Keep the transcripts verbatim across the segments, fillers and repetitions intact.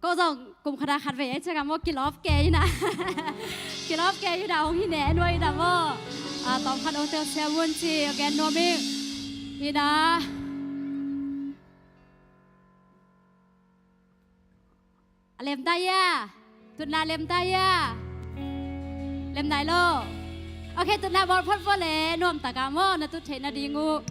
Aw zong kum khat a khat vei a ciang a maw kilawp kei hi na. Kilawp kei hi na, hong hi ne nuai hi na maw. A, tawm khat hong telsiam un ci a gen nuam ing hi na. A lem ta hia? Tutna lem ta hia? Lem nai lo. Ok, tutna bawl phot vua le nuamtak a maw na tut theih nading uh.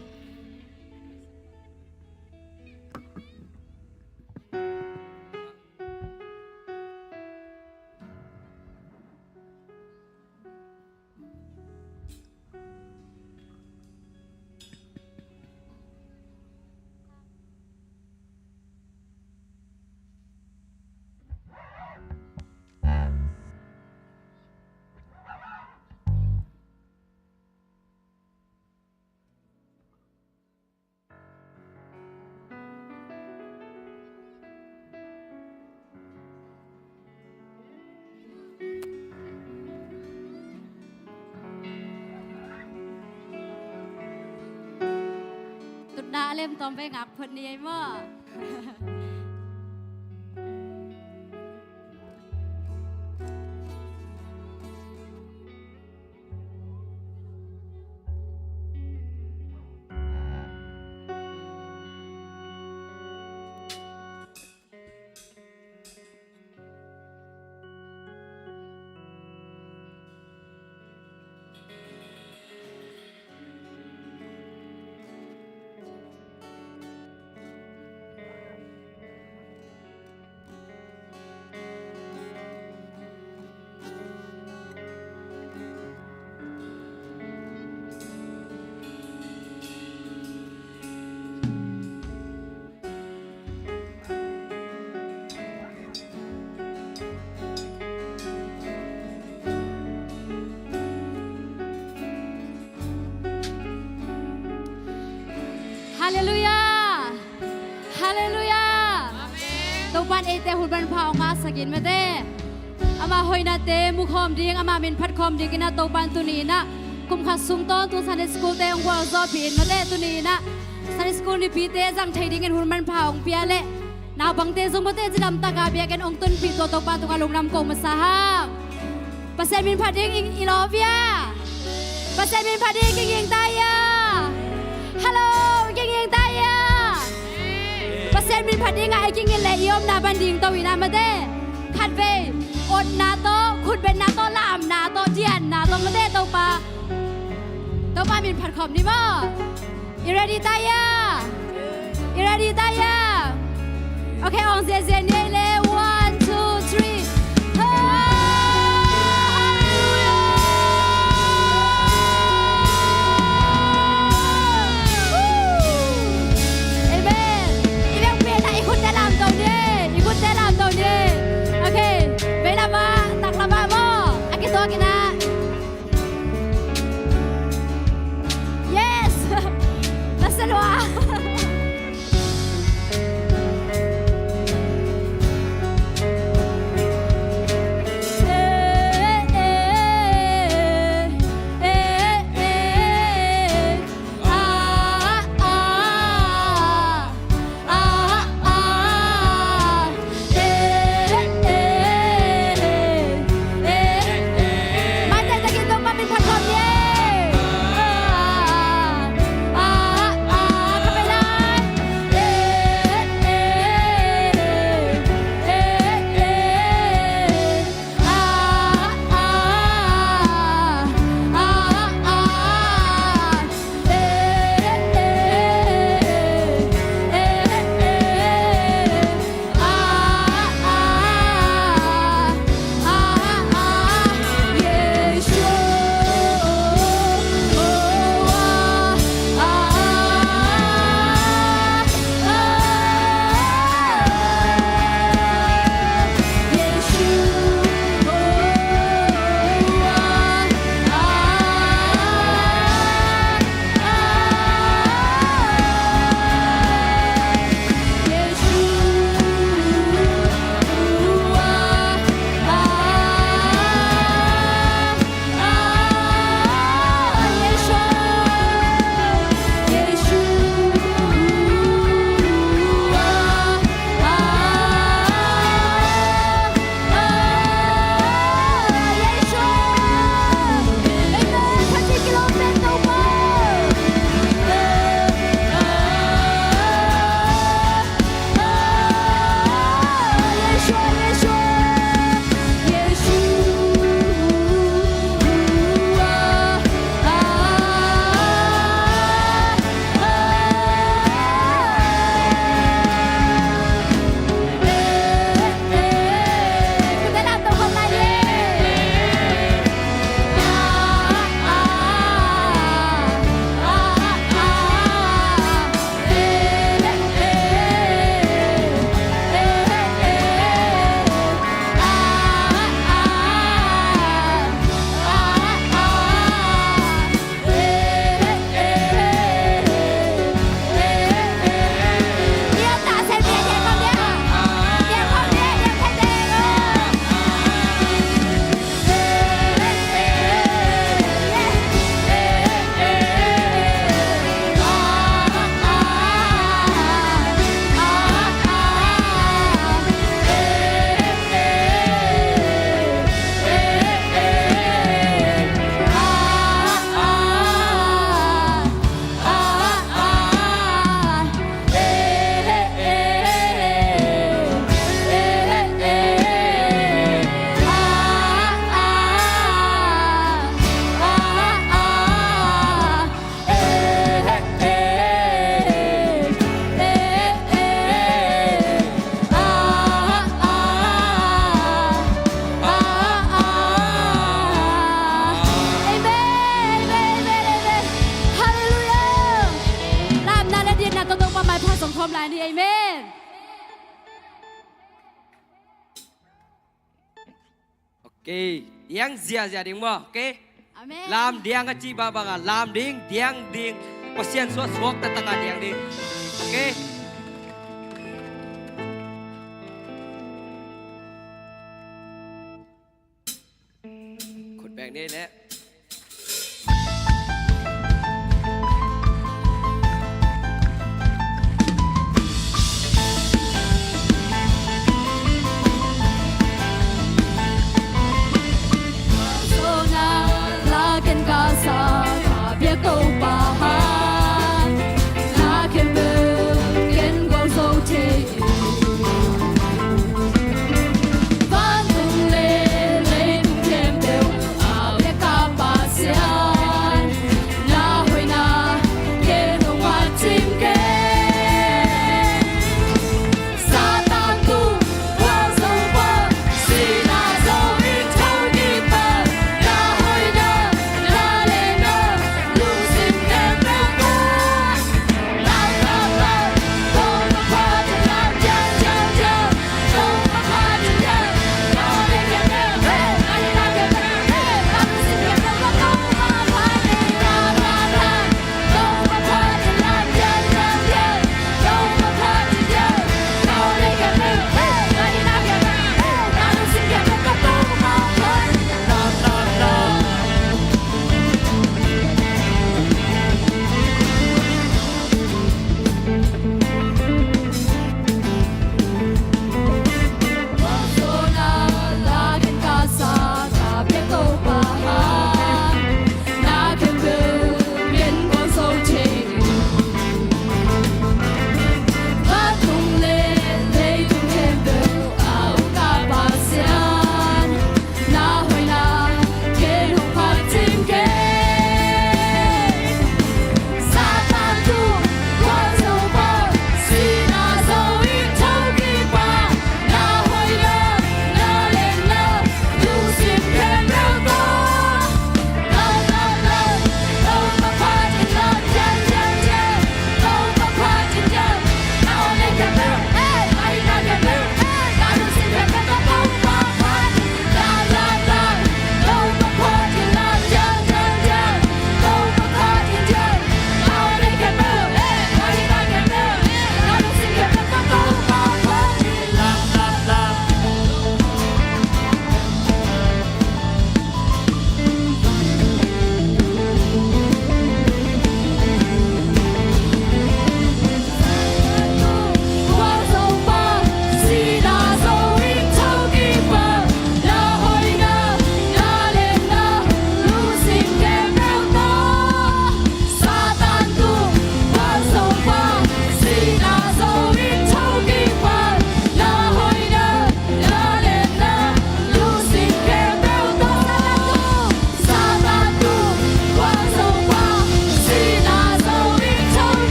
Tutna a lem tawm vei ngak phot ni ei maw? Halleluiah. Halleluiah. Amen. Topa'n eite hun manpha hong ngahsak in mate. Ama hoihnate mukhawm ding, ama min phatkhawm ding in ah Topa'n tuni in ah kum khat sung tawntung Sunday school te hong gualzawhpih in mate, tuni in ah Sunday school nipite zang thei dingin hun manpha hong pia leh naupangte zong mate cidamtak a biakinn hong tunpih tua Topa tungah lungdam ko masa hang. Pasian min phat ding i, i lawp hia? Pasian min phat ding i kiging ta hia? Hallo, i kiging ta hia? Pasian min phat ding a i kiging leh i omna pan ding to in ah mate. Khatvei otna tawh, khutbetna tawh, lamna tawh, dianna tawh mate Topa, Topa min phat khawm ni maw? I ready ta hia? I ready ta hia? Ok, awng ziazia ni ei le. One, two, three. Halleluiah! Amen. I biakpiakna i khutte lamto ni. I khutte lamto ni. Ok. Veilam ah, taklam ah maw? A kituak in ah. Yes! Nasa lua. Lai ni, amen. Ok, diang ziazia ding maw, ok? Amen. Lam diang a ci bangbang a lam ding, diang ding, Pasian suah suak taktak a diang ding. Ok. Khut beng ni leh.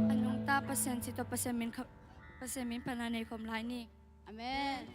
A nungta Pasian ci tawh Pasian min kha-, Pasian min phatna nei khawm lai ni. Amen.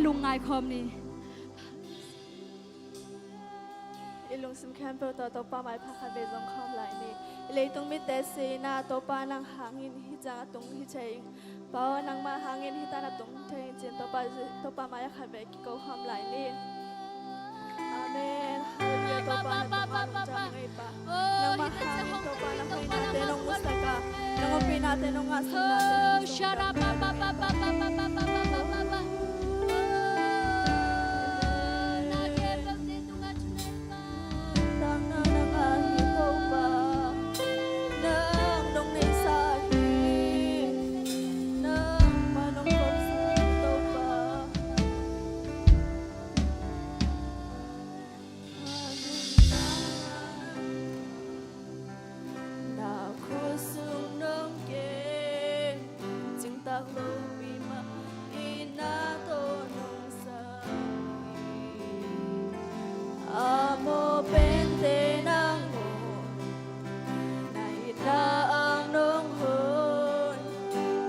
Lungngai khawm ni. I lungsim khempeuh tawh Topa mai pha khat vei zong khawm lai ni. I leitung mitte si-in ah Topa nang hangin hih ciang a tung hi thei ing. Pa aw, nangmah hangin hih tan a tung thei ing ci-in Topa, Topa mai-ah khat vei kiko khawm lai ni. Amen. Halleluiah. Topa na tungah lungdam ing ei Pa. Nangmah hangin Topa na hoihnate nong musak a, nong ompihnate nong ngahsaknate nong zong Na khut sung nong kem, cingtak lopi mah i na tawh nong sang hi. A mawh pente nangawn na itna ang nong hon,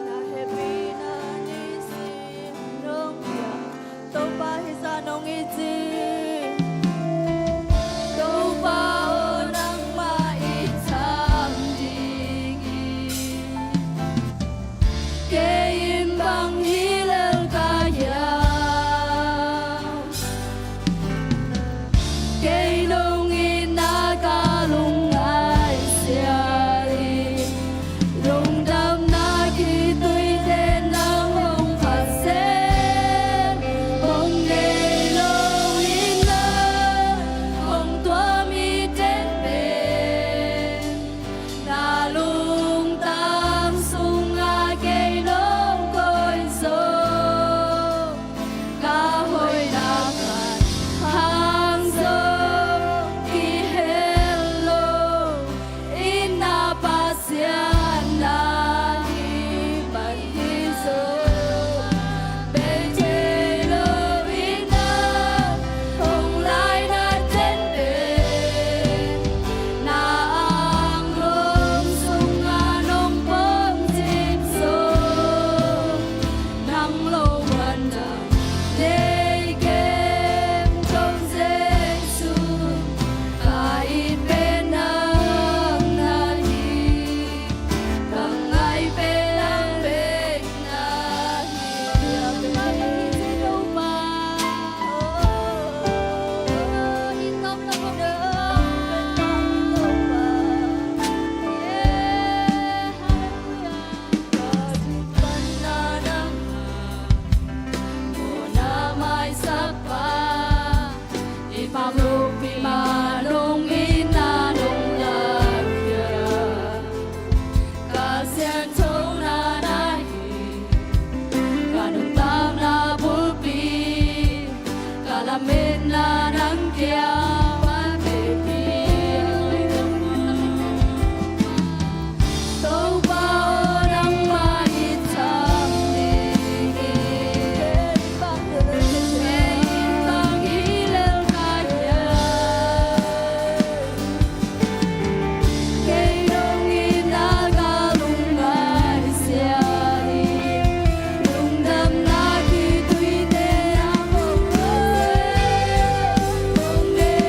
na hehpihna nisim nong piak. Topa hih zah nong it hi. Topa aw, nangmah i tham ding hi. Kei in bang hi lel ka hiam? Kei nong itna ka lungngaih sial hi. Lungdamna kituite nang hong phat sem, hong nei lo in nang hong tuam hi teng pen. Na lungtang sungah kei nong koih zo, ka hoihna khat hang zong kihel lo. Itna Pasian na hi man hi zo, bei thei lo in nang hong laina teng pen, na anglum sungah nong pom cip zo. Nang lo muan dang nei kem zong Jesu, ka it pen nang na hi, ka ngai pen nang bek na hi. Ka siangthona na hi, ka nuntakna bulpi, ka lametna nang kiang pan pek hi. Topa aw, nangmah i tham ding hi. Kei in bang hi lel ka hiam? Kei nong itna ka lungngaih sial hi. Lungdamna kituite nang hong phat sem, hong nei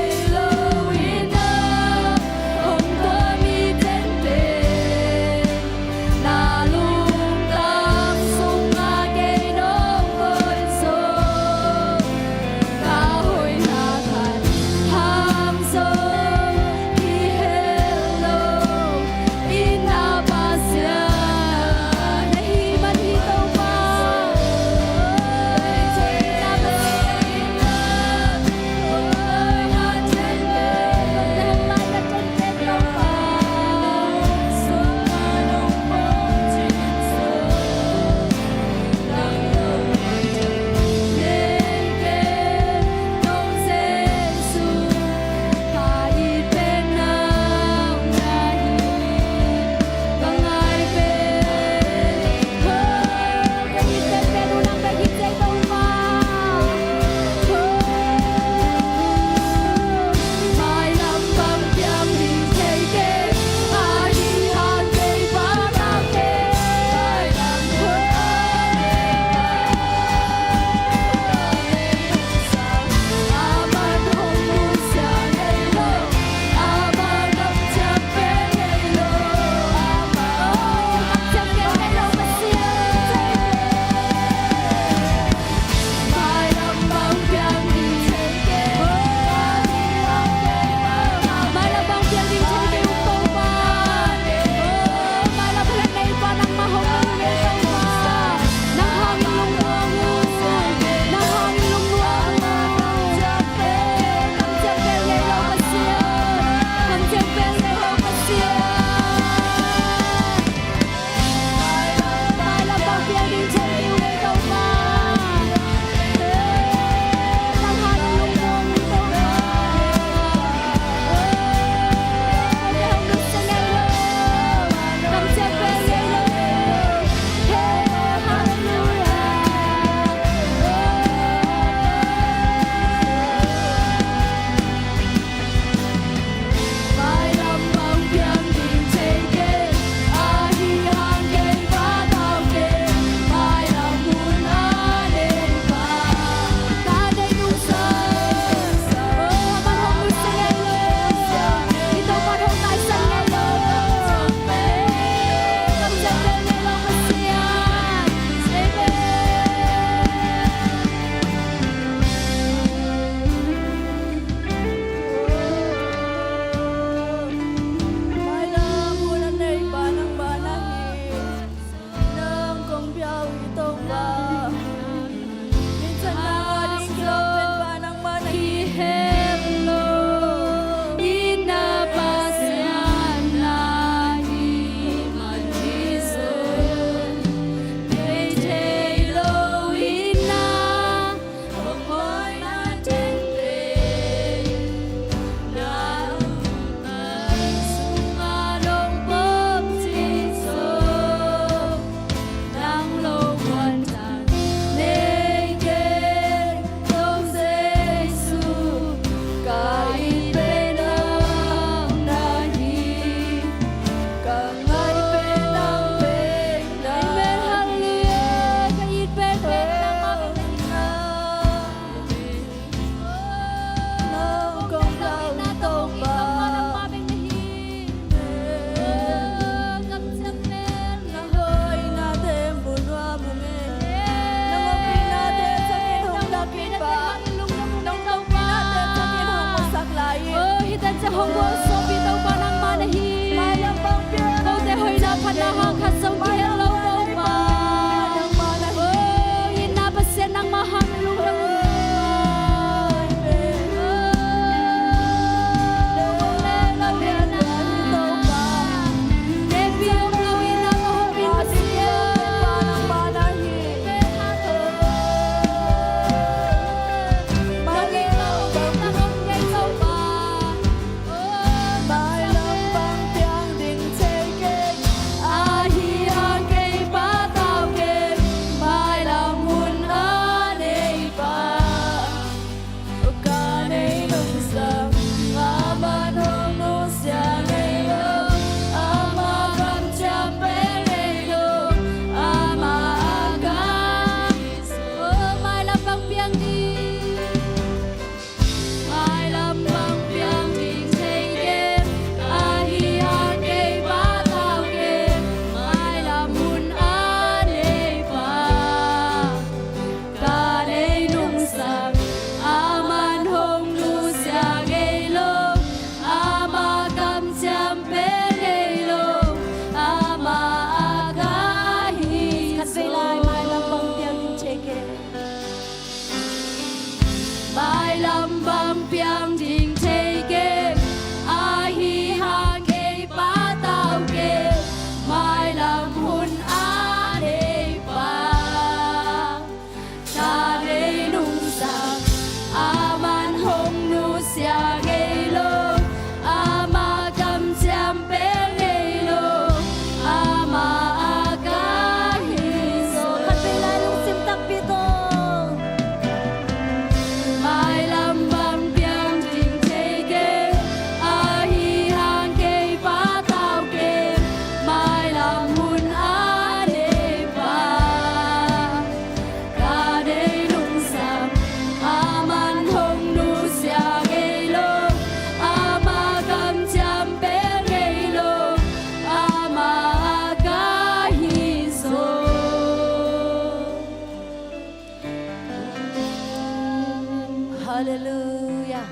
Halleluiah.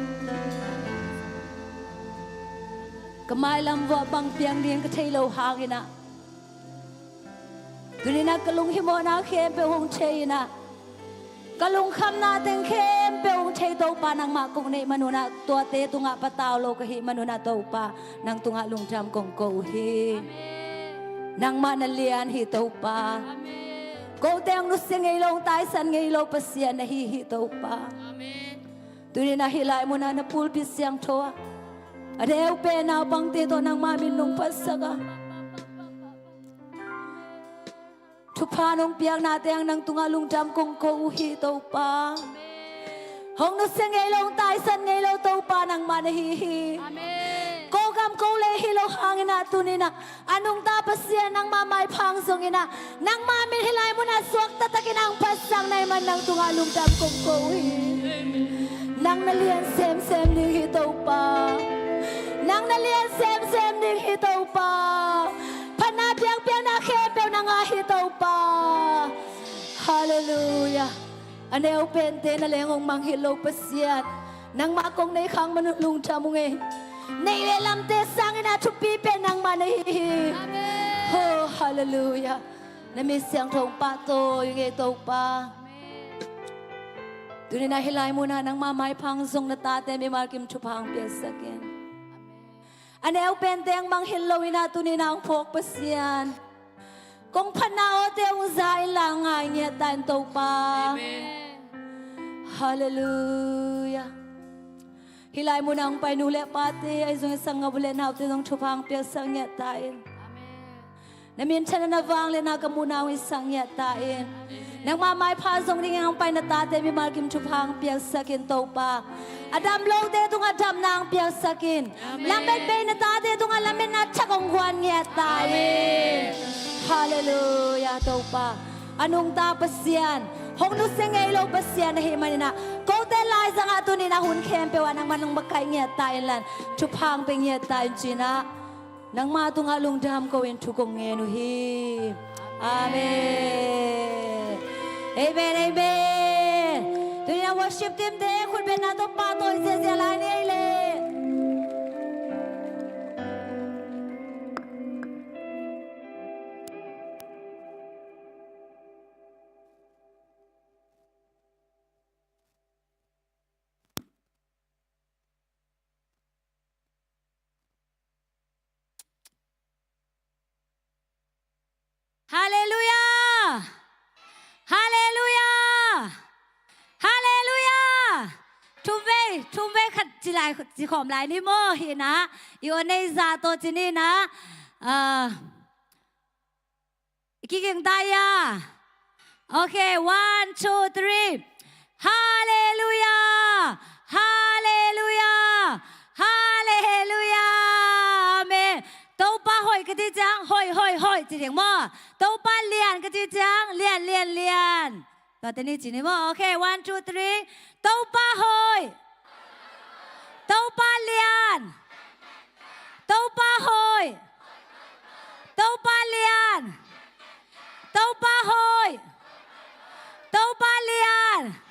Ka mailam vuah bang piang ding ka thei lo hangin ah, tuni-in ah ka lunghimawhna khempeuh hong thei-in ah, ka lungkhamna teng khempeuh hong thei Topa, nangmah kong neih manun ah tuate tungah patau lo ka hih manun ah Topa, nang tungah lungdam kong ko uh hi. Amen. Nangmah na lian hi Topa. Amen. Kote hong nusia ngei lo, hong taisan ngei lo Pasian na hi hi Topa. Amen. Tuni-in ah hih lai munah na pulpit siangtho ah a neu pen naupangte tawh nangmah min hong phatsak a, thupha nong piakna teng nang tungah lungdam kong ko uh hi Topa. Hong nusia ngei lo, hong taisan ngei lo Topa, nangmah na hi hi. Amen. Ko gam ko lei hi lo hangin ah tuni-in ah a nungta Pasian nangmah maipha hong zongin ah, nangmah min hih lai munah suak taktakin ah hong phatsak na hih man nang tungah lungdam kong ko uh hi. Nang na lian semsem ding hi Topa. Nang na lian semsem ding hi Topa. Phatna piangpiakna khempeuh nang a hi Topa. Halleluiah. A neu pente na leng hong mangngilh lo Pasian, nangmah kong nei khak manun lungdam ung ei. Neih le lamte sangin ah thupi pen nangmah na hi hi. Amen. Oh, halleluiah. Na min siangtho hong pahtawi ung ei Topa. Amen. Tuni-in ah hih lai munah nangmah maipha hong zong na tate mimal kim thupha hong piaksak in. Amen. A neu pente hong mangngilh lo-in ah tuni-in ah hong phawk Pasian, kong phatna awte hong za inla ngai ngiat ta in Topa. Amen. Halleluiah. Hih lai munah hong pai nu le pate, ahi zongin sanggam u le naute zong thupha hong piaksak ngiat ta in. Amen. Na minthanna, na vangliatna ka muhna hong hisak ngiat ta in. Nangmah maipha zong dingin hong pai na tate mimal kim thupha hong piaksak in Topa. A dam lote tungah damna hong piaksak in. Amen. Lamet bei na tate tungah lametna thak hong guan ngiat ta in. Amen. Halleluiah Topa. A nungta Pasian, hong nusia ngei lo Pasian ahih manin ah, kote laizang ah tuni-in ah hun khempeuh ah nangmah hong makaih ngiat ta in la, thupha hong pia ngiat ta in ci-in ah, nangmah tungah lungdam ko-in thu kong ngen uh hi. Amen. Amen, amen. Tuni-in ah worship team te khutbetna tawh pahtawi ziahziah lai ni ei le. Halleluiah! Halleluiah! Halleluiah! Thumvei, thumvei khat ci lai, ci khawm lai ni maw, hi-in ah, i aw nei za tawh ci ni-in ah, ah, i kiging ta ia. Okay, one, two, three. Halleluiah! Halleluiah! Halleluiah! Amen. Topa hoih ka cih ciang, hoih, hoih, hoih, ci ding maw. Topa lian ka cih ciang, lian, lian, lian. Tuate ni ci ni maw. Okay, one, two, three. Topa hoih. Topa lian. Topa hoih. Topa lian. Topa hoih. Topa lian.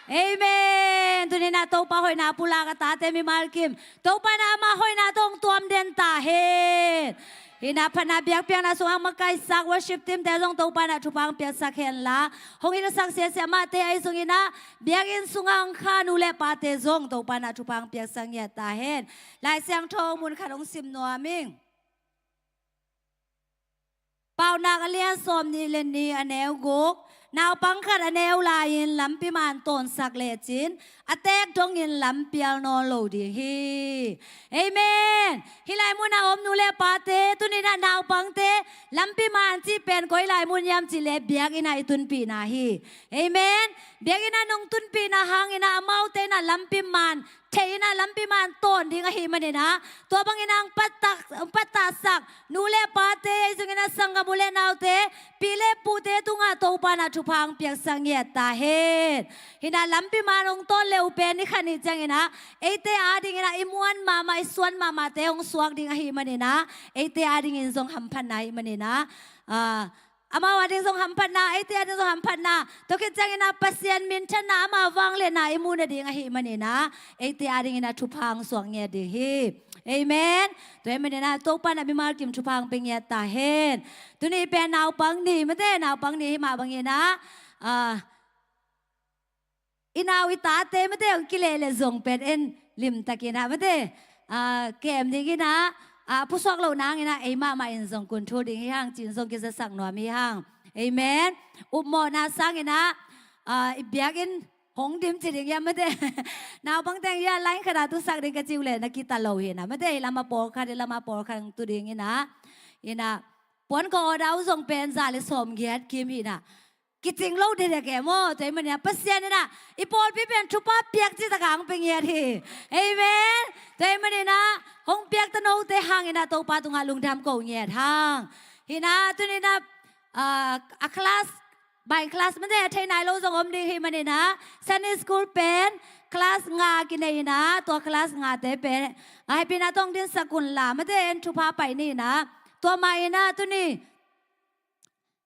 Amen. Tuni-in ah Topa hoihna pulak a tate mimal kim, Topa in ah ama hoihna tawh hong tuam den ta hen. Hi-in ah phatna biakpiakna sungah hong makaihsak worship team te zong Topa in ah thupha hong piaksak hen la, hong hilhsak siasia mahte ahi zongin ah biakinn sungah hong kha nu le pate zong Topa in ah thupha hong piaksak ngiat ta hen. Lai Siangtho mun khat hong sim nuam ing. Paunak a lian sawmnih le nih, a neu guk. Naupang khat a neu lai-in lampi man tawnsak lecin, a teek dongin lampial nawn lo ding hi. Amen. Hih lai munah om nu le pate, tuni-in ah naupangte, lampi man cih pen koi lai mun hiam cih leh biakinn ah i tunpihna hi. Amen. Biakinn ah nong tunpihna hangin ah amaute in ah lampi man thei-in ah lampi man tawn ding ahih manin ah, tua bangin ah hong pattah, hong pattahsak nu le pate, ahi zongin ah sanggam u le naute, pi le pute tungah Topa in ah thupha hong piaksak ngiat ta hen. Hi-in ah lampi man hong tawn le uh pen ni khat ni ciangin ah eite adingin ah i muan mahmah, i suan mahmahte hong suak ding ahih manin ah, eite adingin zong hamphatna ahih manin ah, ah, Amau ading zong hamphatna, eite ading zong hamphatna, tua khit ciangin ah Pasian minthanna, ama vangliatna i muh nading ahih manin ah eite adingin ah thupha hong suak ngiat ding hi. Amen. Tua ahih manin ah Topa in ah mimal kim thupha hong pia ngiat ta hen. Tuni pen naupang ni, mate, naupang ni himah bangin ah, ah, i nau i tate, mate, hong kileh leh zong pen en limtakin ah, mate, ah, kem dingin ah, ah, pusuak loh nangin ah ei mahmah in zong kun thu ding hi hang ci-in zong kizasak nuam hi hang. Amen. Upmawhna sangin ah, ah, i biakinn hong dim ci ding hiam, mate? Naupang teng hiah line khat ah tusak ding ka ci uh leh na kita lo hi na, mate, hih lamah pawlkhat, hih lamah pawlkhat hong tu dingin ah, in ah, puan ka order uh zong pen za le sawmgiat kim hi na. Kicing lo dekdek e maw. Tua ahih manin ah Pasian in ah i pawlpi pen thupha piak cih takah hong pia ngiat hi. Amen. Tua ahih manin ah hong piak tanote hangin ah Topa tungah lungdam ko ngiat hang. Hi na, tuni in ah, ah, a class by class, mate, a thei nai lo zong om ding hi manin ah Sunday school pen class nga kinei in ah, tua class ngate pen, ah, hehpihna tawh hong dinsak un la, mate, en thupha pai ni in ah. Tua mah in ah tuni,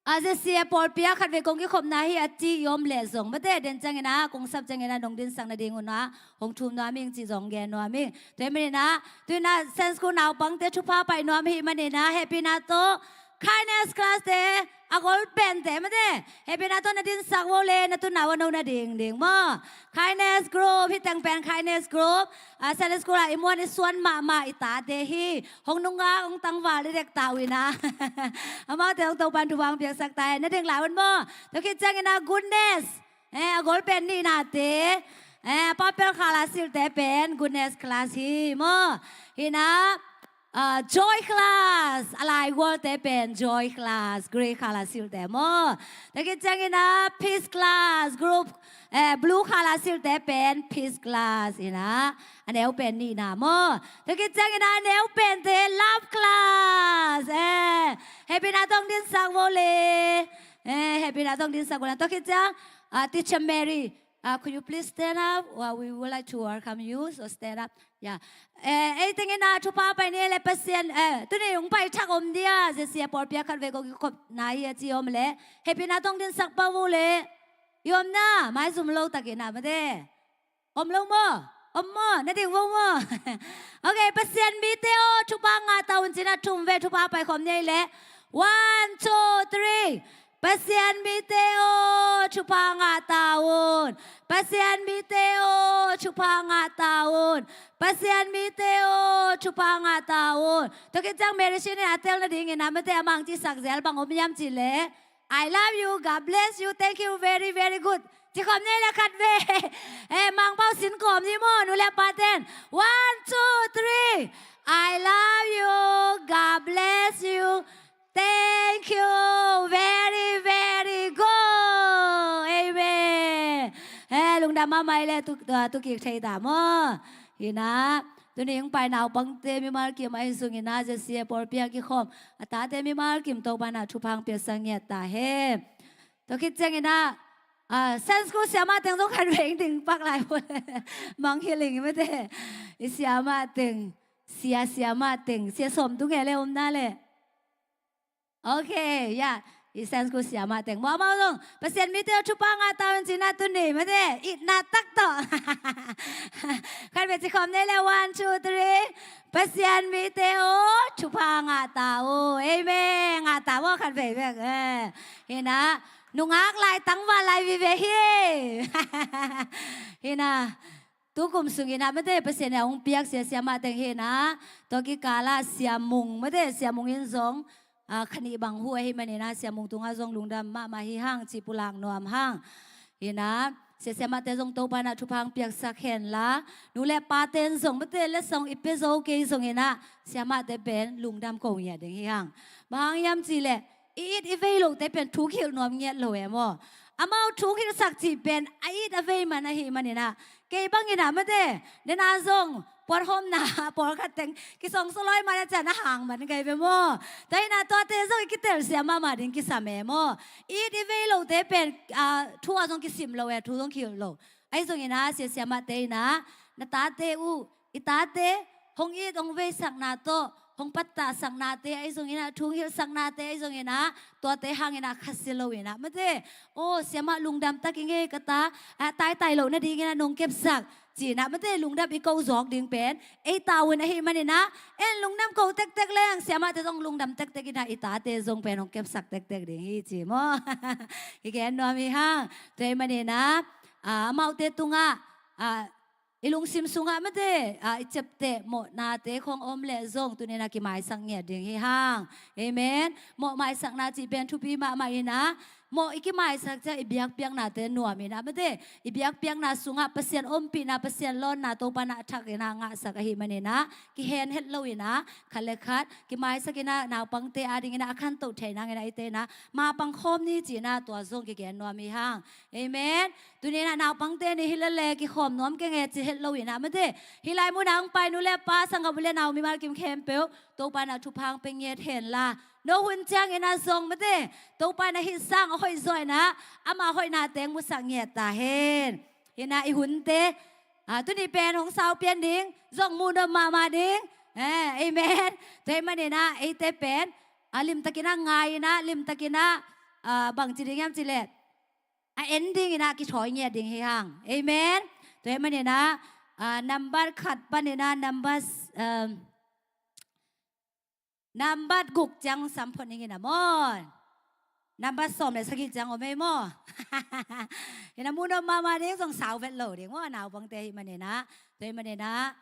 ah, ZCF pawlpi ah khatvei kong kikhopna hi a ci i om leh zong, mate, den ciangin ah kong sap ciangin ah nong dinsak nading un ah hong thum nuam ing cih zong gen nuam ing. Tua ahih manin ah, tu in ah Sunday school naupangte thupha pai nuam ahih manin ah hehpihna tawh kindness class te a gol pente, mate, hehpihna tawh na dinsak vo le, na tuna uh a no nading ding maw. Kindness group, hih teng pen kindness group. Ah, Sunday school ah i muan i suan mahmah i tate hi. Hong nungak, hong tangval dekdek ta uh in ah. Amaute hong Topa in thupha hong piaksak ta hen. Na ding lai un maw. Tua khit ciangin ah goodness, eh, a gol pen nihnate, eh, purple khala silhte pen goodness class hi maw. Hi na, ah, joy class, a lai gualte pen joy class, grey khala silhte maw. Tua khit ciangin ah peace class, group, eh, blue khala silhte pen peace class, hi na, a neu pen nihna maw. Tua khit ciangin ah a neu pente love class, eh, hehpihna tawh hong dinsak vo le, eh, hehpihna tawh hong dinsak vo le. Tua khit ciang, ah, Teacher Mary, ah, could you please stand up? Well, we would like to welcome you, so stand up. Yeah. Eh, ei tengin ah thupha pai ni le Pasian, eh, tuni hong pai thak om dia, ZCF pawlpi ah khatvei kong kikhopna hi a ci om le, hehpihna tawh hong dinsak pah vo le, i om na, maizum lo takin ah, mate. Om lo maw? Om maw? Na ding vo maw? Okay, Pasian mite aw, thupha ngah ta un ci-in ah thum vei thupha paikhawm ni le. One, two, three. Pasian mite aw, thupha ngah ta un. Pasian mite aw, thupha ngah ta un. Pasian mite aw, thupha ngah ta un. Tua khit ciang Mary Shin in a tel nadingin ah, mate, a mang cisak zel bang om hiam cih le, I love you, God bless you, thank you, very, very good. Ci khawm ni le khatvei. Eh, Mangpau sin kawm ni maw, nu le paten. One, two, three. I love you, God bless you, thank you, very, very good. Amen. Eh, lungdam mahmah le tu, tu, tu kik thei ta maw. Hi na, tuni hong pai naupangte mimal kim ahi zongin ah, ZCF pawlpi ah kikhawm a tate mimal kim Topa in ah thupha hong piaksak ngiat ta hen. Tua khit ciangin ah, ah, Sunday school siamah teng zong khatvei hong ding pak lai maw le. Mang hi ling, mate. I siamah teng, sia siamah teng, sia sawm tung e le om na le. Okay, ya. I Sunday school siamah teng maw, amau zong Pasian mite aw, thupha ngah ta un ci-in ah tuni, mate, itna tak tawh. Khatvei ci khawm ni le, one, two, three. Pasian mite aw, thupha ngah ta un. Amen. Ngah ta maw khatvei bek. Eh. Hi na, nungak lai, tangval lai vive hi. Hi na, tu kum sungin ah, mate, Pasian in ah hong piak sia siamah teng hi na, tua kikal ah Sia Mung, mate, Sia Mung in zong, ah, kha nih bang huh ahih manin ah Sia Mung tungah zong lungdam mahmah hi hang, ci pulak nuam hang. Hi na, sia siamahte zong Topa in ah thupha hong piaksak hen la, nu le paten zong, mate, letsong i pia zo kei zongin ah siamahte pen lungdam ko ngiat ding hi hang. Bang hang hiam cih leh, i it i vei lote pen thuk hilh nuam ngiat lo e maw. Amau thuk hilhsak cih pen a it a vei man ahih manin ah, kei bangin ah, mate, nena zong puanhawmna pawlkhat teng kisawngsawlawi man a cian a hang man kai ve maw. Tua hi na, tuate zong i kitelsiam mahmah ding kisam e maw. I it i vei lote pen, ah, thu ah zong kisim lo e, thu zong kihilh lo. Ahi zongin ah sia siamahte in ah, na tate uh, i tate hong it hong veisakna tawh hong pattahsaknate ahi zongin ah, thu hong hilhsaknate ahi zongin ah, tuate hangin ah khasia lo in ah, mate, aw, siamah lungdam tak ing ei ka ta, ah, taitai loh nadingin ah nong kepsak, ci-in ah, mate, lungdam i ko zawk ding pen ei ta un ahih manin ah, en lungdam ko tektek leng siamahte zong lungdam tektek in ah i tate zong pen hong kepsak tektek ding hi ci maw. Kigen nuam hi hang. Tua ahih manin ah, ah, amaute tungah, ah, i lungsim sungah, mate, ah, i ciapteh mawhnate khong om leh zong tuni-in ah kimaisak ngiat ding hi hang. Amen. Mawh maisakna cih pen thupi mahmah in ah, mawh i kimaisak ciang i biakpiaknate nuam in ah, mate, i biakpiakna sungah Pasian ompihna, Pasian lawnna Topa in ah a thak in ah ngahsak ahih manin ah, kihen het lo in ah, khat le khat kimaisak in ah, naupangte adingin ah a khantoh theih nangin ah eite in ah mapang khawm ni ci-in ah tua zong kigen nuam hi hang. Amen. Tuni-in ah naupangte ni hi lele kikhawm nuam keng e ci het lo in ah, mate, hih lai munah hong pai nu le pa, sanggam u le nau, mimal kim khempeuh Topa in ah thupha hong pia ngiat hen la, no hun ciangin ah zong, mate, Topa in ah hih sang a hoih zaw in ah ama hoihna teng musak ngiat ta hen. Hi-in ah i hunte, ah, tuni pen hong sau pian ding, zong mu nuam mahmah ding. Eh, amen. Tua ahih manin ah eite pen, ah, limtakin ah ngai in ah, limtakin ah, ah, bangci ding hiam cih leh, a en dingin ah kithawi ngiat ding hi hang. Amen. Tua ahih manin ah, ah, nambat khat panin ah nambat, um, nambat guk ciang sam phot ning in ah maw. Nambat sawm le sagih ciang om ei maw. Hi-in ah mu nuam mahmah ding, zong sau vet lo ding maw, naupangte ahih manin ah. Tua ahih manin ah,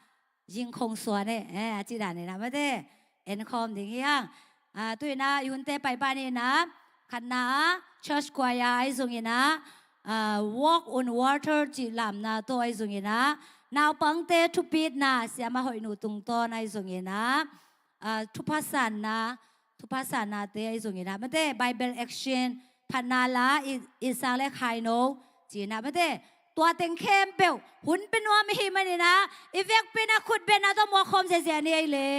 zing khong suan e, eh, a cih dan in ah, mate, en khawm ding hi hang. Ah, tu-in ah i hunte pai pah ni in ah, khatna ah church choir ahi zongin ah, ah, Walk on Water cih lamna tawh ahi zongin ah, naupangte thupitna siamah hoihnu tungtawn ahi zongin ah, ah, thupha sanna, thupha sannate ahi zongin ah, mate, Bible action, phatna la, i, i sang le khaino, ci-in ah, mate, tua teng khempeuh hun pia nuam ahih manin ah, i vekpi in ah khut bengna tawh muak khawm ziahziah ni ei le.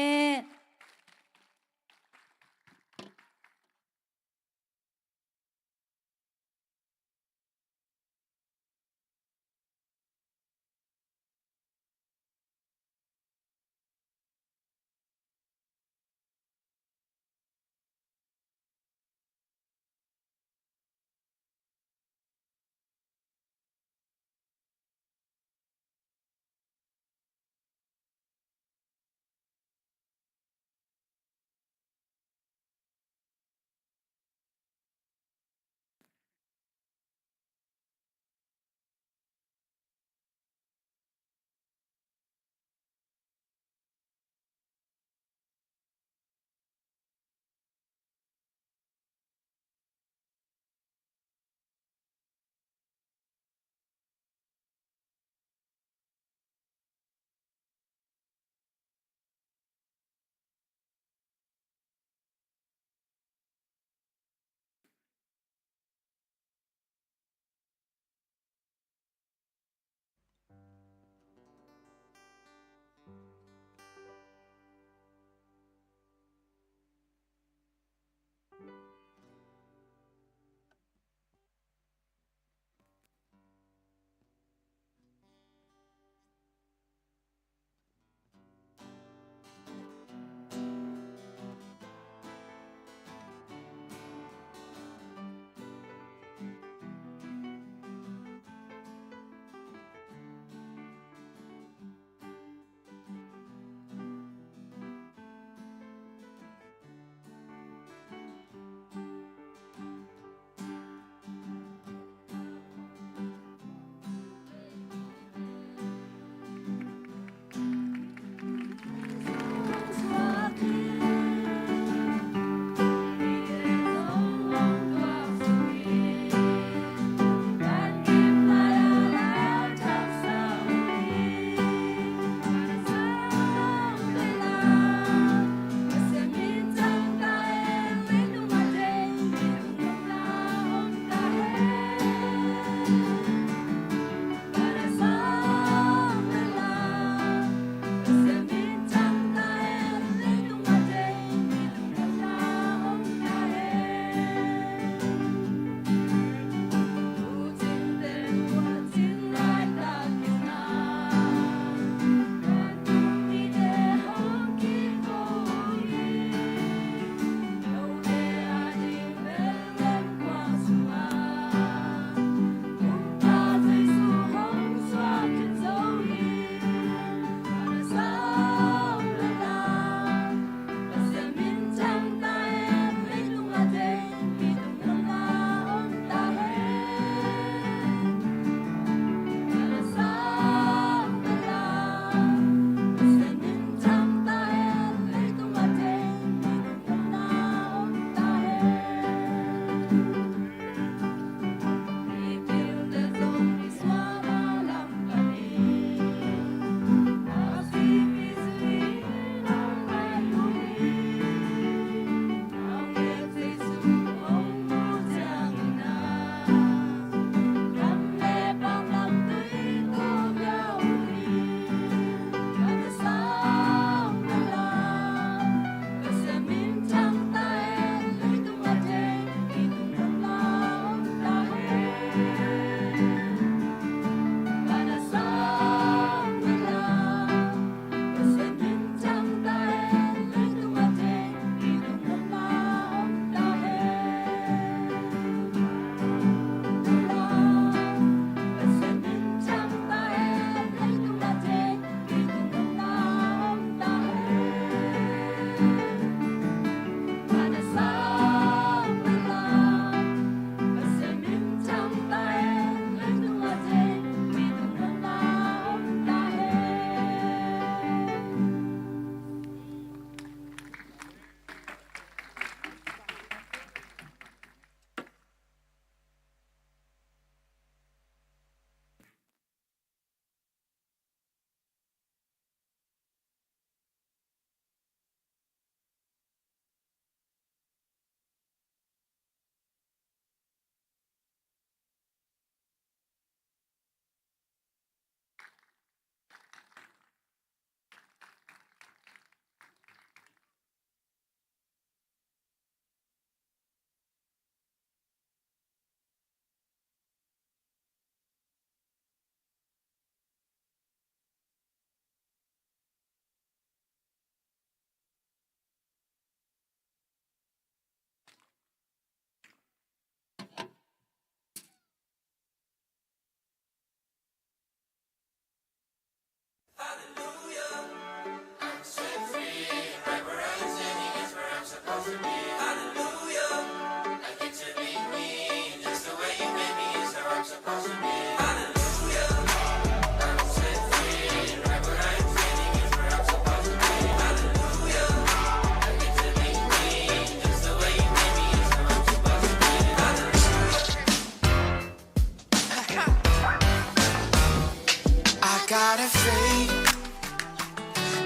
Say,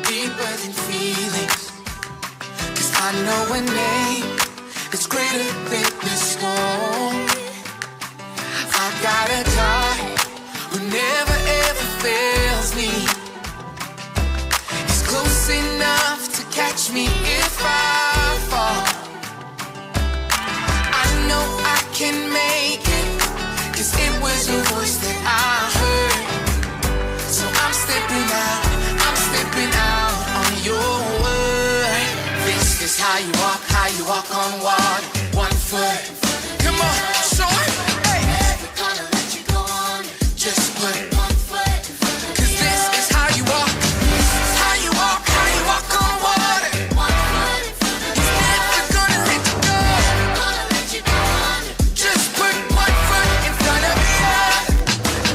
deeper than feelings. 'Cause I know a name that's greater than the storm. I got a God who never ever fails me. He's close enough to catch me if I fall. I know I can make it, 'cause it was your voice that I heard. So I'm stepping out, I'm stepping out on your word. This is how you walk, how you walk on water. One foot. Come on, show it. Hey. Never gonna let you go on. Just put one foot in front of the other. 'Cause this is how you walk. This is how you walk, how you walk on water. One foot in front of the other. He's never gonna let you go. Never gonna let you go on. Just put one foot in front of the other.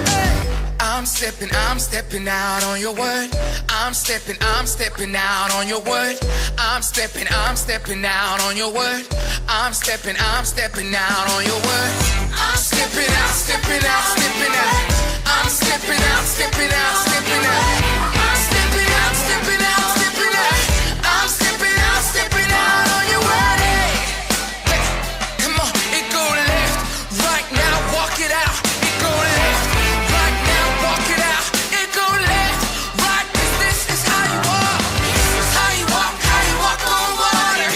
Hey. I'm stepping, I'm stepping out on your word. I'm stepping, I'm stepping out on your word. I'm stepping, I'm stepping out on your word. I'm stepping, I'm stepping out on your word. I'm stepping out, stepping out, stepping out. I'm stepping out, stepping out, stepping out. I'm stepping out, stepping out, stepping out. I'm stepping out, stepping out on your word. Hey. Come on, it go left, right now, walk it out. It go left, right now, walk it out. It go left, right, 'cause this is how you walk. This is how you walk, how you walk on water.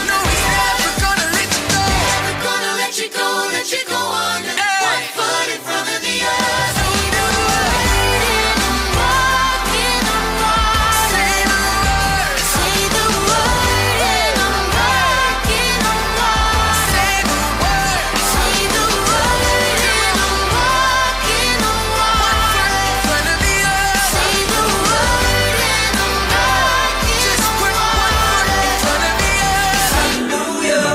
No, he's never gonna let you go. Never gonna let you go, let you go on. Hey. One foot in front of the other. Say the word and I'm walking on water. Say the word. Say the word and I'm walking on water. Say the word. Say the word and I'm walking on water. One foot in front of the other. Say the word and I'm walking on water. Just put one foot in front of the other. Hallelujah.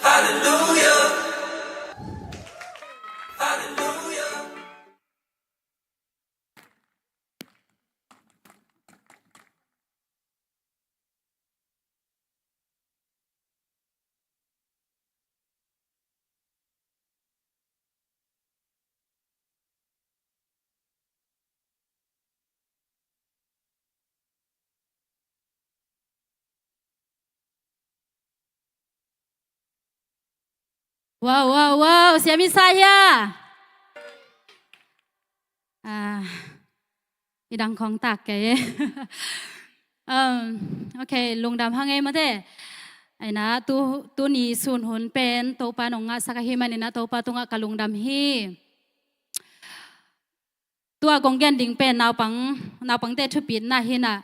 Hallelujah. Hallelujah. Wow, wow, wow. Siam i sa hia? Ah, i dang khong tak kei. Um, okay, lungdam hang ei mate. Aina, tu, tuni sun hun pen Topa nong ngahsak ahih manin ah Topa tungah ka lungdam hi. Tua kong gen ding pen naupang, naupangte thupitna hi-in ah,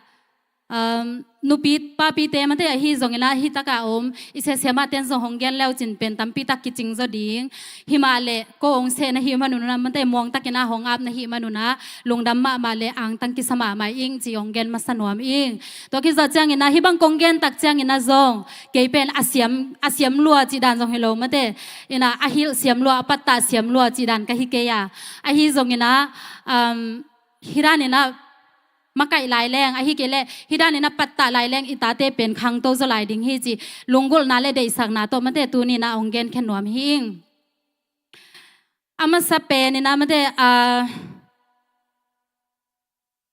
um, nupi papite mate ahi zongin ah, hih takah om i sia siamahten zong hong gen le uh cin pen tampi tak kicing zaw ding. Himahleh ko hong seh na hih manun ah mate, muang takin ah hong ap na hih manun ah lungdam mahmah leh angtang kisa mahmah ing ci hong gen masa nuam ing. Tua khit zawh ciangin ah, hih bang kong gen tak ciangin ah zong kei pen a siam, a siam lua cih dan zong hi lo mate. In ah a hilh siam lua, a pattah siam lua cih dan ka hi kei a. Ahi zongin ah, um, hih danin ah makaih lai leng, ahih kei leh hih danin ah pattah lai leng i tate pen khangto zaw lai ding hi cih lunggulhna leh deihsakna tawh mate tuni-in ah hong genkhen nuam hi ing. A masa penin ah mate, ah,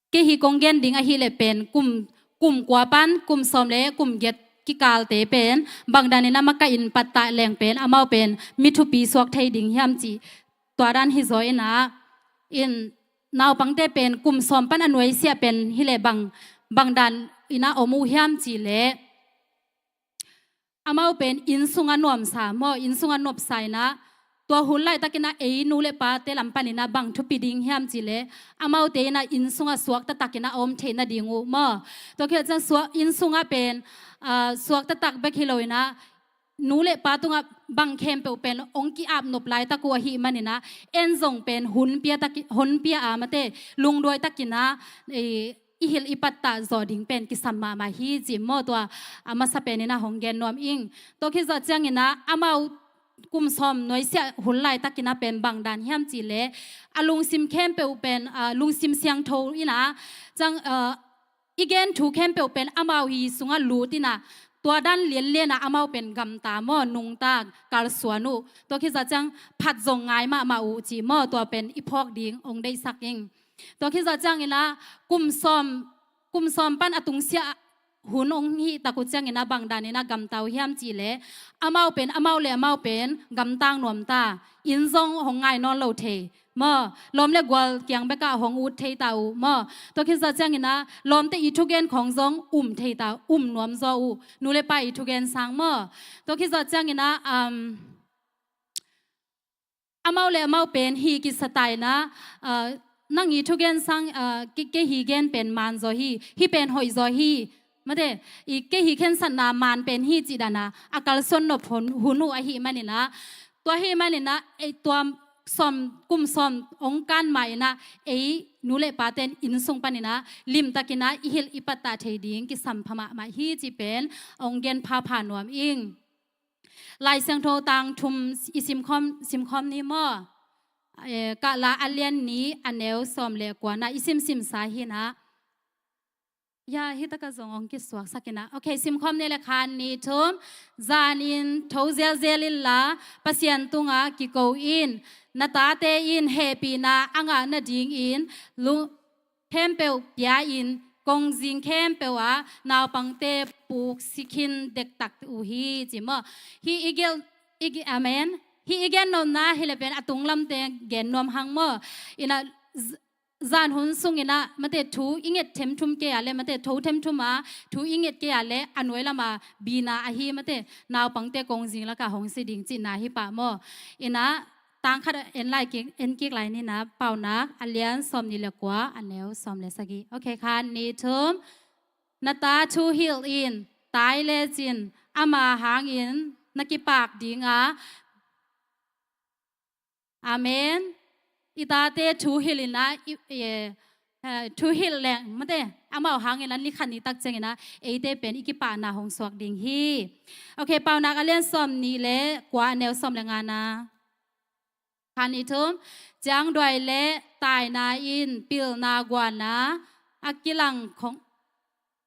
kei hih kong gen ding ahih leh pen kum, kum kua pan kum sawm leh kum giat kikalte pen bang danin ah makaih in pattah leng pen amau pen mi thupi suak thei ding hiam cih tua dan hi zaw in ah, in naupangte pen kum sawm pan a nuaisiah pen hi leh bang, bang danin ah om uh hiam cih leh amau pen inn sungah nuamsa maw, inn sungah nopsa in ah, tua hun laitakin ah ei nu leh pate lam panin ah bang thupi ding hiam cih leh amaute in ah inn sungah suakta takin ah a om theih nading uh maw. Tua khit ciang suak, inn sungah pen, ah, suakta tak bek hi lo in ah nu leh pa tungah bang khempeuh pen hong ki-ap nop laitak uh ahih manin ah en zong pen hun pia tak, hun pia a mate lungduai takin ah, eh, i hilh i pattah zawh ding pen kisam mahmah hi cih maw, tua a masa penin ah hong gen nuam ing. Tua khit zawh ciangin ah amau kum sawm nuaisiah hun laitakin ah pen bang dan hiam cih leh a lungsim khempeuh pen, ah, lungsim siangtho in ah ciang, ah, i gen thu khempeuh pen amau hi sungah lut in ah Tua dan lianlian ah amau pen gamta maw, nungta, kalsuan uh. Tua khit zah ciang phat zong ngai mahmah uh ci maw, tua pen i phawk ding ong deihsak ing. Tua khit zah ciangin ah kum sawm, kum sawm pan a tungsiah hun ong hih tak uh ciangin ah bang danin ah gamta uh hiam cih leh, amau pen, amau le amau pen gamtang nuamta, inn zong hong ngai nawn lo thei maw, lawm le gual kiang bekah hong ut thei ta uh maw. Tua khit zah ciangin ah lawmte i thugen khawng zong um thei ta, um nuam zaw uh, nu le pa i thugen sang maw. Tua khit zah ciangin ah, um, amau le amau pen hi kisa ta in ah, ah, nang i thugen sang, ah, kei, kei hi gen pen man zaw hi, hi pen hoih zaw hi, mate, i kei hi khensatna man pen hi cih dan ah a kalsuan nop hun, hun uh ahih manin ah, tua ahih manin ah, ei tua sawm, kum sawm ong kan ma in ah, ei nu le paten inn sung panin ah limtakin ah i hilh i pattah thei ding kisam pha mahmah hi cih pen ong gen phapha nuam ing. Lai Siangtho tang thum i simkhawm, simkhawm ni maw? Eh, Kahla a lian nih a neu sawm le kuana i simsimsa hi in ah. Ya, hi taka zong ong kisuaksak in ah. Ok, simkhawm ni le, khat, nih, thum. Zanin tho zelzel inla, Pasian tungah kiko in, na tate in hehpihna a ngah nadingin lung khempeuh pia-in, kongzing khempeuh ah naupangte puksi khin dektak uh hi, ci maw? Hi i gelh, i ge-, amen. Hi i gen nopna hi le pen a tunglamte gen nuam hang maw? In ah z-, zan hun sungin ah mate thu i nget themthum kei a le, mate tho themthum a thu i nget kei a le, a nuai lama bina ahi mate naupangte kongzing lakah hong si ding cihna hi pah maw? In ah tang khat en lai kik, en kik lai ni in ah, Paunak a lian sawm nih le kua a neu sawm le sagih. Ok, khat, nih, thum. Na ta thu hilh in, tai lecin ama hangin na kipak ding a. Amen. I tate thu hilh in ah, i, i, eh, thu hilh leng mate, amau hangin ah ni khat ni tak ciangin ah eite pen i kipahna hong suak ding hi. Ok, Paunak a lian sawm nih le kua a neu sawm le ngana. Khan i thum, ciangduai le taina in pilna guana a kilang khong,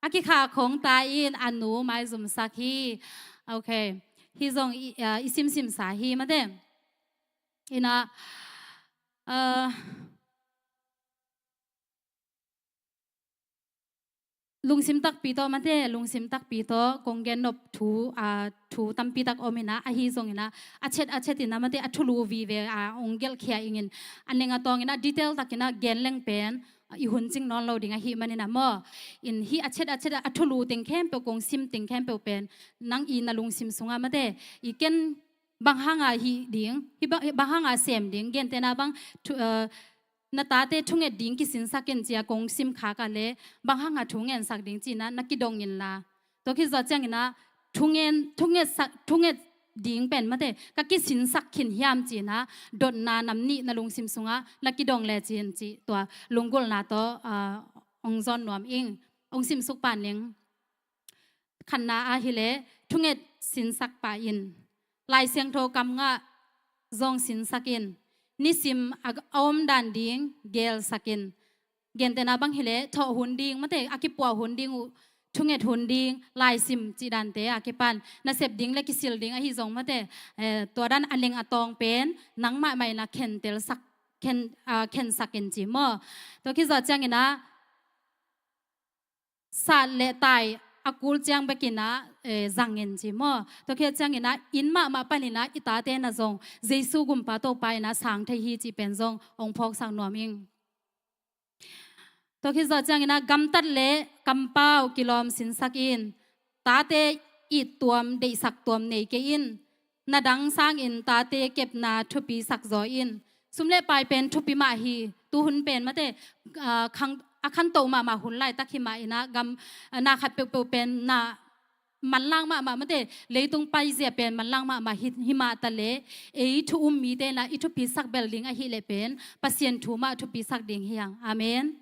a kikhah khong ta in a nu maizumsak hi. Ok. Hi zong i, ah, i simsimsa hi mate. In ah, ah, lungsim takpi tawh mate, lungsim takpi tawh kong gen nop thu, ah, thu tampi tak om in ah, ahi zongin ah, a chet, a chet in ah mate, a thulu vive a ong gelhkhia ingin, a neng a tawngin ah detail takin ah gen leng pen, ah, i hun cing nawn lo ding ahih manin ah maw? In hi a chet, a chet, a thulu teng khempeuh, kong sim teng khempeuh pen nang i na lungsim sungah mate, i ken bang hanga hih ding, hi bang, bang hanga sem ding, gentehna bang thu, eh, na tate thunget ding kisinsak in ci-a kong sim khak a le, bang hanga thungetsak ding ci-in ah na kidong inla. Tua khit zawh ciangin ah thungen, thungetsak, thunget ding pen mate ka kisinsak khin hiam ci-in ah dotna nam nih na lungsim sungah na kidong lecin ci, tua lunggulhna tawh, ah, ong zawn nuam ing, ong simsuk pan ning. Khatna ah hi le, thunget sinsak pah in, Lai Siangtho kam ngah zong sinsak in, nisim a, a om dan ding gelsak in. Gentehna bang hi le, thawh hun ding mate, a kipuah hun ding uh, thunget hun ding, laisim cih dante a kipan, nasep ding le kisil ding ahi zong mate, eh, tua dan a neng a tawng pen nang mahmah in ah khentelsak, khen, ah, khensak in ci maw? Tua khit zawh ciangin ah sat le tai a kul ciang bekin ah, eh, zang in ci maw? Tua khit ciangin ah inn mahmah panin ah i tate na zong Jesu gumpa Topa in ah sang thei hi cih pen zong ong phawksak nuam ing. Tua khit zawh ciangin ah gamtat le kampau kilawm sinsak in, tate it tuam, deihsak tuam nei kei in, na dang sangin tate kepna thupi sak zaw in. Sum le pai pen thupi mah hi, tuhun pen mate, ah, khang, a khanto mahmah hun laitak hi mah in ah gam, ah, na khat peuhpeuh pen na manlang mahmah mate, leitung paizia pen manlang mahmah hi, hi mah ta le, ei thu um mite in ah i thupi sak bel ding ahih leh pen Pasian thu mah thupi sak ding hi hang. Amen.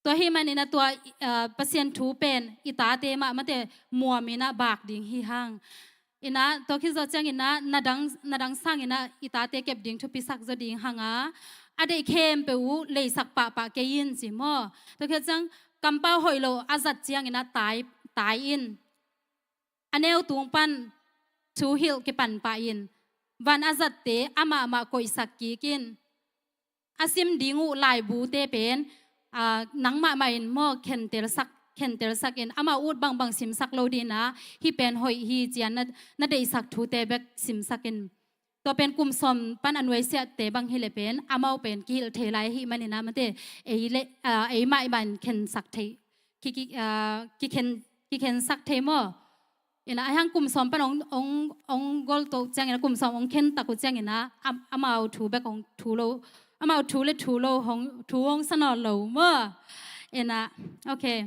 Tua hi manin ah tua, ah, Pasian thu pen i tate mah mate muam in ah bak ding hi hang. In ah tua khit zawh ciangin ah na dang, na dang sangin ah i tate kep ding thupi sak zaw ding hang a, a deih khempeuh uh leisak pahpah kei in ci maw? Tua khit ciang kampau hoih lo a zat ciangin a tai, tai in, a neu tung pan thu hilh kipan pah in, van a zatte amah mah koihsak kik in, a sim ding uh laibute pen, aa, nangmah mah in maw khentelsak, khentelsak in, amau ut bangbang simsak lo ding a, hih pen hoih hi ci-a na, na deihsak thute bek simsak in. Tua pen kum sawm pan a nuaisiahte bang hileh pen amau pen kihilh thei lai ahih manin a mate, ei le, aa, ei mah mah in khensak thei, ki, ki, aa, kikhen, kikhensak thei maw? Ina, a hiang kum sawm pan ong, ong, ong gol to ciangin a, kum sawm ong khen tak uh ciangin a, am, amau thu bek ong thu lo, amau thu le thu lo hong, thu hong sa nawn lo maw? Ina, okay.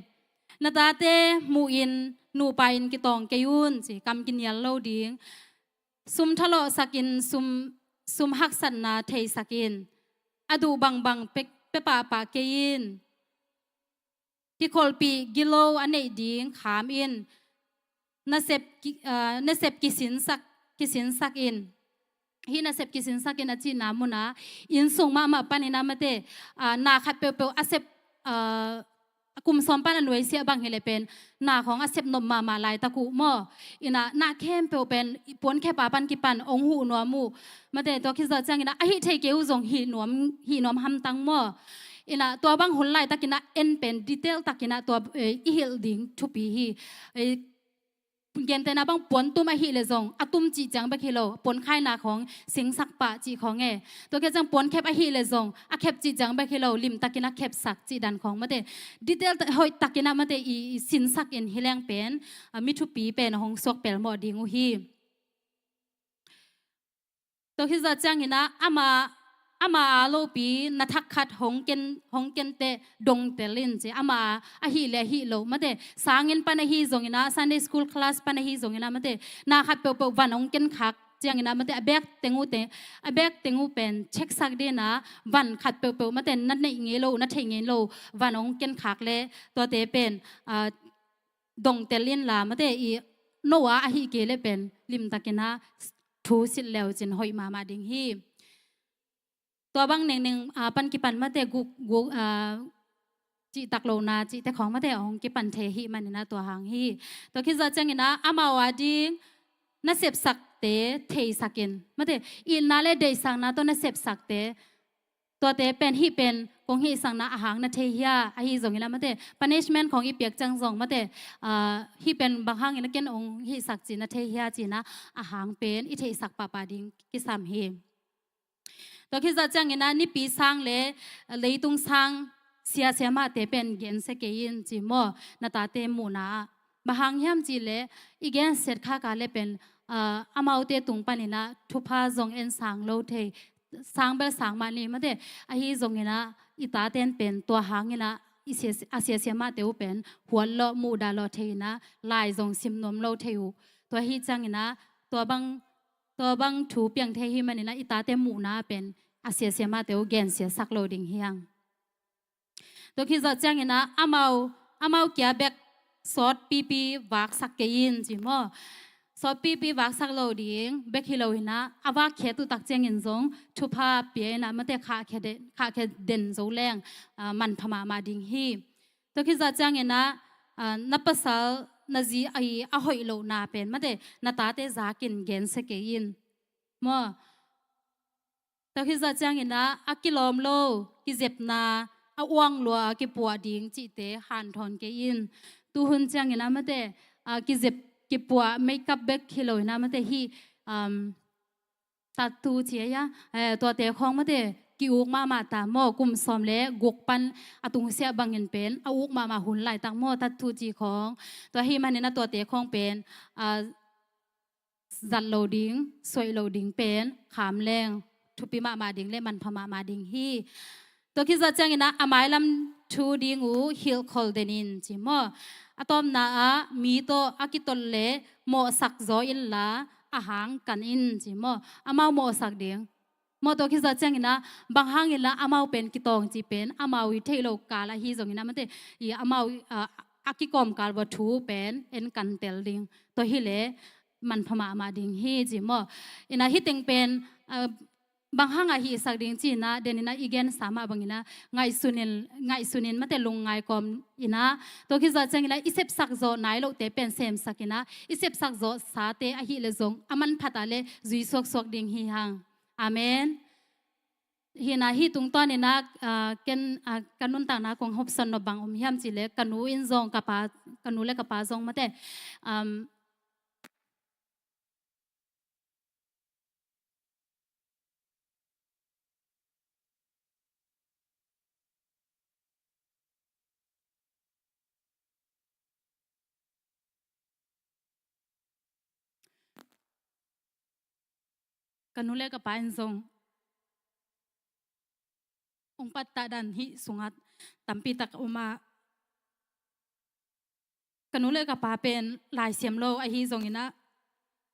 Na tate muh in nupa in kitawng kei un ci, kam kinial lo ding. Sum thalawhsak in, sum, sum haksatna theisak in. A duh bangbang pe, pe pahpah kei in. Kikholhpih gilo a neih ding kham in. Nasep ki, aa, nasep kisinsak, kisinsak in. Hih nasep kisinsak in a cihna mun a, innsung mahmah panin a mate, aa, na khat peuhpeuh a sep, aa, kum sawm pan a nuaisiah bang hileh pen, na khawng a sep nop mahmah laitak uh maw? Ina, na khempeuh pen puankhep a pan kipan ong huh nuam uh. Mate, tua khit zawh ciangin a, a hih thei kei uh zong hih nuam, hih nuam hamtang maw? Ina, tua bang hun laitakin a en pen detail takin a tua, eh, i hilh ding thupi hi. Eh, gentehna bang puan tum ahih leh zong, a tum cih ciang bek hi lo, puan khaina khawng singsak pah cih khawng e. Tua khit ciang puan khep ahih leh zong, a khep cih ciang bek hi lo, limtakin a khepsak cih dan khawng mate. Detail ta, hoih takin a mate i, i sinsak in hi leng pen, a mi thupi pen hong suak pelmawh ding uh hi. Tua khit zawh ciangin a, ama, ama a lopi na thak khat hong ken, hong ken teh dongtel in ci. Ama a, ahih leh ahih lo mate. Sanginn pan ahi zongin a, Sunday school class pan ahi zongin a mate. Na khat peuhpeuh van hong ken khak ciangin a mate. A bag teng uh te, a bag teng uh pen check sak ding a, van khat peuhpeuh mate. Na neih ngei lo, na theih ngei lo, van hong ken khak leh tuate pen, ah, dongtel in la mate i, no a ahih kei leh pen limtakin a thu silh le uh cin hoih mahmah ding hi. Tua bang nengneng, ah, pan kipan mate guk, guk, ah, cihtak lohna cihte khawng mate hong kipan thei ahih manin a tua hang hi. Tua khit zawh ciangin a amau a ding na sepsakte theisak in. Mate itna le deihsakna tawh na sepsakte, tuate pen hih pen kong hihsakna a hang na thei hia, ahi zongin a mate punishment khawng i piak ciang zong mate, ah, hih pen bang hangin a ken ong hihsak cih na thei hia cihna a hang pen i theihsak pahpah ding kisam hi. Tua khit zawh ciangin a nipi sang le leitung sang sia siamahte pen gensia kei in ci maw, na tate muhna ah. Bang hang hiam cih leh i gensiat khak a leh pen, ah, amaute tung panin a thupha zong en sang lo thei, sang bel sang mah ni mate, ahi zongin a i taten pen tua hangin a i sia, a sia siamahte uh pen huat lawh muhdah lawh thei in a lai zong sim nuam lo thei uh. Tua hi ciangin a tua bang, tua bang thu piang thei hi manin a i tate muhna pen a sia siamahte uh gensia sak lo ding hi hang. Tua khit zawh ciangin a amau, amau kia bek sawtpipi vaksak kei in ci maw. Sawtpipi vaksak lo ding bek hi lo in a, a vakkhiat uh tak ciangin zong thupha pia in a mate khahkhia den, khahkhia den zo leng, ah, manpha mahmah ding hi. Tua khit zawh ciangin a, ah, na pasal na zi a, a hoih lohna pen mate na tate zakin gensia kei in maw. Tua khit zawh ciangin a, a kilawm lo, kizepna, a uang lua a kipuah ding cihte hanthawn kei in. Tuhun ciangin a mate, a kizep, kipuah makeup bek hi lo in a mate hih, um, tattoo ci a, eh, tuate khawng mate ki-uk mahmah ta maw, kum sawm le guk pan a tungsiah bangin pen a uk mahmah hun laitak maw tattoo ci khawng. Tua hi manin a tuate khawng pen, ah, zat lo ding, suaih lo ding pen kham leng thupi mahmah ding le manpha mahmah ding hi. Tua khit zawh ciangin a, a mailam thu ding uh hilhkhol den in ci maw. A tawpna ah mi tawh a kitol le mawhsak zaw in la a hang kan in ci maw. Amau mawhsak ding maw. Tua khit zawh ciangin a, bang hangin la amau pen kitawng ci pen amau i theih lo kal ahi zongin a mate i amau, ah, a kikawm kal vua thu pen en kan tel ding. Tua hi leh manpha mahmah ding hi ci maw. In a hih teng pen, ah, bang hangah hihsak ding ci-in ah, den in ah i gensa mah bangin ah ngaihsun in, ngaihsun in mate lungngai kawm in ah, tua khit zawh ciangin ah i sepsak zawh nai lohte pen semsak in ah, i sepsak zawh sate ahih leh zong a manphat ah leh zui suaksuak ding hi hang. Amen. Hi in ah, hih tungtawn in ah, ah, ken, ah, ka nuntakna kong hopsawn nop bang om hiam cih leh, ka nu in zong, ka pa, ka nu le ka pa zong mate, um, ka nu le ka pa in zong hong pattah dan hih sungah tampi tak om a, ka nu le ka pa pen laisiam lo ahi zongin ah,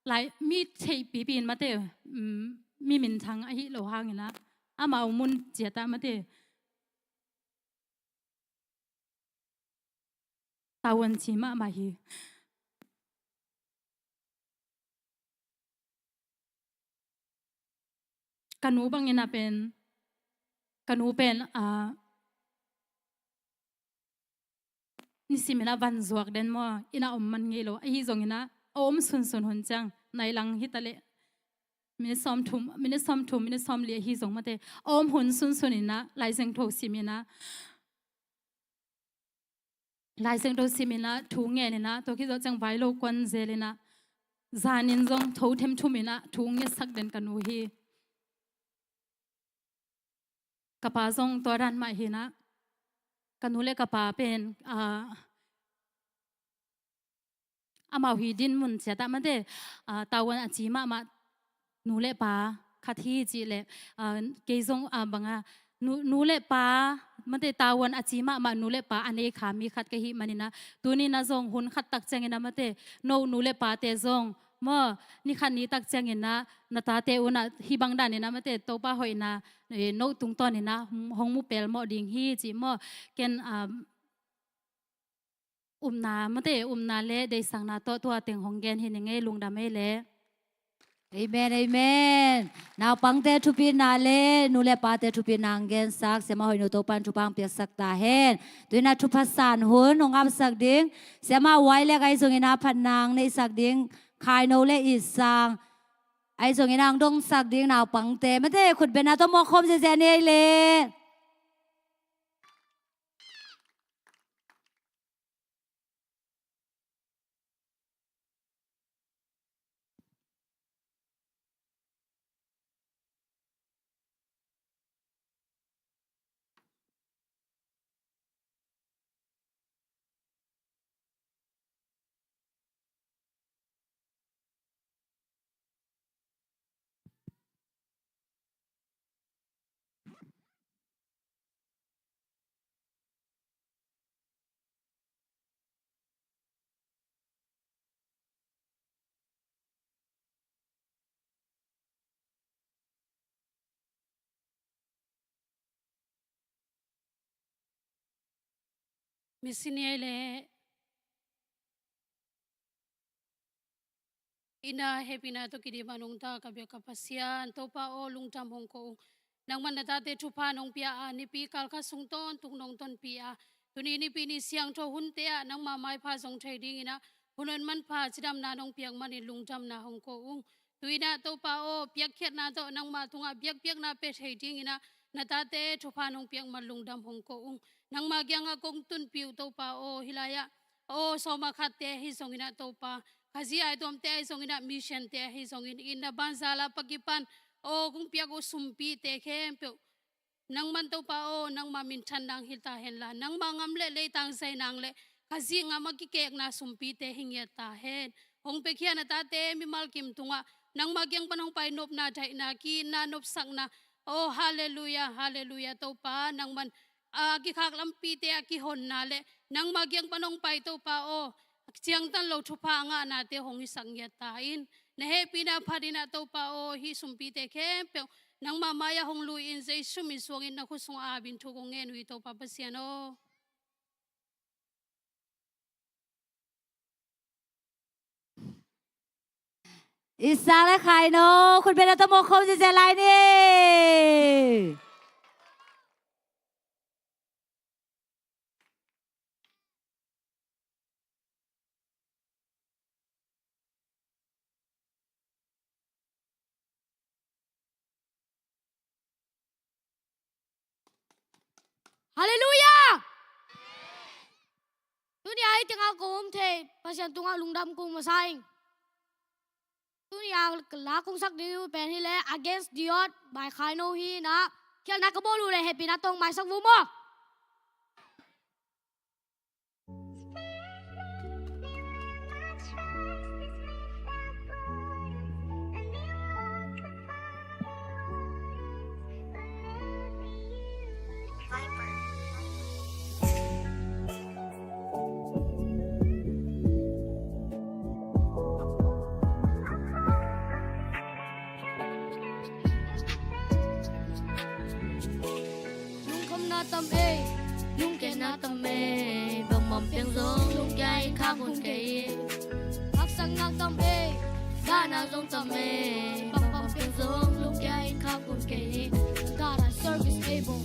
lai mi theihpipi in mate, um, mi minthang ahi lo hangin ah, amau mun ciat ah mate, tavuan ci mahmah hi. Ka nu bangin ah pen, ka nu pen, ah, nisimin ah van zuak den maw, inn ah om man ngei lo. Ahi zongin ah, a om sunsun hun ciang, nai lang hi ta leh, minute sawmthum, minute sawmthum, minute sawmli ahi zong mate, a om hun sunsun in ah, Lai Siangtho sim in ah, Lai Siangtho sim in ah, thu ngen in ah, tua khit zawh ciang vai lo kuan zel in ah, zan in zong tho themthum in ah, thu ngetsak den ka nu hi. Ka pa zong tua dan mah hi in ah, ka nu le ka pa pen, ah, amau hi dinmun ciat ah mate, ah, tavuan a ci mahmah nu le pa khat hi cih leh, ah, kei zong, ah, bang a, nu, nu le pa mate, tavuan a ci mahmah nu le pa a nei kha mi khat ka hih manin ah, tuni in ah zong hun khat tak ciangin ah mate, no nu le pate zong maw, ni khat ni tak ciangin ah na tate un ah hih bang dan in ah mate, Topa hoihna, eh, no tungtawn in ah hong mu pelmawh ding hi cih maw, ken, ah, upna mate, upna le deihsakna tawh tua teng hong gen hi ning ei, lungdam ei leh. Amen, amen. Naupangte thupina le nu le pate thupina hong gensak Siamah Hoihnu Topa'n thupha hong piaksak ta hen. Tu in ah thupha san hun hong apsak ding Siamah Wai Lek ahi zongin ah phatna hong neihsak ding Khai No le It Sang ahi zongin ah hong dongsak ding naupangte mate, khutbetna tawh mawk khawm ziahziah ni ei leh. Misi ni ei leh. Inn ah hehpihna tawh kidim a nungta ka biak ka Pasian, Topa aw, lungdam hong ko ung. Nangman na tate thupha nong pia a, nipi kal khat sung tawntung nong tonpih a, tuni nipi ni siangtho hunte ah nangma maipha zong thei dingin ah, hun hong manpha cidamna nong piak manin lungdamna hong ko ung. Tu in ah Topa aw, piakkhiatna tawh nangma tungah biakpiakna pia thei dingin ah, na tate thupha nong piak man lungdam hong ko ung. Nangma kiangah kong tunpih uh Topa aw, hih lai-ah aw, sawma khatte ahi zongin ah Topa, Khazih ai tuamte ahi zongin ah, mission-te ahi zongin, inn ah banzala pakipan aw, kong piak uh sumpite khempeuh nangman Topa aw, nangma minthan dang hi ta henla, nangma ngam le leitang zainang le Khazih ngam a kikekna sumpite hi ngiat ta hen. Hong piakhia na tate mimal kim tungah nangma kiang pan hong pai nopna, daihna, ki-itna, nopsakna, aw, halleluiah, halleluiah, Topa, nangman a kikhak lampite a kihonna le nangma kiang pan hong pai Topa aw, ciangtan lo thupha a ngahnate hong hisak ngiat ta in. Na hehpihna phat in ah Topa aw, hih sumpite khempeuh nangma mai-ah hong lui-in Jesu min suangin na khut sungah ap in thu kong ngen uh hi Topa Pasian aw. Isak le Khaino, khutbetna tawh muak khawm ziahziah lai ni. Halleluiah! Tuni-a hih tengah kong um thei Pasian tungah lungdam kong masa ing. Tuni-a la kong sak ding uh pen hileh Against the Odds by Khaino hi in ah, khialhna ka bawl uh leh hehpihna tawh maisak vua maw. Lungkhamna tam ei, lungkiatna tam ei, bangbang piang zong lungkia in khak hun kei hi. Haksatna tam ei, dahna zong tam ei, bangbang piang zong lungkia in khak hun kei hi. God, I serve is able.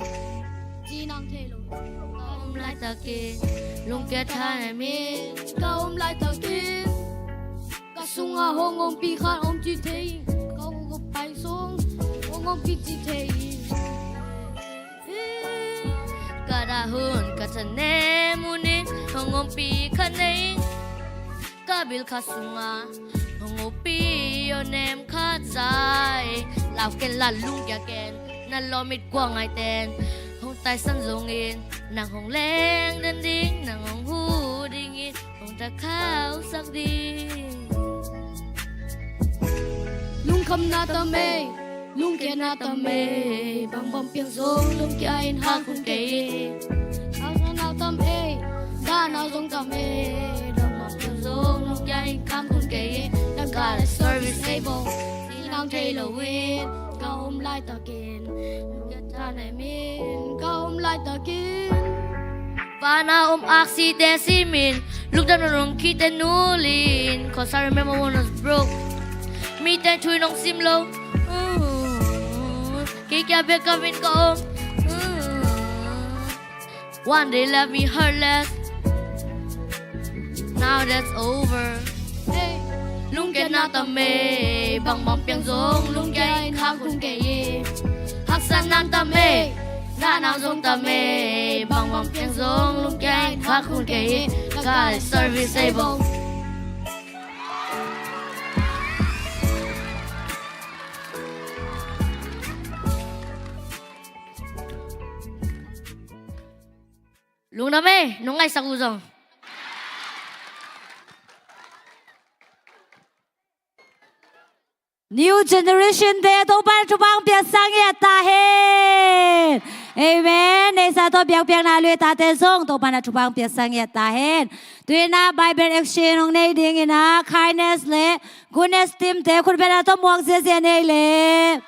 Ci nang thei lo. Ka om laitakin lungkia thanem in, ka om laitakin ka sungah hong ompih khat om ci thei, ka uk a pai sung hong ompih ci thei. Ka dah hun ka thanem hun in hong ompih khat nei, ka bil khat sungah hong ompih aw nem khat zai. Lau ken la, lungkia ken, na lawm it kua ngaiten hong taisan zongin, nang hong leng den ding, nang hong huh dingin hong takhauhsak ding. Lungkhamna tam ei, lungkiatna tam ei, bangbang piang zong lungkia in khak hun kei hi. Haksatna tam ei, dahna zong tam ei, bangbang piang zong lungkia in khak hun kei hi. Na God, I serve is able. Ci nang thei lo in, ka om laitakin lungkia thanem in, ka om laitakin. Vana om aksite simin, lungdamna nong khite nulin, 'cause I remember when I was broke. Mite thu nong sim lo. Kei kia bek ka vin ka om. One day left me heartless. Now that's over. Hey. Lungkiatna tam ei, bangbang piang zong lungkia in khak hun kei hi. Haksatna tam ei, dahna zong tam ei, bangbang piang zong lungkia in khak hun kei hi. Na God, I serve is able. Lungdam ei, nong ngaihsak uh zong. New generation te Topa'n thupha hong piaksak ngiat ta hen. Amen. Neihsa tawh biakpiakna lui tate zong Topa'n thupha hong piaksak ngiat ta hen. Tu-in ah Bible exchange hong nei dingin ah Kindness le Goodness team te khutbetna tawh muak ziahziah nei leh.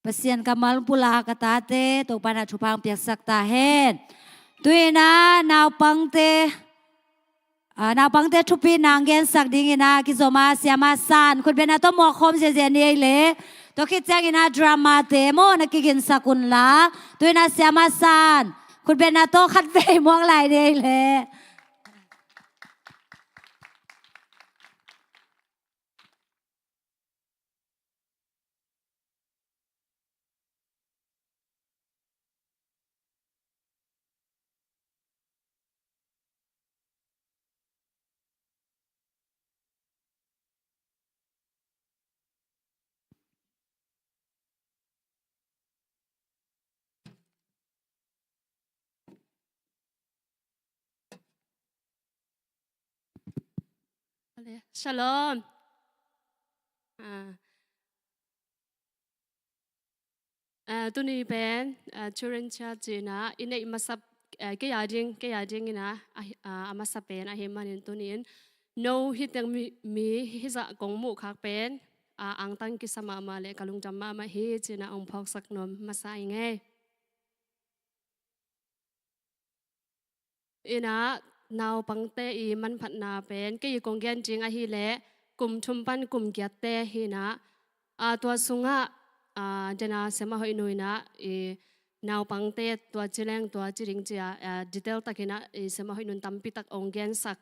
Pasian kammal pulak a tate Topa in ah thupha hong piaksak ta hen. Tu-in ah naupangte, ah, naupangte thupina hong gensak dingin ah kizom a, Siama San khutbetna tawh muak khawm ziahziah ni ei leh. Tua khit ciangin ah dramate maw na kiginsak un la. Tu-in ah Siama San khutbetna tawh khatvei muak lai ni ei leh. Shalom. Ah. Ah, tuni pen, ah, Children Church in ah i neih masa, ah, kei a ding, kei a dingin ah, ah, ah, a masa pen ahih manin tuni-in no hi teng mi, mi hizah kong muh khak pen, ah, angtang kisa mahmah leh ka lungdam mahmah hi ci-in ah hong phawksak nuam masa ing ei. In ah naupangte i manphatna pen kei kong gen ding ahih leh kum thum pan kum giatte hi-in ah, ah, tua sungah, ah, den a Siama Hoih Nu in ah i naupangte tua ci leng tua ci ding ci-a, ah, detail takin ah i Siama Hoih Nun tampi tak hong gensak.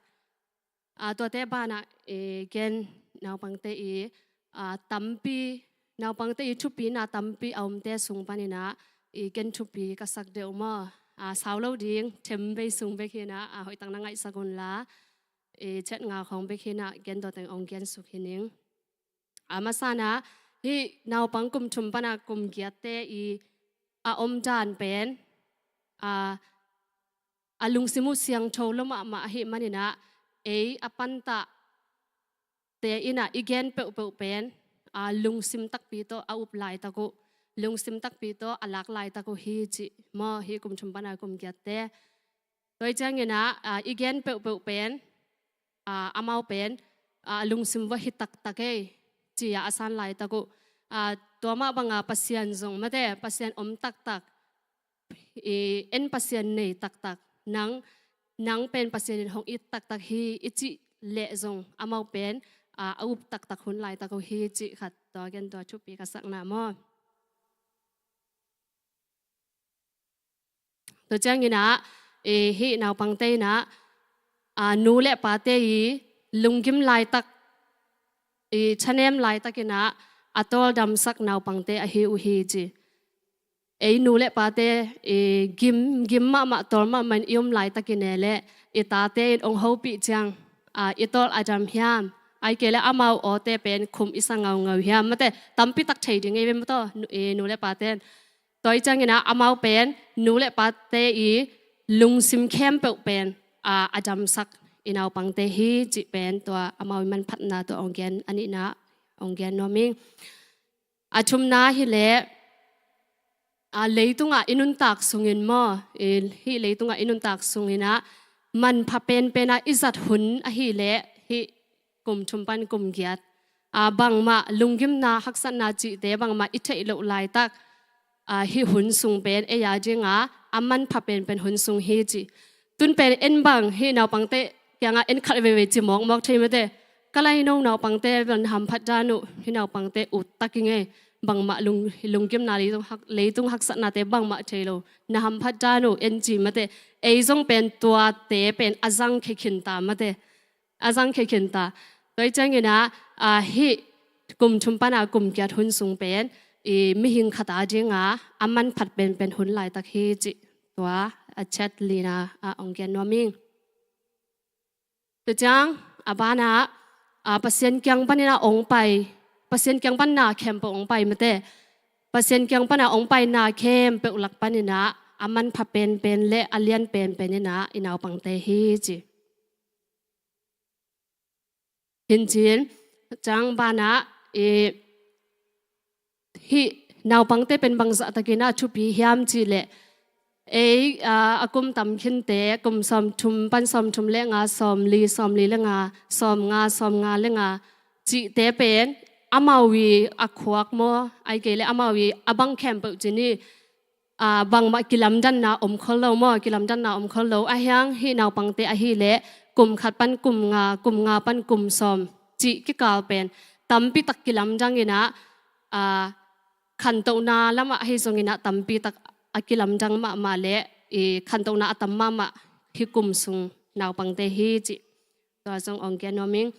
Ah, tuate banah, eh, ken naupangte i, ah, tampi, naupangte i thupina tampi a omte sung panin ah, eh, ken thupi ka sak deuh maw. Ah, sau lo ding, themvei sung bek hi-in ah, ah, hoihtak na ngaihsak un la, eh, chet nga khawng bek hi-in ah, ken tua teng hong gensuk hi ning. A masa-in ah, hih naupang kum thum pan a kum giatte i a omdan pen, a, a lungsim uh siangtho lo mahmah ahih manin ah, ei a pantahte in ah i gen peuhpeuh pen, a, lungsim takpi tawh a up laitak uh, lungsim takpi tawh a lak laitak uh hi cih maw, hih kum thum pan a kum giatte. Tua hi ciangin ah, ah, i gen peuhpeuh pen, ah, amau pen, ah, lungsim va hi taktak ei, ci-a a san laitak uh. Ah, tua mah banga Pasian zong mate, Pasian om taktak, i en Pasian nei taktak, nang, nang pen Pasian in hong it taktak hi i cih leh zong amau pen, ah, a up taktak hun laitak uh hi cih khat tua ken tua thupi ka sakna maw. Tua ciangin ah, eh, hih naupangte in ah, ah, nu le pate i lunggim laitak, i thanem laitakin ah, a tawldamsak naupangte ahi uh hi ci. Ei nu le pate, i gim, gim mahmah, tawl mahmah in i om laitakin e leh, i tate in hong hopih ciang, ah, i tawl a dam hiam? Ahih kei leh amau awte pen khum i sa ngaungau hiam? Mate, tampi tak thei ding ei ve maw taw, nu, i nu le pate in. Tua hi ciangin ah amau pen nu le pate i lungsim khempeuh pen, a, a damsak i naupangte hi cih pen tua amau i manphatna tua hong gen a nihna hong gen nuam ing. A thumna hi leh, a, leitungah i nuntak sungin maw, i, hih leitungah i nuntak sungin ah manpha penpen ah i zat hun ahih leh hih kum thum pan kum giat, a, bangmah lunggimna haksatna cihte bangmah i theih loh laitak, a, hih hun sung pen ei a dinga a manpha penpen hun sung hi ci. Tun pen en bang hih naupangte kiangah en khat veivei ci mawkmawk thei mate. Ka laino naupangte bel na hamphat dan uh, hih naupangte ut tak ing ei. Bangmah lung, lunggimna leitung hak, leitung haksatnate bangmah thei lo, na hamphat dan uh en ci mate. Ei zong pen tuate pen a zangkhia khinta mate. A zangkhia khinta. Tua hi ciangin ah, a, hih kum thum pan a kum giat hun sung pen i mihing khat a dinga a manpha penpen hun laitak hi cih tua a chat lina ah hong gen nuam ing. Tua ciang a banah, a, Pasian kiang panin ah hong pai, Pasian kiang pan na khempeuh hong pai mate. Pasian kiang pan a hong pai na khempeuh lak panin ah a manpha penpen le a lian penpen in ah i naupangte hi ci. Hi-in cin, ciang banah, i, hih naupangte pen bangzah takin ah thupi hiam cih leh, ei, a, a kum tam khinte, kum sawmthum pan sawmthum le nga, sawmli, sawmli le nga, sawmnga, sawmnga le nga cihte pen amau i a khuak maw, ai kei le amau i a bang khempeuh ci ni, a, bangmah kilamdanna om khol lo maw, kilamdanna om khol lo. Ahiang hih naupangte ahih leh kum khat pan kum nga, kum nga pan kum sawm cih kikal pen tampi tak kilamdang in ah, a, khantohna lamah ahi zongin ah tampi tak a kilamdang mahmah leh i khantohna a tam mahmah hih kum sung naupangte hi cih tua zong ong gen nuam ing.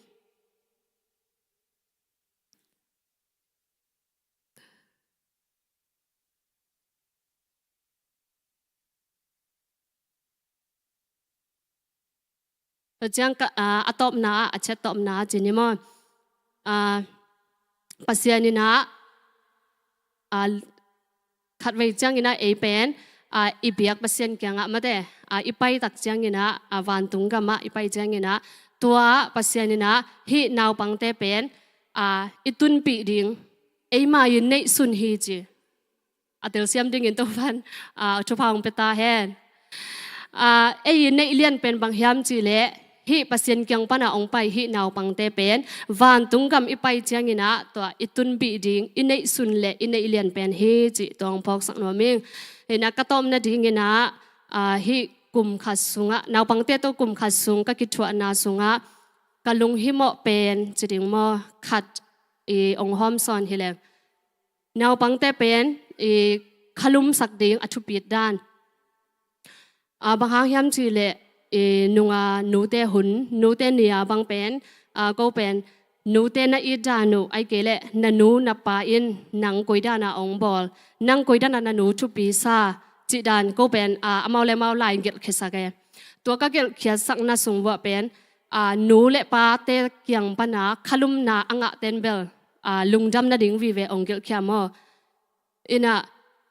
Tua ciang ka, a, a tawpna ah, a ciat tawpna ah ci ni maw? A, Pasian in ah, a, khatvei ciangin ah ei pen, a, i biak Pasian kiangah mate, a, i pai tak ciangin ah, a, vantung gamah i pai ciangin ah, tua Pasian in ah hih naupangte pen, a, i tunpih ding eima i neihsun hi ci. A telsiam dingin Topan, a, thupha hong pia ta hen. A, ei i neih lian pen bang hiam cih leh hih Pasian kiang pana hong pai hih naupangte pen vantung gam i pai ciangin ah tua i tunpih ding, i neihsun le i neih lian pen hi cih tua hong phawksak nuam ing. Hi in ah ka tawpna dingin ah, a, hih kum khat sungah, naupangte tawh kum khat sung ka kithuahna sungah ka lunghimawh pen ci ding maw, khat i ong hawmsawn hi leng. Naupangte pen i khalumsak ding a thupit dan. A, bang hang hiam cih leh i nunga nute hun, nute ni a bang pen, a, ko pen nute na it dan uh, ai kei leh na nu na pa in nang koi dan a ong bawl, nang koi dan a na nu thupi sa cih dan ko pen, a, amau le amau lai gelhkhiasak e. Tua ka gelhkhiatsakna sung vuah pen, a, nu le pate kiang pana khalumna a ngahten bel, a, lungdam nading vive ong gelhkhia maw? In ah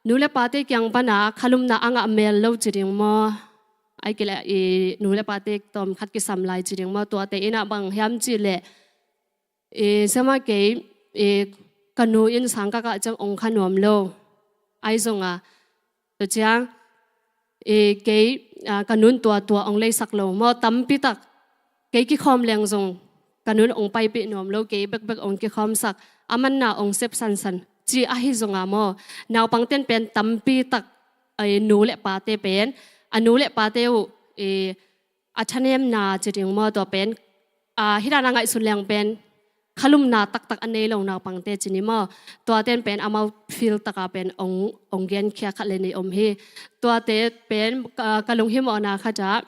nu le pate kiang pana khalumna a ngah mel lo ci ding maw? Ai kei leh i nu le pate tawm khat kisam lai ci ding maw? Tuate in ah bang hiam cih leh i, siamah kei, i, ka nu in sang ka kah ciang ong kha nuam lo. Ai zong a, tua ciang, i, kei, a, ka nun tua tua ong leisak lo maw, tampi tak. Kei kikhawm leng zong ka nun ong paipih nuam lo, kei bekbek ong kikhawmsak, a manna ong sep sansan ci ahi zong a maw, naupangten pen tampi tak, i, nu le pate pen, a nu le pate uh, i, a thanemna ci ding maw, tua pen, a, hih dan a ngaihsun leng pen khalumna taktak a nei lo naupangte ci ni maw? Tuaten pen amau field taka pen ong, ong genkhia khat le nih om hi. Tuate pen, a, ka lunghimawhna khat ah,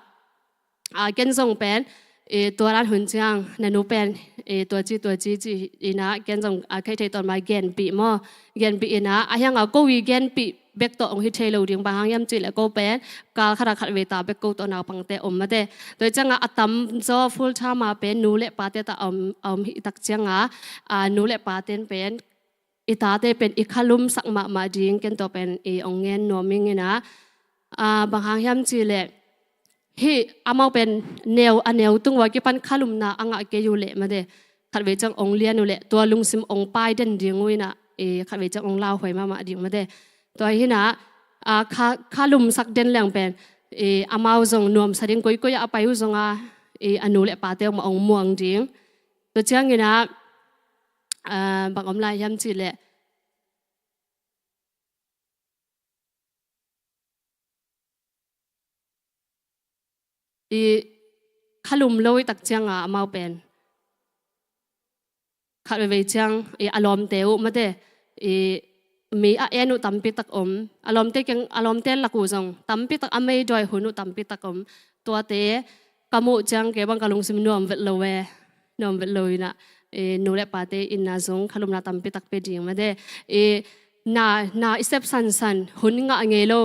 a, ken zong pen, e, tua dan hun ciang na nu pen, e, tua ci, tua ci ci in ah ken zong, a, khaih thei tawn mai genpih maw? Genpih in ah, a hiang a ko i genpih bek tawh ong hi thei lo ding, bang hang hiam cih leh ko pen kal khat ah khatvei ta bek ko tawh naupangte om mate. Tua ciang a, a tamzaw full time a pen nu le pate ta a om, a om hi tak ciang a, a, nu le paten pen i tate pen i khalumsak mahmah ding ken tua pen i ong ngen nuam ing in ah, a, bang hang hiam cih leh hih amau pen neu, a neu tung ua kipan khalumna a ngah kei uh leh mate, khatvei ciang ong lian uh leh tua lungsim ong pai den ding uh in ah, e, khatvei ciang ong lauhuai mahmah ding mate. Tua hi in ah, a, kha, khalumsak den leng pen, e, amau zong nuamsa ding, koikoi ah a pai uh zong a, e, a nu le pate ong, ong muang ding. Tua ciangin ah, a, bang om lai hiam cih leh i khalum lo i tak ciang a amau pen khat veivei ciang i a lawmte uh mate, i mi a en uh tampi tak om, a lawmte kiang, a lawmte lak uh zong tampi tak a meidawi hun uh tampi tak om. Tuate ka muh ciang kei bang ka lungsim nuam vet lo e. Nuam vet lo in ah, e, nu le pate in ah zong khalumna tampi tak pia ding mate. E, na, na i sep sansan hun ngah ngei lo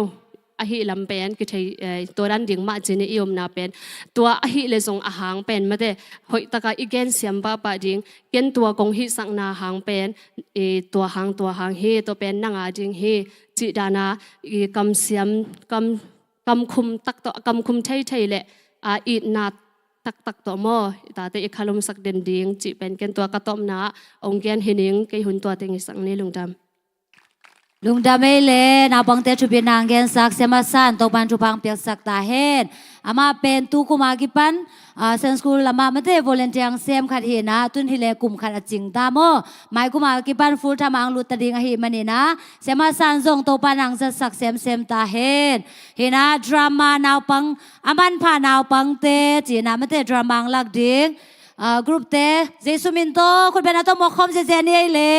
ahih lam pen kithei, e, tua dan ding mah ci ni i omna pen. Tua ahih leh zong a hang pen mate, hoih taka i gensiam pahpah ding, ken tua kong hihsakna hang pen, e, tua hang, tua hang hi, tua pen nang a ding hi cih dan a, i kamsiam, kam, kamkhum tak tawh, kamkhum theithei leh, a, itna taktak tawh maw, i tate i khalumsak den ding cih pen ken tua ka tawpna ah ong gen hi ning, kei hun tua teng i sak ni, lungdam. Lungdam ei le, naupangte thupina ang gensak Siama San Topan thupha ang piaksak ta hen. Amah pen tu kum a kipan, ah, Sunday school lamah mate volunteer ang sem khat hi na, tun hi le kum khat a cing ta maw. Mai kum a kipan full time ang lut ta ding ahi manin ah, Siama San zong Topan ang zatsak semsem ta hen. Hi na drama naupang, a manpha naupangte, ci na mate drama ang lak ding, ah, group te, Jesu min tawh, khut beng a tawh mawk khawm ziazia ni ei le.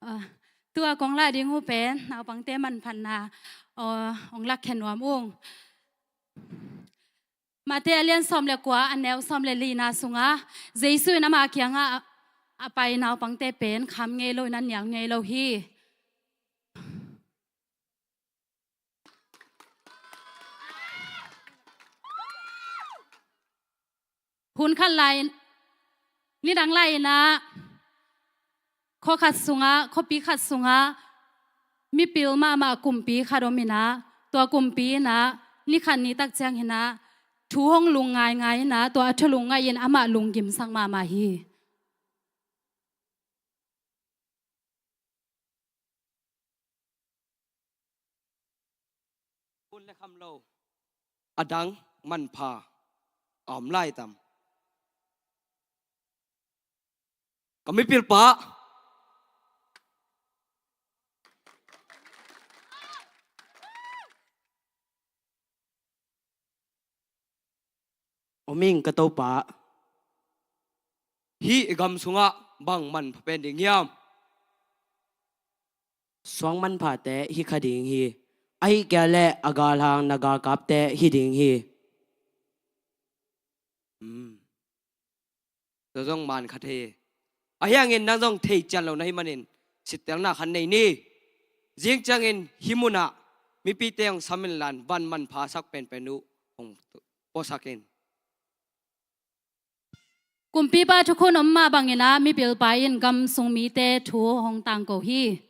Ah, tua kong lah ding uh pen naupangte manphatna, ah, ong lak khen nuam ung. Mate a lian sawm le kua, a neu sawm le lina sungah Jesu in ama kiangah a, a pai naupangte pen kham ngei lo in a nial ngei lo hi. Hun khat lai, nidang lai inah, khuakhat sungah, khuapi khat sungah, mipil mahmah kumpi khat om inah, tua kumpi inah, nikhat nitak ciang inah, thu hong lung ngaingai inah, tua a thu lungngaih in amah lunggimsak mahmah hi. Hun le kham lo, a dang manpha a om lai tam? Ka mipilpa. Om ing ka Topa. Hih i gam sungah bang manpha pen ding hiam? Suang manphate hi kha ding hi. Ahih kei leh a galhang na galkapte hi ding hi. Hmm. Tua zong man kha thei. Ahi hangin nang zong thei cian lo na hih manin sittelna khat nei ni. Zing ciangin hih munah mipite hong sam inla van manpha sak penpen uh hong puaksak in. Kumpipa thukhun om mah bangin ah mipilpa in gam sung mite thu hong tangko hi.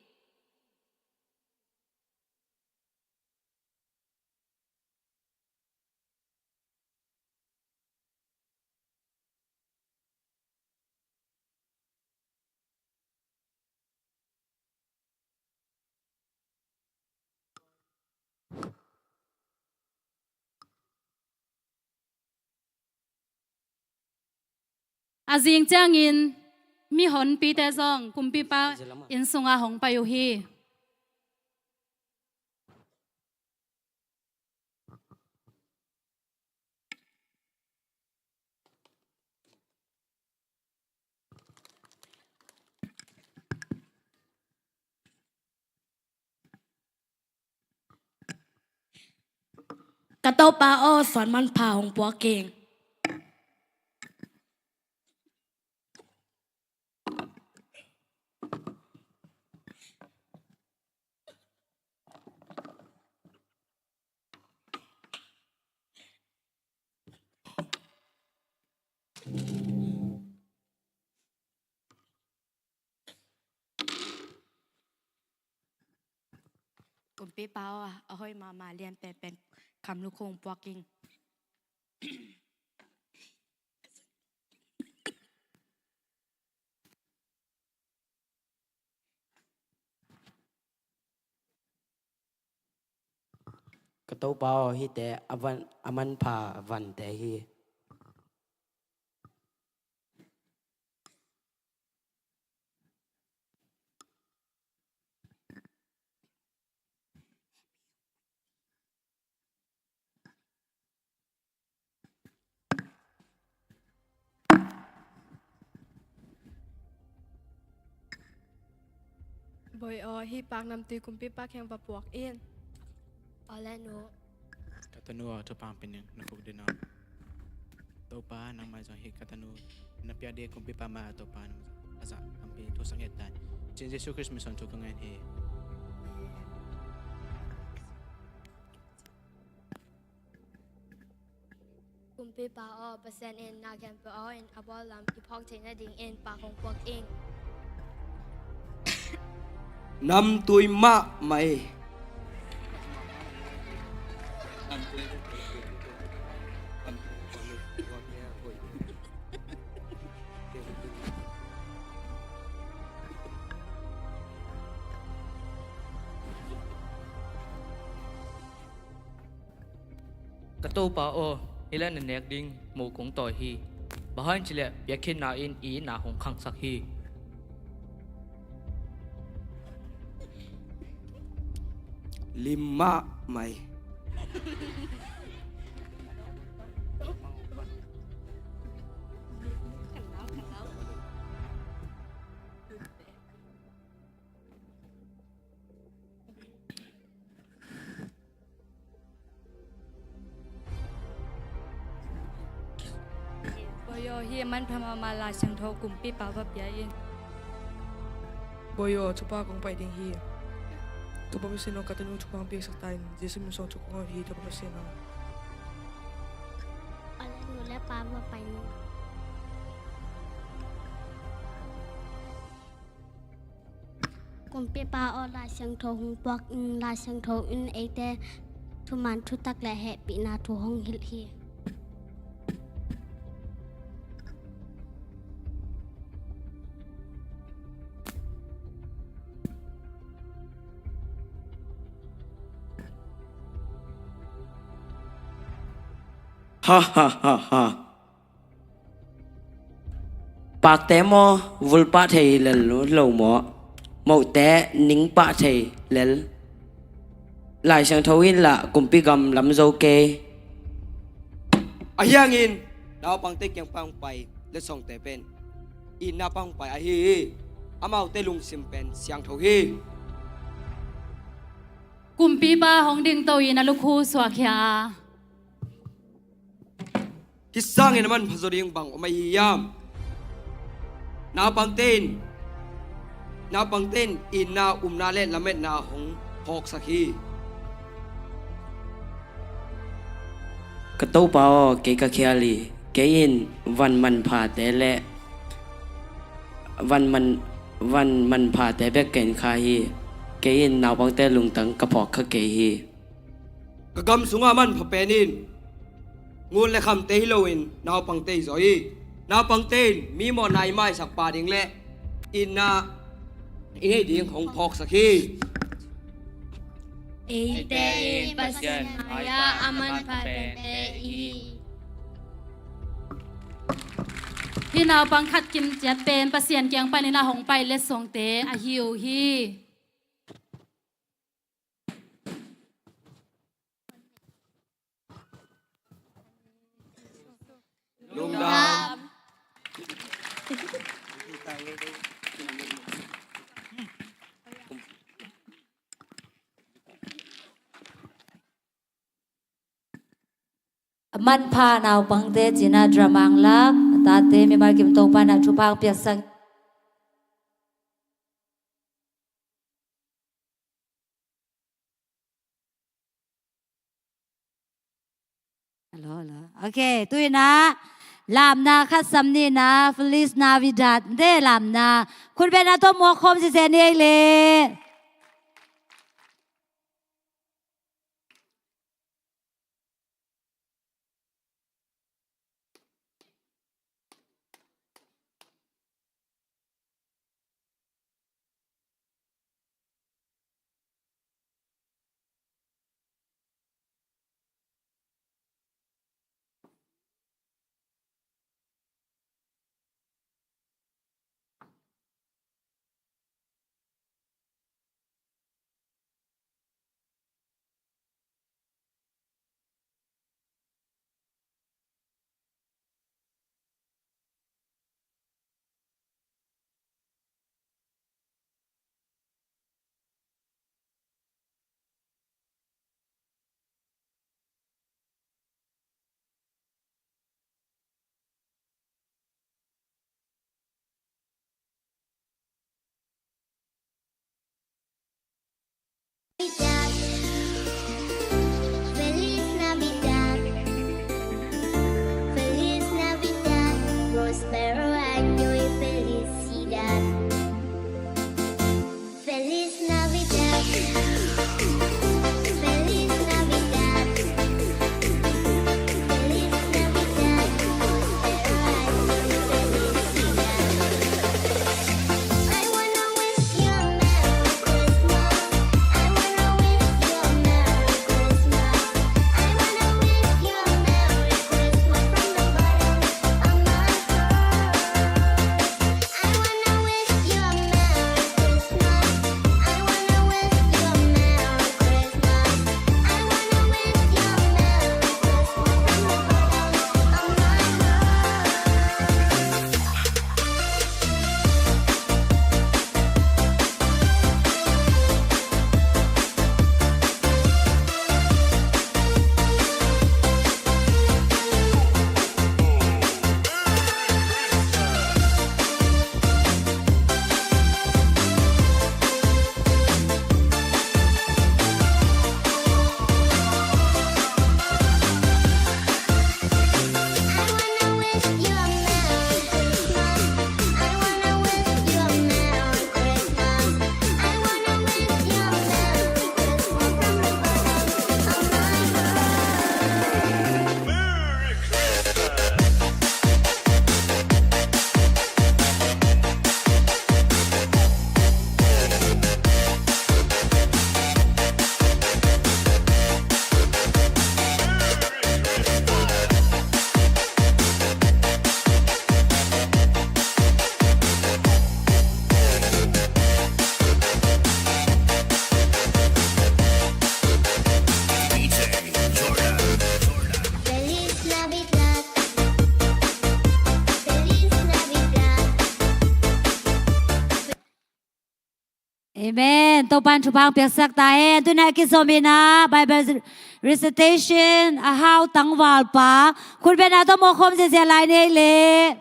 A zing ciangin mihonpite zong kumpipa inn sungah hong pai uh hi. Ka Topa aw, suan manpha hong puak ing. Kumpipa aw, a hoih mahmah lian penpen kham lukhu hong puak ing. Ka Topa aw, hihte a van, a manpha vante hi. Bawi aw, hih pak namtui kumpipa kiang va puak in. Aw le nu. Ka tanu aw, thupha pia ning, na khuk din aw. Topa, nangmah zong hih ka tanu na piak ding kumpipa mah a, Topa, nang a zah tampi thu sa nget ta in. Cin Jesu Khrist min suang thu ka ngen hi. Kumpipa aw, Pasian in na khempeuh a hoih in a bawl lam i phawk theih nadingin pak hong puak ing. Namtui mahmah hi. Ka Topa aw, hih leh na nek ding mo kong tawi hi. Bang hang hiam cih leh biakinnau in i itna hong khangsak hi. Lim mahmah hi. Bawi aw, hih a manpha mahmah Lai Siangtho kumpipa va pia in. Bawi aw, thupha kong pai ding hi. Topa Pasian aw, ka tanu thupha hong piaksak ta in. Jesu min suang thu kong ngen hi, Topa Pasian aw. Aw le nu le pa, va pai ni. Kumpipa aw, Lai Siangtho hong puak ing. Lai Siangtho in eite thuman thutak le hehpihna thu hong hilh hi. Ha, ha, ha, ha. Pakte maw, vul pah thei lel lo maw? Mohte ning pah thei lel. Lai Siangtho in lah kumpi gam lam zo kei. Ahi hangin naupangte kiang pan hong pai letsongte pen i itna pan hong pai ahi hi. Amaute lungsim pen siangtho hi. Kumpipa hong dingto in a lukhu suahkhia a, hih sangin a manpha zaw ding bang om ahi hiam? Naupangte in, naupangte in itna, upna le lametna hong phawksak hi. Ka Topa aw, kei ka khial hi. Kei in van manphate le van man, van manphate bek ka in kha hi. Kei in naupangte lungtang ka phawk kha kei hi. Ka gam sungah manpha pen in ngun le khamte hi loin naupangte hi zaw hi. Naupangte in mi mawhna i maisak pah ding le itna i neih ding hong phawksak hi. Eite in Pasian mai-ah a manpha tengte i hi. Hih naupang khat kim ciat pen Pasian kiang panin a hong pai letsongte ahi uh hi. Lungdam. A manpha naupangte ci-in a drama hong lak, a tate mimal kim Topa in a thupha hong piaksak. Hello, hello. Ok, tu-in ah lamna khat sam ni in ah, Feliz Navidad. Nte lamna khut beng na tawh muak khawm sese ni ei le. Amen. Topa'n thupha piaksak ta hen. Tuna kizom in ah Bible recitation a hau tangvalpa khutbetna tawh mawkhawm ziazia lai ni ei leh.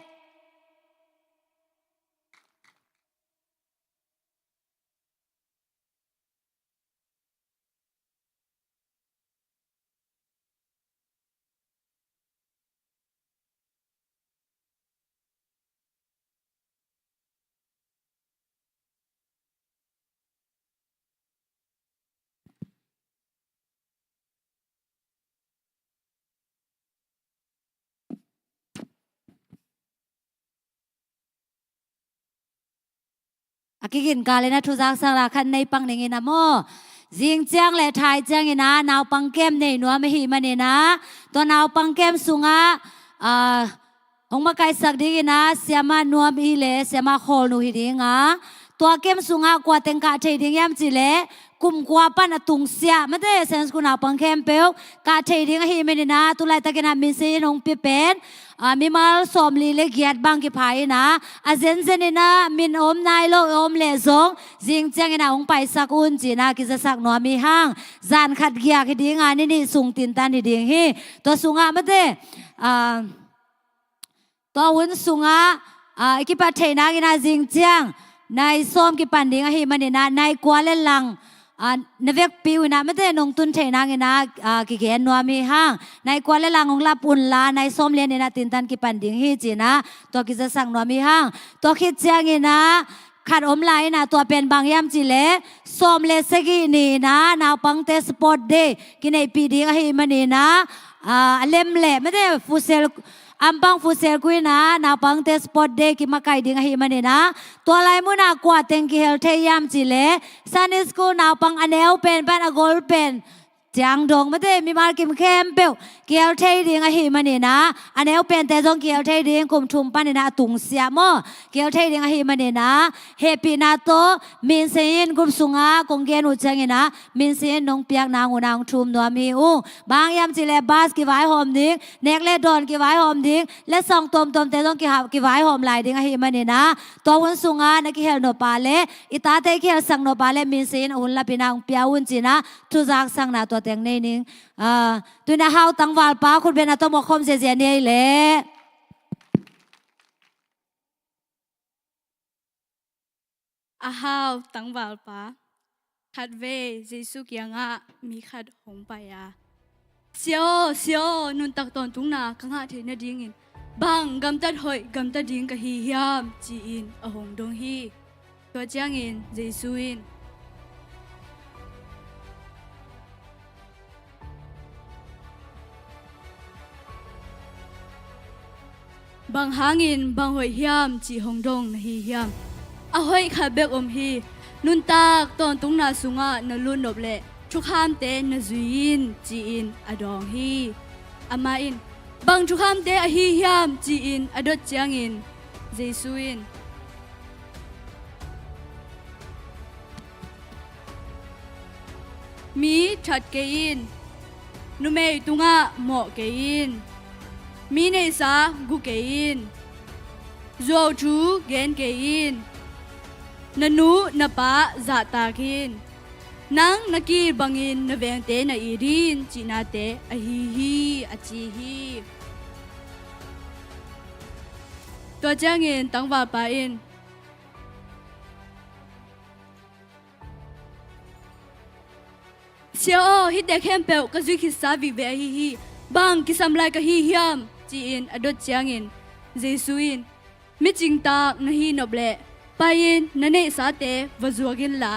A kiginka le na thuzak sang la khat nei pang ning in ah maw. Zing ciang le thai ciangin ah naupang kem nei nuam ahih manin ah tua naupang kem sungah, ah, hong makaisak dingin ah siamah nuam i le siamah khawlnu hi ding a, tua kem sungah kua teng kah thei ding hiam cih leh kum kua pan a tungsiah mate Sunday school naupang khempeuh kah thei ding ahih manin ah tulaitakin ah Min Sein In hong pia pen, ah, mimal sawmli le giat bang kipha in ah a zenzen in ah min om nai lo om leh zong zing ciangin ah hong paisak un ci-in ah kizasak nuam hi hang. Zan khat giak hi ding a ni nih sung tintan hi ding hi. Tua sungah mate, ah, tua hun sungah, ah, i kipat theih nangin ah zing ciang nai sawm kipan ding ahih manin ah nai kua le lang, ah, na vekpi uh in ah mate nong tun theih nangin ah, ah, kigen nuam hi hang. Nai kua le lang hong lap un la nai sawm lian in ah tintan kipan ding hi ci-in ah tua kizasak nuam hi hang. Tua khit ciangin ah khat om lai in ah tua pen bang hiam cih leh sawm le sagih ni in ah naupangte sport day kineihpih ding ahih manin ah, ah, a lem le mate futsal, ampang futsal kui in ah naupangte sport day kimakaih ding ahih manin ah tua lai munah kua teng kihel thei hiam cih leh Sunday school naupang a neu pen pan a gol pen ciang dong mate mimal kim khempeuh kihel thei ding ahih manin ah a neu pente zong kihel thei ding kum thum panin ah a tungsiah maw kihel thei ding ahih manin ah hehpihna tawh Min Sein In group sungah kong gen uh ciangin ah Min Sein In nong piak nang un ah hong thum nuam hi ung. Bang hiam cih leh bus kivaihawm ding, nek le dawn kivaihawm ding, letsong tuamtuamte zong kiha-, kivaihawm lai ding ahih manin ah tua hun sungah na kihel nop a le i tate i kihelsak nop a le Min Sein In a hun lap in ah hong pia un ci-in ah thuzak sangna tua teng nei ning. Ah, tuna hau tangvalpa khutbetna tawh mawkhawm ziazia ni ei leh. A hau tangvalpa. Khatvei Jesu kiangah mi khat hong pai a, "Sia aw, Sia aw, nuntak tawntungna ka ngah theih nadingin bang gamtat hoih gamta ding ka hi hiam?" ci-in a hong dong hi. Tua ciangin Jesu in, "Bang hangin bang hoih hiam cih hong dong na hi hiam? A hoih khat bek om hi. Nuntak tawntungna sungah na lut nop leh thukhamte na zui in," ci-in a dawng hi. Amah in, "Bang thukhamte ahi hiam?" ci-in a dot ciangin Jesu in, "Mi that kei in, numei tungah mawh kei in, mi neihsa gu kei in, zuau thu gen kei in, na nu na pa zahtak in, nang na ki bangin na vengte na it in," cihnate ahi hi, a ci hi. Tua ciangin tangvalpa in, "Sia aw, hihte khempeuh ka zui khitsa vive ahi hi. Bang kisam lai ka hi hiam?" ci-in a dot ciangin Jesu in, "Micingtak na hih nop leh pai-in na neihsate va zuak inla,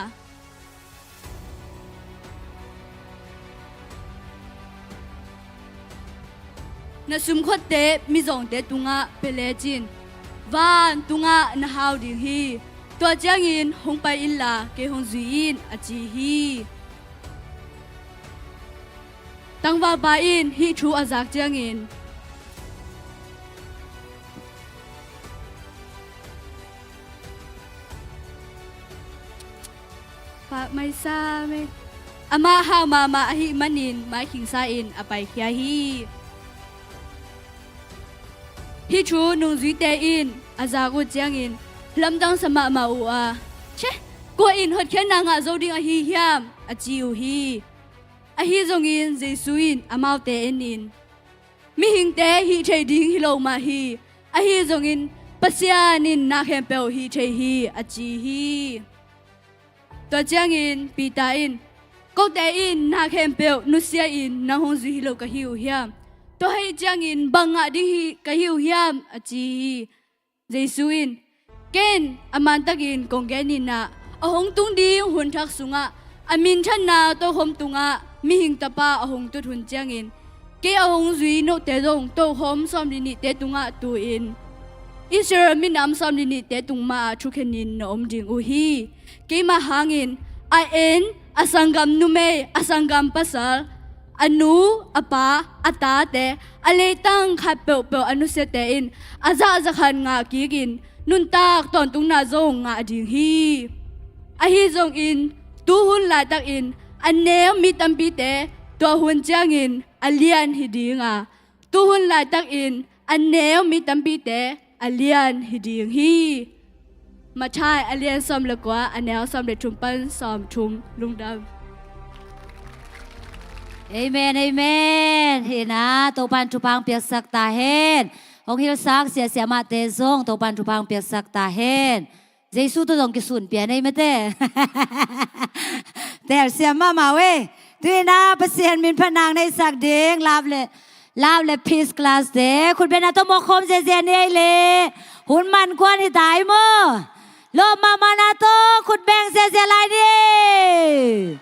na sumkhuatte mizawngte tungah pia lecin vantungah na hau ding hi. Tua ciangin hong pai inla kei hong zui in," a ci hi. Tangvalpa in hih thu a zak ciangin, "Pak maisa me." Amah hau mahmah ahih manin maikhingsa in a paikhia hi. Hih thu nungzuite in a zak uh ciangin lamdang sa mahmah uh a, "Che, "Kua in hotkhiatna ngah zo ding ahi hiam?" a ci uh hi. Ahi zongin Jesu in amaute enin, "Mihingte hih thei ding hi lo mah hi, ahi zongin Pasian in na khempeuh hih thei hi," a ci hi. Tua ciangin Peter in, "Kote in na khempeuh nusia-in nang hong zui hi lo ka hi uh hiam? Tua ahih ciangin bang ngah ding hi ka hi uh hiam?" a ci hi. Jesu in, "Ken a mantakin kong gen in ah, a hong tung ding hun thak sungah a minthanna tokhom tungah Mihing Tapa a hong tut hun ciangin, kei a hong zui note zong tokhom sawmli nihte tungah tu-in Israel minam sawmli nihte tung mah ah thukhenin na om ding uh hi. Keimah hangin a en, a sanggam numei, a sanggam pasal, a nu, a pa, a tate, a leitang khat peuhpeuh a nusiate in a zah za khat ngah kikin nuntak tawntungna zong ngah ding hi. Ahi zongin tuhun laitakin a neu mi tampite tua hun ciangin a lian hi ding a, tuhun laitakin a neu mi tampite a lian hi ding hi." Matthai a lian sawm le kua, a neu sawm le thum pan sawm thum. Lungdam. Amen, amen. Hi na, Topan thupha piaksak ta hen. Hong hilsak sia siamahte zong Topan thupha piaksak ta hen. Jesu tawh zong kisun pian ei mate. Telsiam mahmah uh ei. Tu-in ah Pasian min phatna neihsak ding love le, love le peace class te khutbetna tawh mawk khawm ziazia ni ei le. Hun man kuan hi ta ei maw. Lawp mahmahna tawh khutbeng ziazia lai ni ei.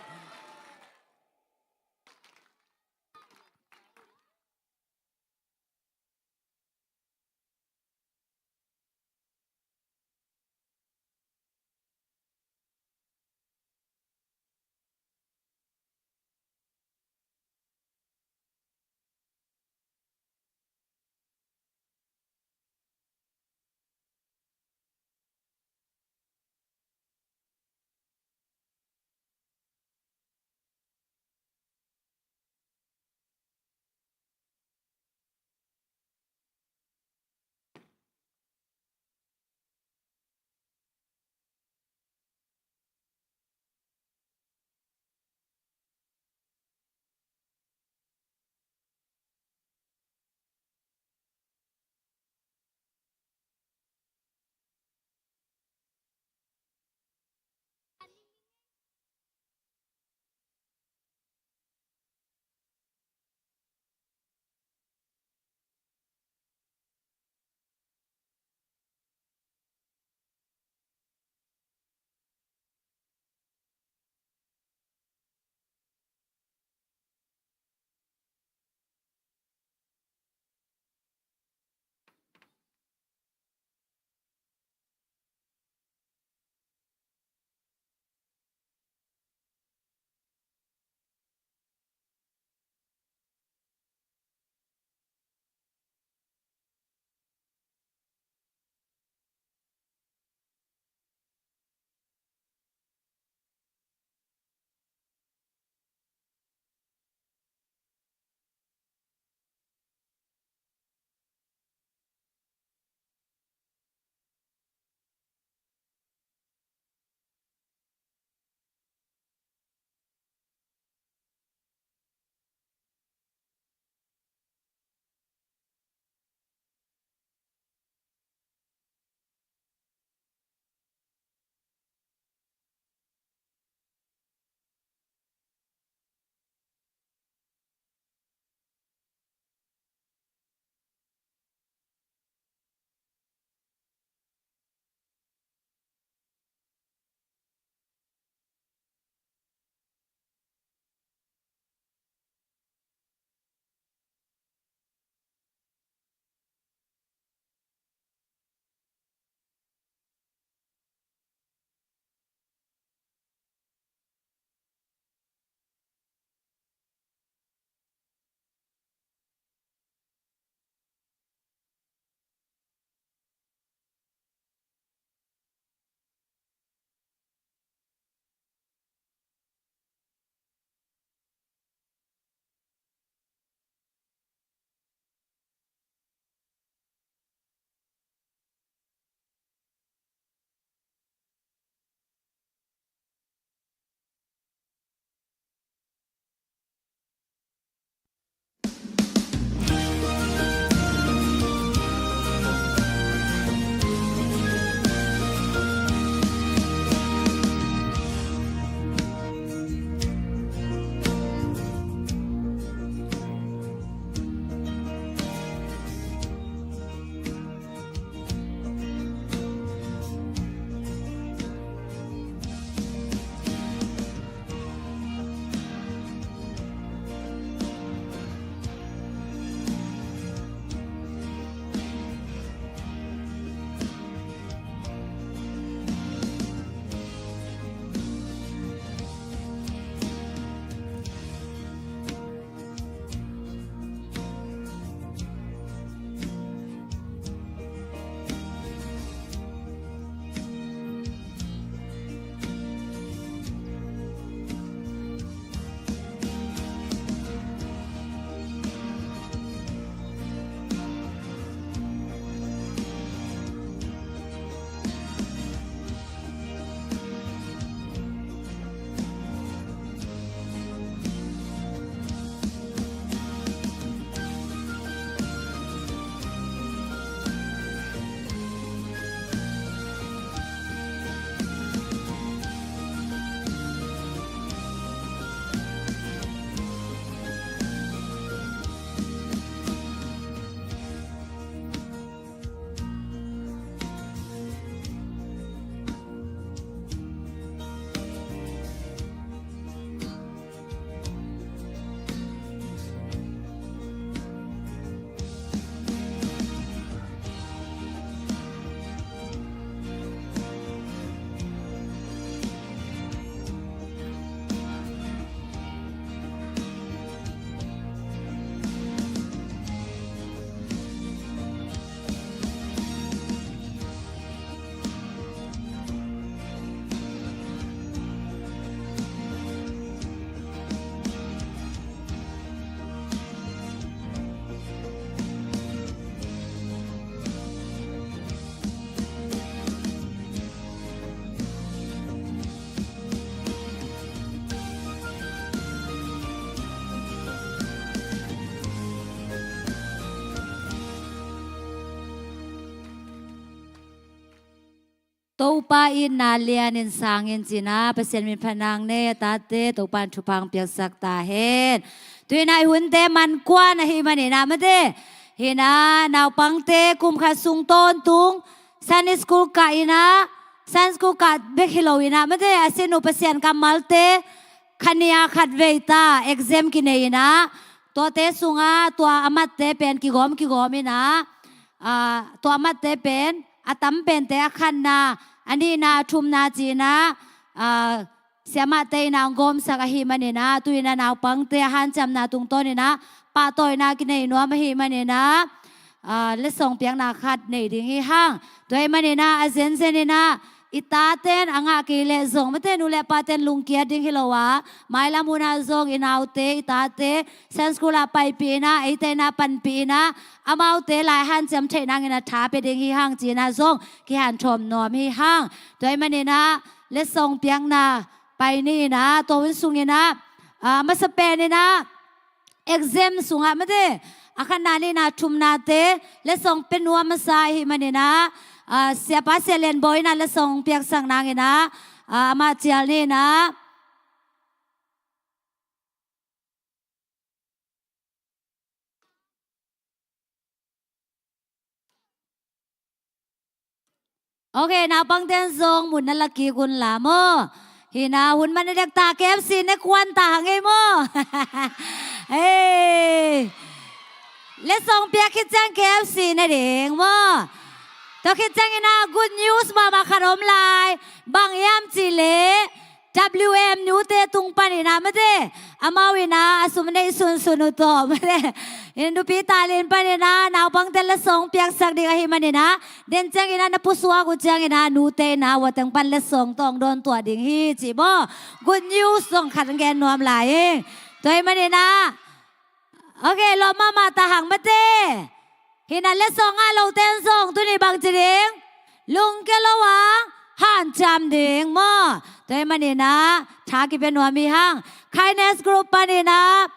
Topa itna lianin sangin ci-in ah Pasian min phat nang nei a tate Topa in thupha piaksak ta hen. Tu-in ah i hunte man kuan ahih manin ah mate, hi-in ah naupangte kum khat sung tawntung Sunday school kah in ah, Sunday school kah bek hi lo-in ah mate, a sin uh Pasian kammalte kha nih ah khat vei ta exam kinei in ah, tuate sungah tua a matte pen kigawm kigawm in ah, aa, tua a matte pen a tam pente a khatna, a nihna, a thumna ci-in ah, aa, siamahte in ah hong gawmsak ahih manin ah, tu-in ah naupangte a hanciamna tungtawn in ah pahtawina kinei nuam ahih manin ah, aa, letsong piakna khat nei ding hi hang. Tua ahih manin ah a zenzen in ah i taten a ngah kei leh zong mate, nu le paten lungkiat ding hi lo a, mailam hun ah zong i naute, i tate Sunday school ah paipih in ah, eite in ah panpih in ah, amaute lai hanciam theih nangin ah tha pia ding hi hang ci-in ah zong kihanthawn nuam hi hang. Tua ahih manin ah letsong piakna pai ni in ah, tua hun sungin ah, aa, masa pen in ah exam sungah mate, a khatna, nihna, thumnate letsong pia nuam masa ahih manin ah, aa, Siapa Sia Lian Bawi in ah letsong piaksak nangin ah, aa, amah cial ni in ah. Ok, naupangten zong mun na la kik un la maw. Hi-in ah hun man a dek ta, K F C ne kuan ta hang ei maw. Hei. Letsong piak khit ciang K F C ne ding maw. Tua khit ciangin ah good news mahmah khat om lai. Bang hiam cih leh W M nute tung panin ah mate, amau in ah a sum neih sunsun uh tawh mate, in nupi Talin panin ah naupangte letsong piaksak ding ahih manin ah, den ciangin ah na pusuak uh ciangin ah nute in ah ua teng pan letsong tawh hong dawn tuah ding hi ci maw. Good news zong khat gen nuam lai ing. Tua ahih manin ah, ok, lawm mahmah ta hang mate. Hi-in ah letsong ngah lote in zong tuni bang ci ding? Lungkia lo a hanciam ding maw. Tua ahih manin ah tha kipia nuam hi hang. Kindness group panin ah,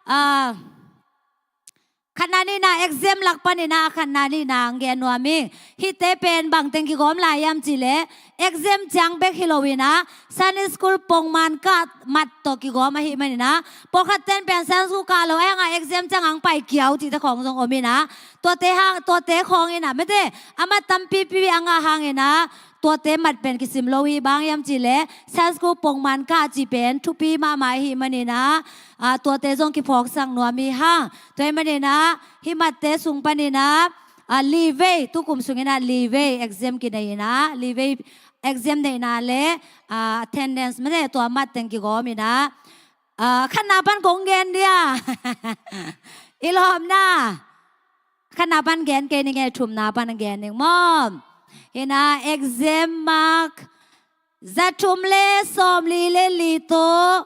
aa, khatna nihna exam lak panin ah a khatna nihna hong gen nuam ing. Hihte pen bang teng kigawm lai hiam cih leh exam ciang bek hi lo-in ah, Sunday school pongman kah mat tawh kigawm ahih manin ah, pawlkhat ten pen Sunday school kah lo, ahi hangah exam ciang hong pai kiau cihte khawng zong om in ah, tuate hang, tuate khawng in ah mate, a mat tampipi a ngah hangin ah, tuate mat pen kisim lo hi. Bang hiam cih leh Sunday school pongman kah cih pen thupi mahmah ahih manin ah, aa, tuate zong kiphawksak nuam hi hang. Tua ahih manin ah hih matte sung panin ah, aa, li vei, tukum sungin ah li vei exam kinei in ah, li vei exam neihna le, aa, attendance mate, tua mat teng kigawm in ah, aa, khatna pan kong gen dia. I lawm na. Khatna pan gen kei ning ei, thumna pan gen ning maw. Hi-in ah exam mark za thum le sawmli le li tawh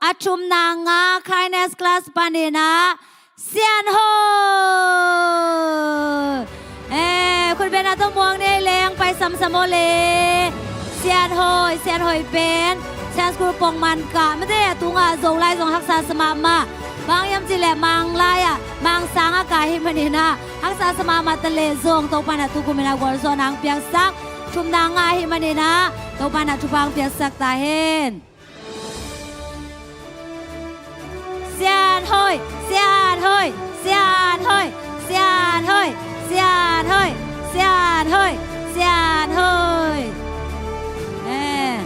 a thumna ngah Kindness class panin ah Sian Hoih. Eh, khutbetna tawh muang ni ei leng, pai samsam aw le. Sian Hoih, Sian Hoih pen Sunday school pongman kah mate, a tungah Zolai zong haksa sa mahmah. Bang hiam cih leh Mang lai-ah, Mang sang a kah ahih manin ah haksa sa mahmah ta leh zong, Topa in ah tukum in ah gualzawhna hong piaksak, thumna ngah ahih manin ah Topa in ah thupha hong piaksak ta hen. Sian Hoih, Sian Hoih, Sian Hoih, Sian Hoih, Sian Hoih, Sian Hoih, Sian Hoih. Eh,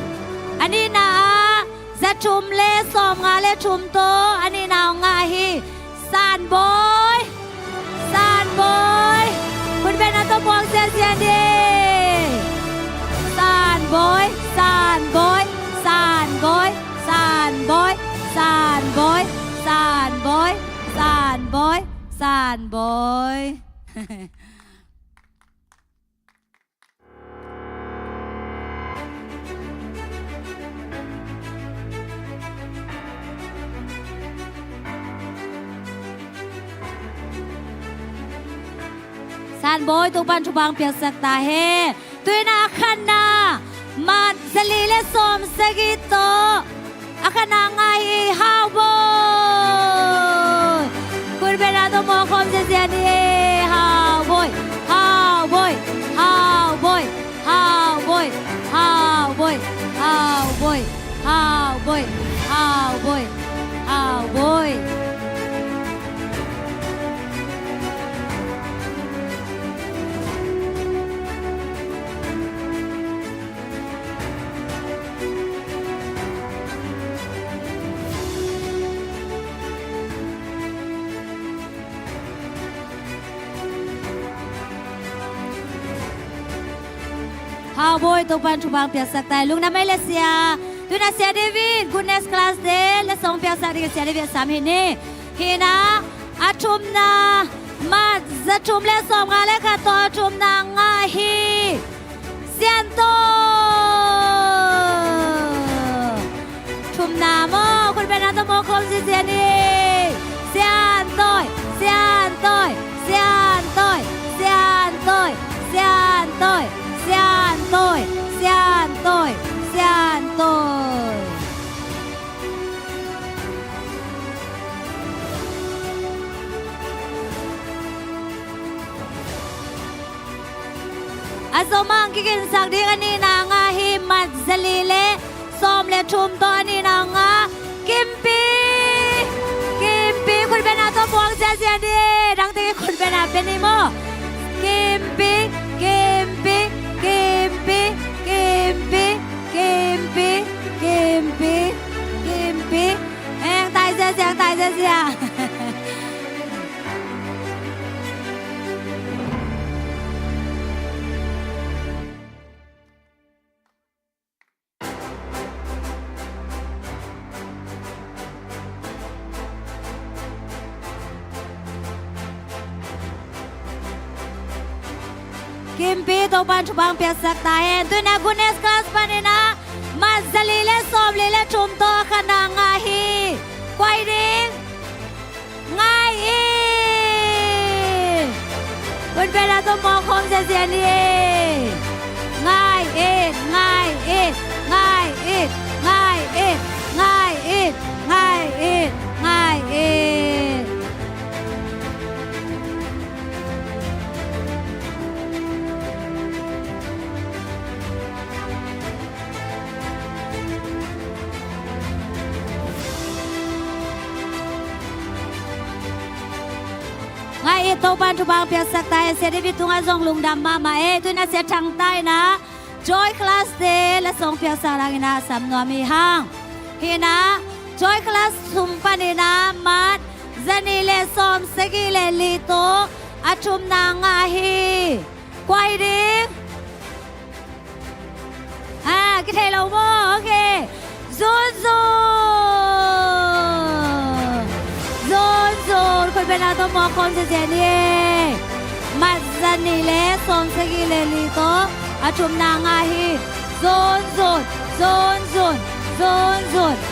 a nihna ah za thum le sawmnga le thum tawh a nihna hong ngah hi. San Bawi, San Bawi. Khutbetna tawh muang siansian ni. San Bawi, San Bawi, San Bawi, San Bawi, San Bawi, San Bawi, San Bawi, San Bawi. San Bawi, Topa'n thupha hong piaksak ta hen. Tu-in a khatna, mat zali le sawmsagih tawh a khatna ngah hi. Hau Bawi. Khutbetna tawh muang khawm ziazia ni. Hau Bawi, Hau Bawi, Hau Bawi, Hau Bawi, Hau bawi, Topa'n thupha piaksak ta hen. Lungdam ei le sia. Tu-in ah Sia David, Goodness Class te letsong piaksak ding a Sia David sam hi ni. Hi-in ah a thumna mat za thum le sawmnga le khat tawh a thumna ngah hi. Sian Tawi. Thumna maw, khutbetna tawh mawk khawm ziazia ni. Sian Tawi, Sian Tawi, Sian Tawi, Sian Tawi, Sian Tawi, Sian Tawi, Sian Tawi, Sian Tawi. A zom hang kiginsak ding a nihna ngah hi. Mat za li le sawm le thum tawh a nihna ngah. Kimpi, Kimpi, khutbetna tawh puang ziazia ni. Dangte khutbetna pia ni maw. Kimpi, Kimpi, Kimpi, Kimpi, Kimpi, Kimpi, Kimpi. Hang tai ziazia, hang tai ziazia. Kimpi, Topa'n thupha piaksak ta hen. Tu-in ah Goodness Class panin ah mat za li le sawm li le thum tawh a khatna ngah hi. Kua hi ding? Ngai It. Khutbetna tawh mawk khawm ziazia ni. Ngai It, Ngai It, Ngai It, Ngai It, Ngai It, Ngai It, Ngai It. Ngai It, Topa'n thupha piaksak ta hen. Sia David tungah zong lungdam mahmah ei. Tu-in ah Sia Thang Tawi in ah Joy Class te letsong piaksak ding in ah sam nuam hi hang. Hi-in ah Joy Class sung panin ah mat za nih le sawm sagih le li tawh a thumna ngah hi. Kua hi ding? Ah, kithei lo maw? Ok. Zunzun. Zunzun. Khutbetna tawh mawk khawm ziazia ni. Mat za nih le sawm sagih le li tawh a thumna ngah hi. Zunzun. Zunzun. Zunzun.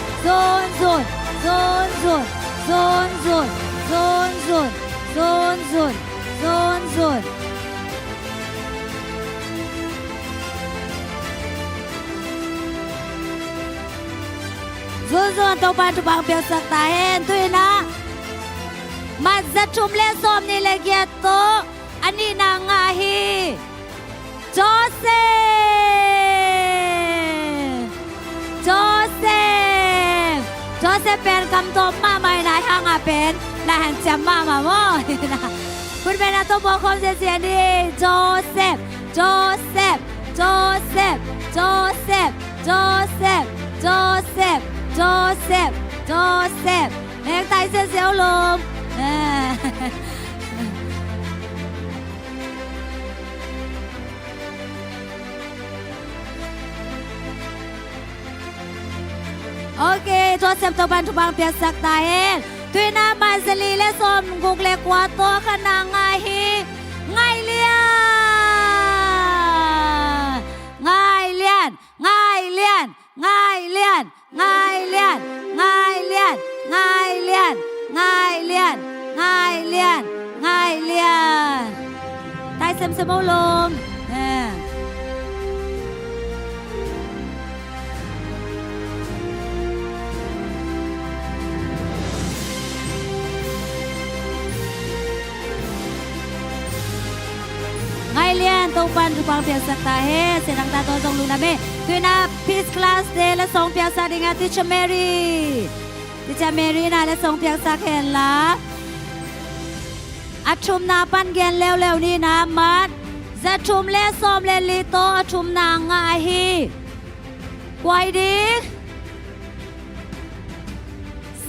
Zunzun, Topa'n thupha piaksak ta hen. Tu-in ah mat za thum le sawm nih le giat tawh a nihna ngah hi. Joseph. Joseph. Joseph pen kamtawm mahmah in ah, hih hangah pen lai hanciam mahmah maw. Khutbetna tawh mawk khawm ziazia ni. Joseph, Joseph, Joseph, Joseph, Joseph, Joseph, Joseph, Joseph. Hang tai ziazia uh lom. Ok, Joseph, Topa'n thupha piaksak ta hen. Tu-in ah mat za li le sawm guk le kua tawh a khatna ngah hi. Ngai Lian. Ngai Lian. Ngai Lian. Ngai Lian. Ngai Lian. Ngai Lian. Ngai Lian. Ngai Lian. Ngai Lian. Ngai Lian. Tai semsem uh lom. Eh. Ngai Lian, Topa'n thupha piaksak ta hen. Sia Thang Tawi tawh zong lungdam ei. Tu-in ah Peace Class te letsong piaksak ding a Teacher Mary. Teacher Mary in ah letsong piaksak hen la. A thumna pan gen leuleu ni. Mat za thum le sawm le li tawh a thumna ngah hi. Kua hi ding?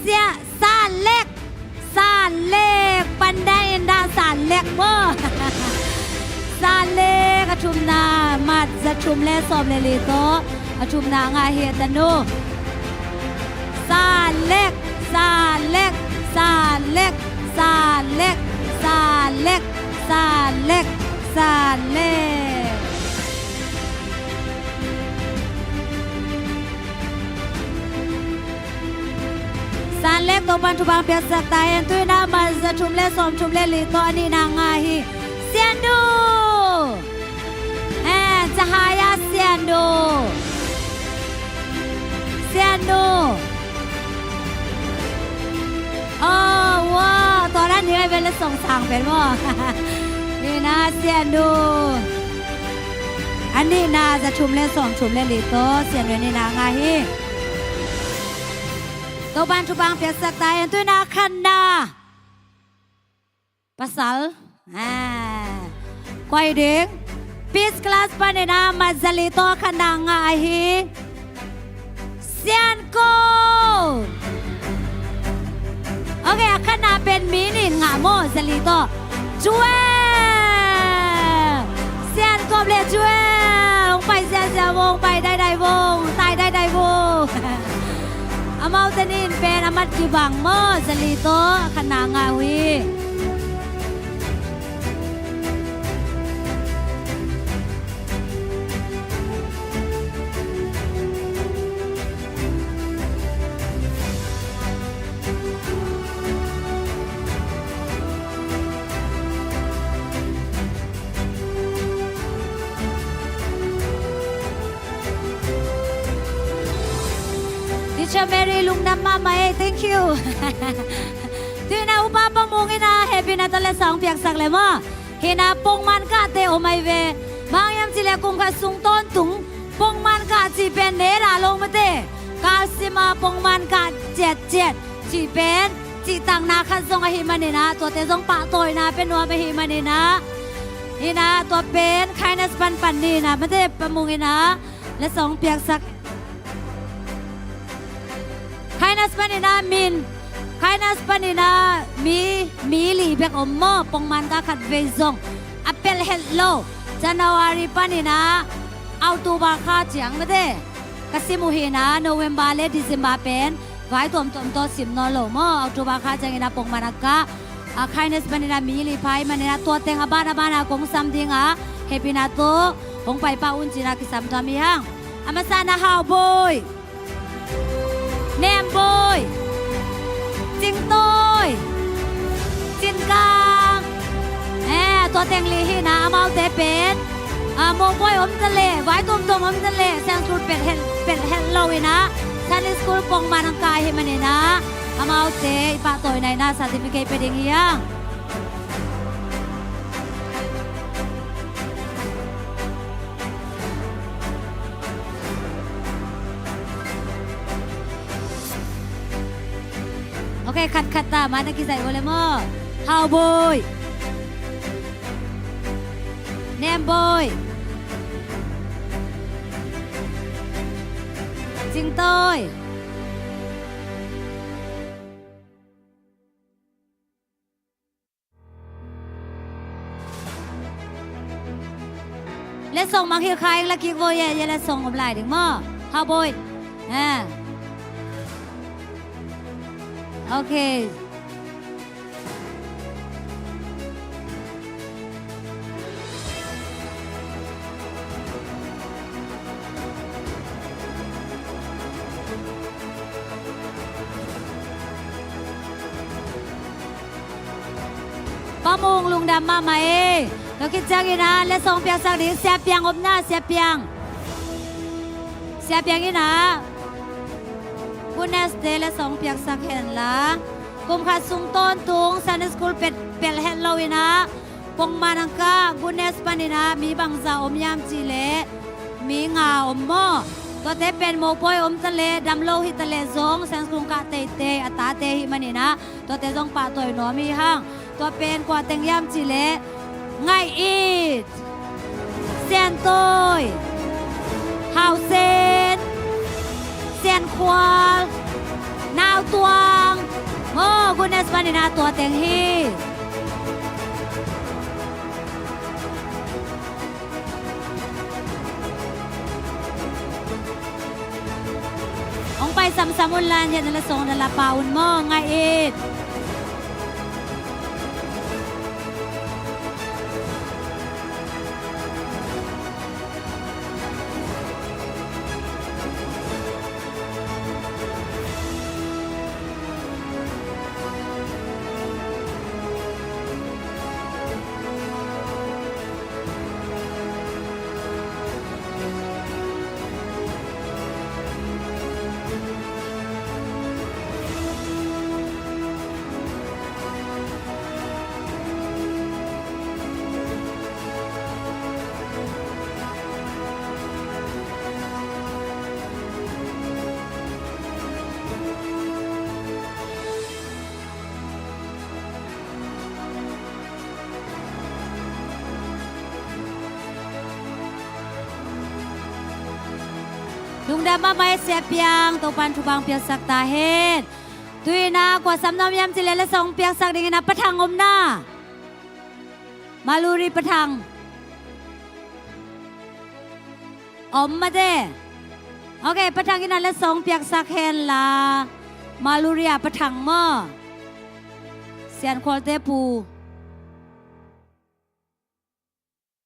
Sia San Lek. San Lek. Pan dai in dah San Lek maw. San Lek. Thumna mat za thum le sawm le li tawh a thumna ngah hi a tanu. Sa lek, sa lek, sa lek, sa lek, sa lek, sa lek, sa lek. Sa lek, Topa'n thupha piaksak ta hen. Tu-in ah mat za thum le sawm thum le li tawh a nihna ngah hi. Siandu! Eh, Cahaya Siandu. Siandu. Oh, wow. Tua dan ni ai ve le song sang pen maw. Ni-in ah Siandu. A nihna za thum le sawm thum le li tawh Siandu a nihna ngah hi. Topa'n thupha piaksak ta hen. Tu-in ah khatna. Pasal. Ah. Koi ding. Peace Class panin ah mat za li tawh khatna ngah ahi. Sian Ko. Ok, a khatna pen mi nih in ngah maw, za li tawh. Joel. Sian Ko le Joel. Hong pai ziahziah vo, hong pai daidai vo, hong tai daidai vo. Amaute nih in pen a mat kibang maw, za li tawh a khatna ngah uh hi. Teacher Mary, lungdam mahmah e, thank you. Tu-in ah Upa Pa Mung in ah hehpihna tawh letsong piaksak le maw. Hi-in ah pongman kahte om ahi ve. Bang hiam cih leh kum khat sung tawntung pongman kah cih pen ne dah lo mate. Kalsim a pongman kah ciatciat cih pen cihtakna khat zong ahih manin ah, tuate zong pahtawina pia nuam ahih manin ah, hi-in ah tua pen Kindness pan pan ni-in ah mate, Pa Mung in ah letsong piaksak. Kindness panin ah min, Kindness panin ah mi, mi li bek om maw, pongman kah khat vei zong a pelh het lo. January panin ah October kha ciang mate. Ka sim uh hi-in ah November le December pen vai tuamtuam tawh sim nawn lo maw. October kha ciangin ah pongman a kah, a Kindness panin ah mi li pha ahih manin ah tua teng a ban a ban ah kong sam ding a, hehpihna tawh hong pai pah un ci-in ah kisam tuam hi hang. A masa in ah Hau Bawi, Nem Bawi, Cing Tawi, Cin Kang. Eh, tua teng li hi-in ah amaute pen, ah, mawhpuai om ta leh, vai tuamtuam om ta leh, Sunday school pelh het, pelh het lo-in ah Sunday school pongman hong kah ahih manin ah amaute i pahtawina in ah certificate pia ding hi hang. Ok, khat khat ta, ma na kizaih uh le maw. Hau Bawi, Nem Bawi, Cing Tawi. Letsong mangngilh kha ing, la kik vo ye, ye letsong om lai ding maw. Hau Bawi. Eh. Ok. Pa Mung lungdam mahmah e. Tua khit ciangin ah letsong piaksak ding Sia Piang om na, Sia Piang. Sia Piang in ah Goodness te letsong piaksak hen la. Kum khat sung tawntung Sunday school pelh, pelh het lo-in ah pongman hong kah, Goodness panin ah mi bangzah om hiam cih leh mi nga om maw. Tuate pen mawhpuai om ta leh, dam lo hi ta leh zong Sunday school kah teitei a tate ahih manin ah tuate zong pahtawi nuam hi hang. Tua pen kua teng hiam cih leh Ngaih It, Sian Tawi, Hau Sen, Sian Khual, Nau Tuang. Oh, Goodness panin ah tua teng hi. Samsam un la, na la song na la pah un maw, ngaih in. Lungdam mahmah e Sia Piang, Topa'n thupha piaksak ta hen. Tu-in ah kua sam nuam hiam cih leh la song piaksak dingin ah Pa Thang om na. Maluri, Pa Thang. Om mate. Ok, Pa Thang in ah la song piaksak hen la. Maluri ah Pa Thang maw. Sian Khualte pu.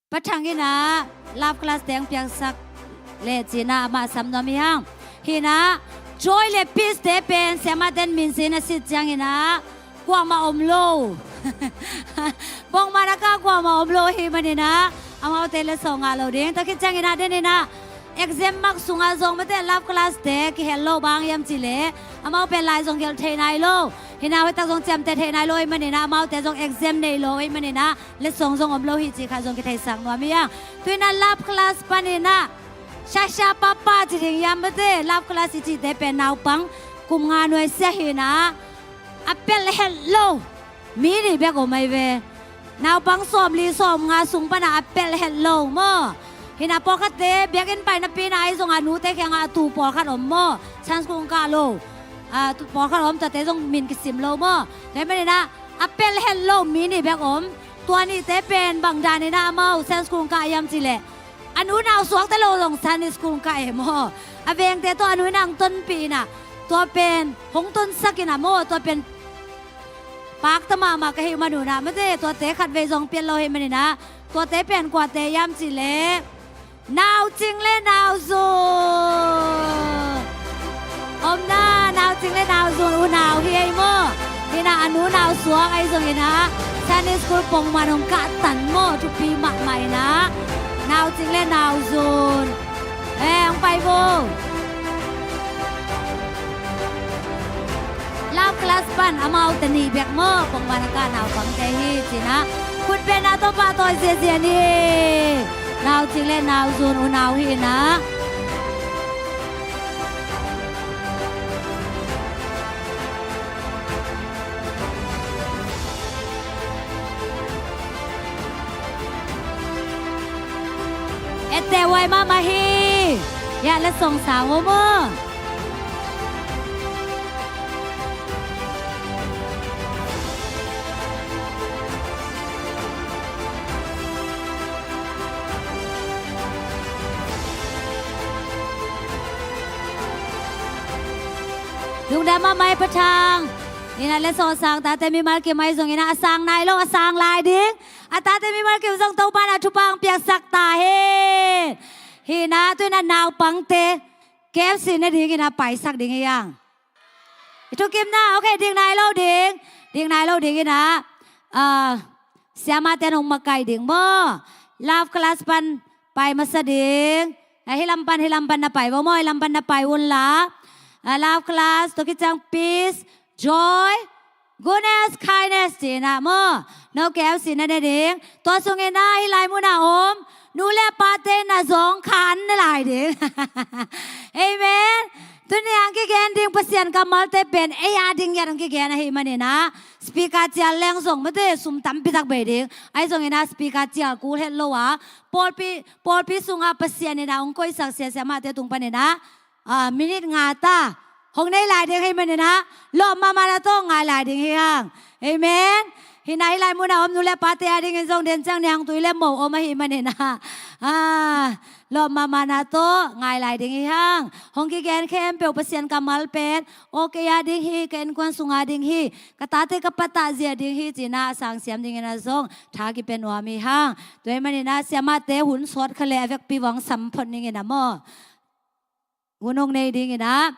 Pa Thang in ah love class teng piaksak leh ci-in ah amah sam nuam hi hang. Hi-in ah joy le peace te pen siamahte in minsi-in a sit ciangin ah kuamah om lo. Pongman a kah kuamah om lo ahih manin ah amaute la song ngah lo ding. Tua khit ciangin ah den in ah exam mark sungah zong mate love class te kihel lo, bang hiam cih leh amau pen lai zong gelh thei nai lo. Hi-in ah hoihtak zong ciamteh thei nai lo ahih manin ah amaute zong exam nei lo ahih manin ah la song zong om lo hi cih khat zong kitheisak nuam hi hang. Tu-in ah love class panin ah shasha papa ci ding hiam mate, love class i cihte pen naupang kum nga nuai sia hi-in ah a pelh het lo mi nih bek om ahi ve. Naupang sawmli sawmnga sung pan ah a pelh het lo maw. Hi-in ah pawlkhatte biakinn pai napi-in ah ahi zongin a nute kiangah a tu pawlkhat om maw, Sunday school kah lo. A tu pawlkhat om, tuate zong min kisim lo maw. Tua ahih manin ah a pelh het lo mi nih bek om. Tua nihte pen bang danin ah amau Sunday school kah hiam cih leh a nu nau suakta lo zong Sunday school kah e maw. A vengte tawh a nu in ah hong tonpih-in ah tua pen hong tonsak-in ah maw, tua pen pakta mahmah ka hih manun ah mate, tuate khatvei zong piat lo ahih manin ah tuate pen kuate hiam cih leh Naucing le Nauzun. Om na, Naucing le Nauzun unau hi ei maw. Hi-in ah a nu nau suak ahi zongin ah Sunday school pongman hong kah tan maw, thupi mahmah in ah. Naucing le Nauzun. Eh, hong pai vo. Love class pan amaute nih bek maw, pongman a kah naupangte hi ci-in ah khut beng a, Topa tawi ziazia ni. Naucing le Nauzun unau hi-in ah. Etteh huai mahmah hi. Hiah la song sang om aw. Lungdam mahmah e Pa Thang. Hi-in ah la song sang tate mimal kim ahi zongin ah a sang nai lo, a sang lai ding. A tate mimal kim zong Topa'n ah thupha hong piaksak ta hen. Hi-in ah tu-in ah naupangte K F C ne dingin ah paisak ding hi hang. I thukim na, ok, dik nai lo ding. Dik nai lo dingin ah, ah, siamahte in hong makaih ding maw. Love class pan pai masa ding. Ah, hih lam pan, hih lam pan na pai vo maw, hih lam pan na pai un la. Ah, love class, tua khit ciang peace, joy, goodness, kindness ci-in ah maw. No K F C na ne ding. Tua sungin ah hih lai mun a om nu le pate in ah zong kha an ne lai ding. Amen. Tuni a hong kigen ding Pasian kammalte pen ei a ding ngiat hong kigen ahih manin ah speaker cial leng zong mate sum tampi tak bei ding. Ahi zongin ah speaker cial kul het lo a pawlpi, pawlpi sungah Pasian in ah hong koihsak sia siamahte tung panin ah, ah, minute nga ta hong nei lai ding ahih manin ah lawp mahmah na tawh ngai lai ding hi hang. Amen. Hih nai lai mun a om nu le pate a dingin zong den ciang niangtui le mo om ahih manin ah, ah, lawp mahmahna tawh ngai lai ding hi hang. Hong kigen khempeuh Pasian kammal pen, okay a ding hi, ka innkuan sunga ding hi, ka tate ka pa takzia ding hi, ci-in ah a sang siam dingin ah zong tha kipia nuam hi hang. Tua ahih manin ah siamahte hun sawt kha leh a vekpi vang sam phot ning in ah maw. Hun hong nei dingin ah,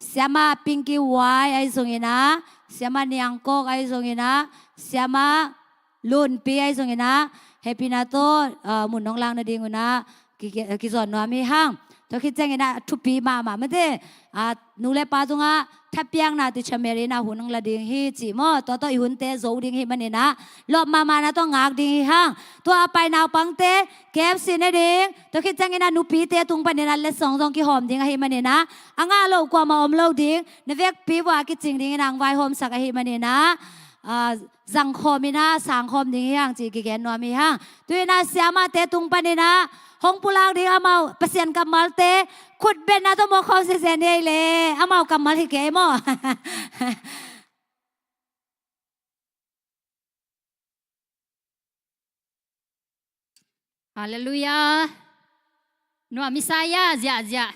siamah Pinky Wai ahi zongin ah, siamah Niang Kok ahi zongin ah, siamah Lunpi ahi zongin ah, hehpihna tawh, ah, mun hong lak nadingun ah, ki, ki, kizawn nuam hi hang. Tua khit ciangin ah thupi mahmah mate, ah, nu le pa tungah thapiakna teacher Mary in ah hun hong la ding hi ci maw. Tua tawh i hunte zo ding hi manin ah, lawp mahmahna tawh ngak ding hi hang. Tua a pai naupangte, K F C ne ding, tua khit ciangin ah nupite tung panin ah letsong zong kihawm ding ahih manin ah, a ngah loh kuamah om lo ding, na vekpi vua kicing dingin ah hong vaihawmsak ahih manin ah, ah, zangkhawm in ah sangkhawm ding hi hang ci kigen nuam hi hang. Tu-in ah siamahte tung panin ah hong pulak ding amau Pasian kammalte khutbetna tawh mawk khawm sese ni ei le, amau kammal hi kei maw. Halleluiah. Nuam i sa ia, ziahziah.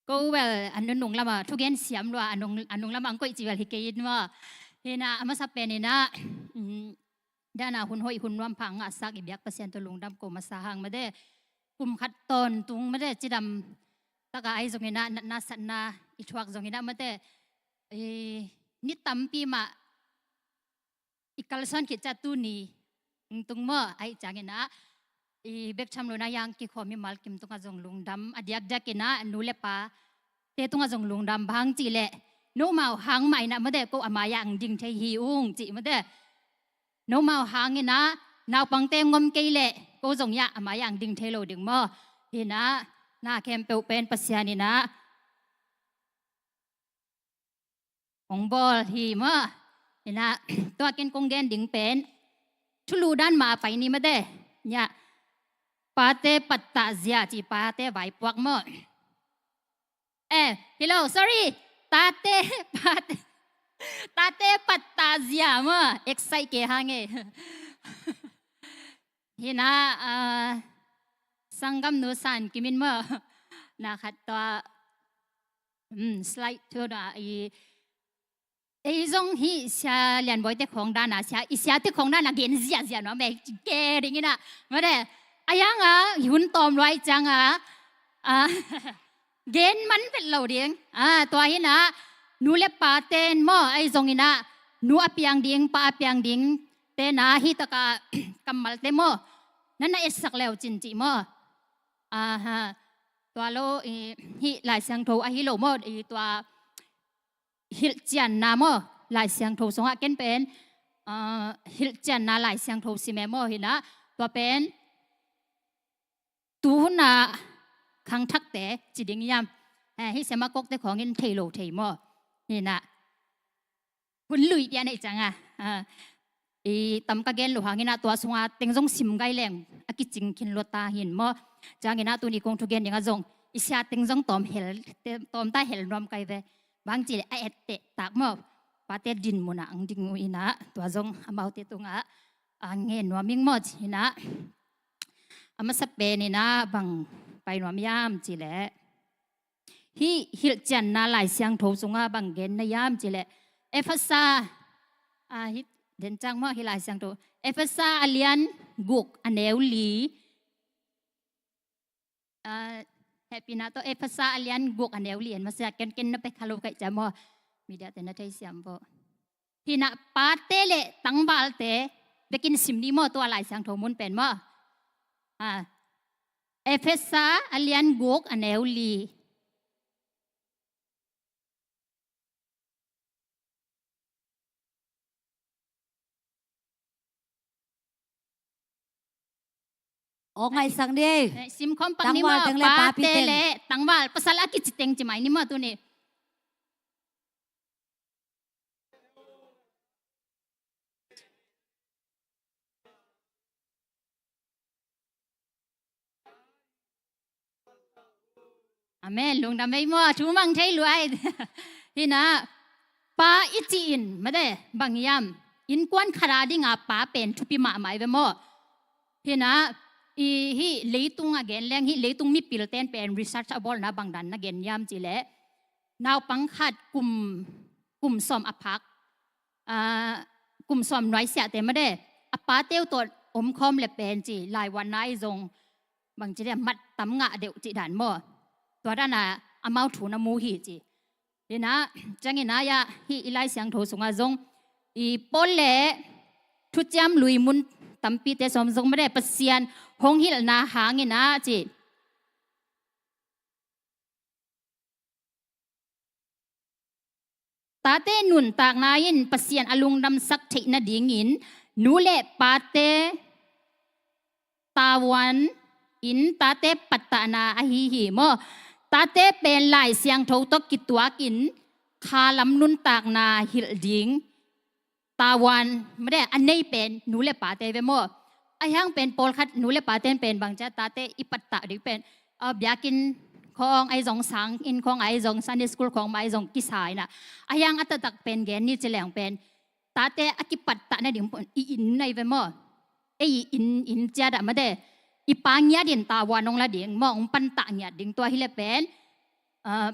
Ko bel a nunung lamah thugen siam lua, a nung, a nung lamah ang koih ci bel hi kei in maw. Hi-in ah a masa pen in ah, mm, dan a hun hoih hun nuam pha ngahsak i biak Pasian tawh lungdam ko masa hang mate. Kum khat tawntung mate, cidam taka ahi zongin ah, natna satna i thuak zongin ah mate, i ni tampi mah i kalsuan khit ciang tuni hong tung maw, ahih ciangin ah i bek tham lo-in ah hong kikhawm mimal kim tungah zong lungdam, a diakdiakin ah nu le pate tungah zong lungdam. Bang hang cih leh nomau hang mah in ah mate, ko a mai-ah hong ding thei hi ung cih mate. Nomau hangin ah naupangte hong om kei leh ko zong ia a mai-ah hong ding thei lo ding maw. Hi-in ah na khempeuh pen Pasian in ah hong bawl hi maw. Hi-in ah tua ken kong gen ding pen thulu dan mah a pai ni mate. Ia, pate pat takzia ci, pate vaipuak maw. Eh, hello, sorry. Tate, pate, tate pat takzia maw. Excite kei hang e. Hi-in ah, ah, sanggamnu San Kim in maw, na khat tua, mm, slide tu na i, ei zong hih Sia Lian Bawi te khawng dan a, sia, i siate khawng dan a gen ziahziah nuam e, ke dingin ah mate. A yang a i hun tawm lua ahih ciang a, ah, gen man vet lo ding. Ah, tua hi-in ah nu le pate in maw, ahi zongin ah nu a piang ding, pa a piang ding te in ah hih taka kammalte maw, na na etsak le uh cin cih maw. Aha. Tua lo, i, hih Lai Siangtho ahi lo maw, i, tua hilhcianna maw, Lai Siangtho sungah ken pen, ah, hilhcianna Lai Siangtho sim e maw, hi-in ah tua pen tu hun a khangthakte ci ding hiam. Eh, hih siamah Kokte khawng in thei lo thei maw. Hi-in ah hun lui pian ahih ciang a, ah, i tam ka gen loh hangin ah tua sunga teng zong sim gai leng a kicing khin lua ta hi-in maw. Ciangin ah tuni kong thugen ding ah zong i sia teng zong tawm hel, tawm ta hel nuam kai ve. Bang hang cih leh a etteh tak maw, pate din mun ah hong ding uh in ah, tua zong amaute tungah a ngen nuam ing maw. Hi-in ah a masa pen in ah bang pai nuam hiam cih leh, hih hilhcianna Lai Siangtho sungah bang gen na hiam cih leh, Efesa, ah, hih den ciang maw, hih Lai Siangtho, Efesa a lian guk a neu li. Ah, hehpihna tawh Efesa a lian guk a neu li en masa, ken, ken na pia kha lo ka hih ciang maw, media te na theisiam vua. Hi-in ah pate le tangvalte bekin sim ni maw, tua Lai Siangtho mun pen maw. Ah, Efesa a lian guk a neu li. Aw, ngaihsak ni. Eh, sim khawm pak ni maw, tangval teng le papi teng. Pate le tangval, pasal a kici teng ci mai ni maw tuni. Amen. Lungdam ei maw, thu mang thei lua ei. Hi-in ah, Pa i cih in made bang hiam, innkuan khat a dinga pa pen thupi mahmah i ve maw? Hinah, i hih leitung a gen leng, hih leitung mipil ten pen research a bawlna bang dan na gen hiam cih leh, naupang khat kum, kum sawm a phak, ah, kum sawm nuaisiahte made, a pate uh tawh omkhawm le pen ci, laivuanna i zong bang ci dia, mat tam ngah deuh cih dan maw? Tua dana amau thu na mu hi ci. Hinah, ciangin ah, hih i Lai Siangtho sungah zong i Paul le thuciam lui mun tampite sawm zong made, Pasian hong hilhna hangin ah ci. Tate nuntakna in Pasian a lungdamsak theih nadingin nu le pate tavuan in tate pattahna ahi hi maw? Tate pen Lai Siangtho tawh kituakin khalam nuntakna hilh ding tavuan made a nei pen nu le pate ve maw? Ahi hang pen pawlkhat nu le pate pen bang cia tate i pattah ding pen, ah, biakinn khawng ahi zong, sanginn khawng ahi zong, Sunday school khawng mah ahi zong kisa inah. Ahi hang a taktak pen gen ni ci leng pen tate a kipattah nading pen i inn ahi ve maw? Ei i inn, inn ciat ah made, i pa ngiat in tavuan hong la ding maw, hong pantah ngiat ding, tua hi le pen, ah,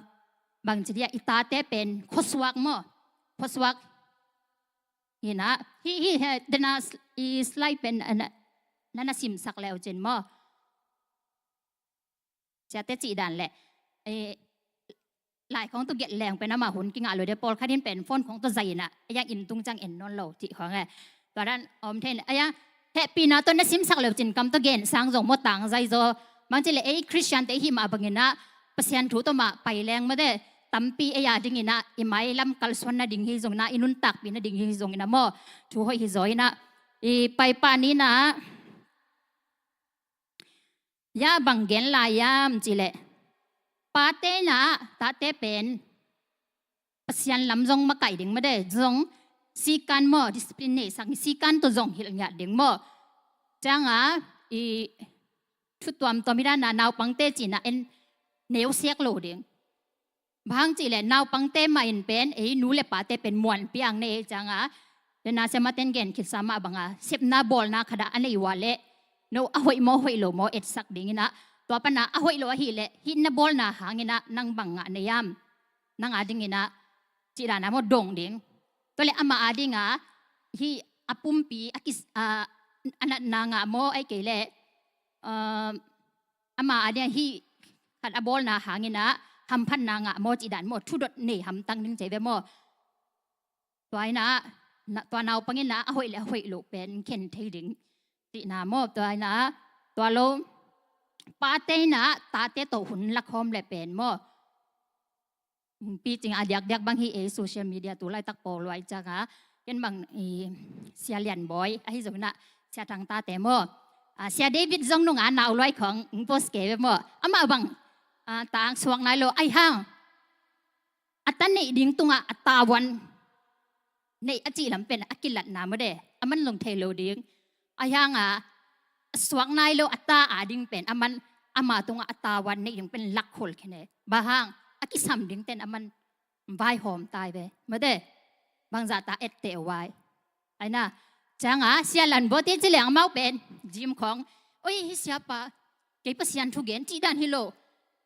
bang ci dia, i tate pen khuasuak maw? Khuasuak. Hinah, hih, hih, hih, dana sl-, i slide pen, ah, na, na, na simsak leu cin maw? Ciate cih dan leh, eh, lai khawng tawh gelh leng pen amah hun kingah lo de, pawlkhat in pen phone khawng tawh zai inah, a yang inn tung ciang en nawn lo cih khawng e. Tua dan om thei inah, a yang hehpihna tawh na simsak leu cin kam tawh gen sang zong maw, tang zai zaw. Bang ci leh ei Khristiante i hih mah bangin ah Pasian thu tawh mah pai leng made, tampi ei a dingin ah i mailam kalsuan nading hi zongin ah, i nuntakpih nading hi zongin ah maw, thu hoih hi zaw inah. I paipah ni inah, ya bang gen lai hiam cih leh, pate inah tate pen Pasian lam zong makaih ding made, zong sikan maw, discipline neihsak, sikan tawh zong hilh ngiat ding maw? Ciangah i thu tuamtuam hi dana naupangte cihna en neusiak lo ding. Bang hang cih leh naupangte mah in pen ei nu le pate pen muanpih ang nei, ciangah dana siamaten gen khitsa mah banga sepna bawlna khat ah a nei ua leh no a hoih maw, hoih lo maw etsak ding inah, tua pana a hoih lo ahih leh hih na bawlna hangin ah nang bang ngah na hiam, nang a dingin ah cih dana maw dong ding. Tua leh amah a dinga hih a pumpi a kis-, a, a natna ngah maw, ahih kei leh, ah, amah a dinga hih khat a bawlna hangin ah hamphatna ngah maw cih dan maw, thudot nei hamtang ding ci ve maw? Tua inah, na, tua naupang inah a hoih le a hoih loh pen khen thei ding cihna maw? Tua inah, tua lo, pate inah tate tawh hun lakhawm le pen maw? Pi cing a diakdiak bang hi ei, social media tu laitak pawl luai ciangah, ken bang i Sia Lian Bawi ahi zong inah, Sia Thang tate maw, ah, Sia David zong nungah nau luai khawng post kei ve maw? Amah bang, ah, tang suak nai lo, ahi hang a ta neih ding tungah a tavuan neih a cih lam pen a kilatna made, aman zong thei lo ding. Ahi hangah a suak nai lo a ta a ding pen aman, ama tungah a tavuan neih ding pen lakkhol khin e. Bang hang, a kisam dingten aman vaihawm tai ve made, bangzah ta etteh vai. Aina, ciangah Sia Lian Bawi te ci leng amau pen gym khawng, oi, hih siapa, kei Pasian thugen cih dan hi lo.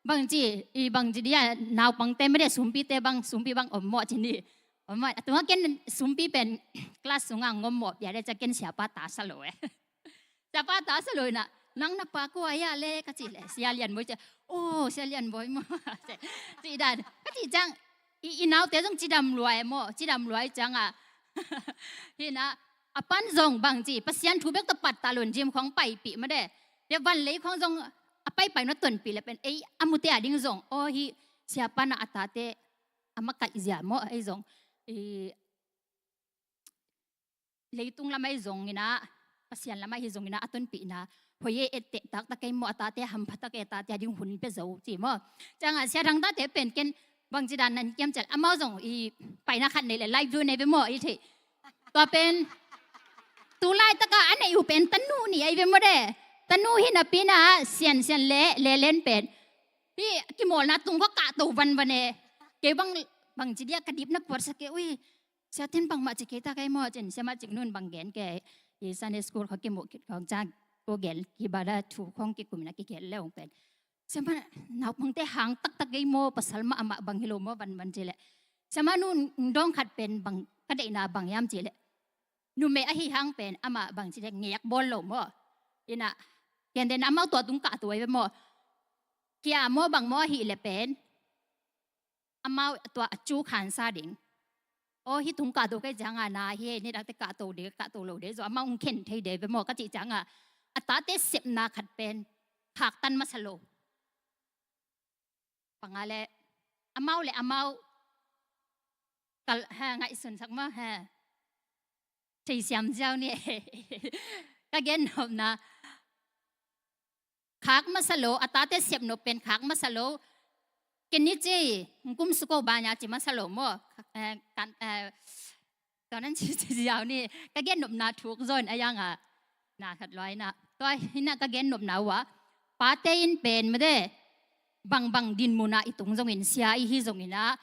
Bang ci, i bang ci dia, naupangte made, sumpite bang, sumpi bang om mawh ci ni. Om mawh, a tungah ken sumpi pen class sungah ngom mawh pia de, ciah ken siapa ta sa lo e. Siapa ta sa lo inah, nang na pa kua hia le ka cih leh, Sia Lian Bawi ci, oh, Sia Lian Bawi maw, cih dan. Ka cih ciang, i, i naute zong cidam luai maw, cidam luai ciangah. Hinah, a pan zong bang ci, Pasian thu bek tawh pattah lo in gym khawng paipih made. Dia van lei khawng zong a paipai na tonpih le pen, ei, a mute a ding zong, oh, hih siapa na a tate a makaih zia maw, ei zong, i, leitung lamah hi zong inah, Pasian lamah hi zong inah, a tonpihna hoih e, etteh taktak ei maw, a tate hampha tak e, a tate a ding hun pia zo ci maw. Ciangah Sia Thang tate pen ken bang ci dan nan kiam cial, amau zong i paina khat nei le live view nei ve maw, i theih. Tua pen tu laitakah a neih uh pen tanu nih ahi ve maw de. Tanu hi napi inah siansian le lelen pen hih kimawlna tung khawng kahto vanvan e. Kei bang, bang ci dia ka dipna kuatsak e, ui, Siate'n bangmah ci kei ta kei maw, cin siamah cik nun bang gen kei. I Sunday school khawng kimuh khit khawng ciang ko gen kibada thu khawng kikum in a kigen le ong pen. Siamah, naupangte hang taktak kei maw, pasal mah amah bang hi lo maw, banban ci leh. Siamah nun dawng khat pen bang ka deihna bang hiam ci leh. Numei ahi hang pen amah bang ci leh ngek bawl lo maw. Ina, ken den amau tua tung kahto ai ve maw. Kia maw bang maw ahi leh pen amau tua a cu khansa ding. Aw, hi tung kahto kei cianga na hi, ni dakte kahto de, kahto lo de, zo amau ong khen thei de ve maw, ka cih cianga a tate sepna khat pen khaktan masa lo. Panga le amau le amau kal ha ngaihsun sak maw ha. Thei siam ziau ni. Ka gen nopna khak masa lo, a tate sep nop pen khak masa lo. Ken ni ci, kum suko banya ci masa lo maw. Eh, kan, eh, tua nan ci, ci ziau ni. Ka gen nopna thuk zon a yanga. Na khat luai na. Tua hina ka gen nopna ua. Pate in pen made. Bangbang din muna i tung zongin sia i hi zongina.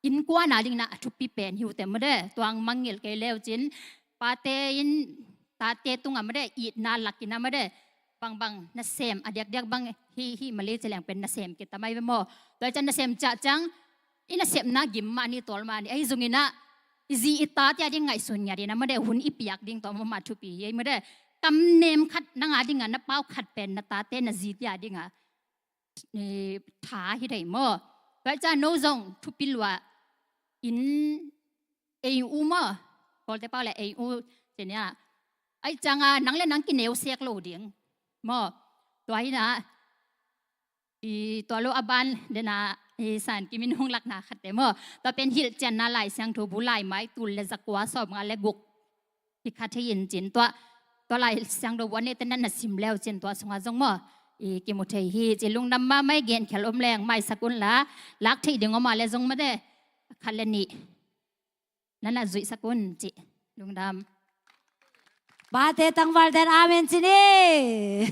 Innkuana dingna a thupi pen hi uh te made, tuang mangngilh kei leu cin, pate in tate tunga made, itna lakina made, bangbang nasem a diakdiak bang hi, hi mali celeng pen nasem kitamai ve maw. Tua cian nasem ciah ciang i nasepna gim mah ni, tawl mah ni, ahi zongina i zi i tate a ding ngaihsun ngiat ina made, hun i piak ding tua mah thupi hi made. Kamnem khat nanga dinga na pau khat pen na tate na zite a dinga tha hi thei maw. Tua hi ciang no zong thupi lua in ei u maw. Kawlte pau le ei u ci nia. Ahi cianga nang le nang kineu sek lo ding maw. Tua hina i tua lo a ban dena i San Kim in hong lakna khatte maw. Tua pen hilhcianna Lai Siangtho bu laimai tul le zakua sawmnga le guk hi kha thei in cin tua, tua Lai Siangtho bu a neite na na sim leu cin tua sunga zong maw i kimu thei hi ci. Lungdam mahmah i gen khel om leng maisak unla, lak theih ding om a le zong made khat le nih na na zuihsak un ci. Lungdam. Pate tangvalten amen ci ni.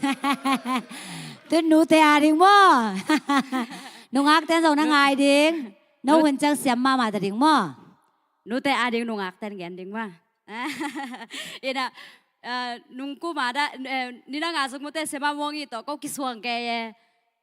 Tun nute a ding maw. Nungakten zong na ngai ding. No hun ciang siam mahmah ta ding maw. Nute a ding nungakten gen ding maw. Ina, ah, nungkuma da, eh, nina nga zong mute sema muang i tawh ko kisuang kei e.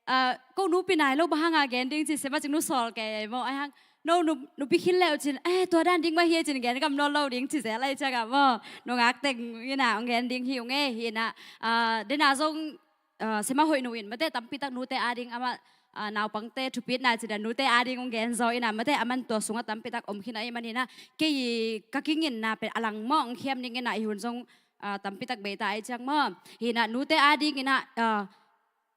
Ah, ko nupi nai lo bang hanga gen ding ci sema cing nu sawl kei e maw. Ai hang, no nu, nupi khin leu cin, eh, tua dan ding mah hi e cin gen kam nawn lo ding ci zel ai cianga maw. Nungak teng ina ong gen ding hi ung e hina. Ah, dena zong ah, sema hoih nu in mate tampitak nute a ding amah, ah, naupangte thupitna cina nute a ding ong gen zaw ina mate aman tua sunga tampitak om khin a i manina kei ka kinginna pen a lang maw ong khiam ning ina i hun zong, ah, tampitak beita a i ciang maw. Hina nute a ding ina, ah,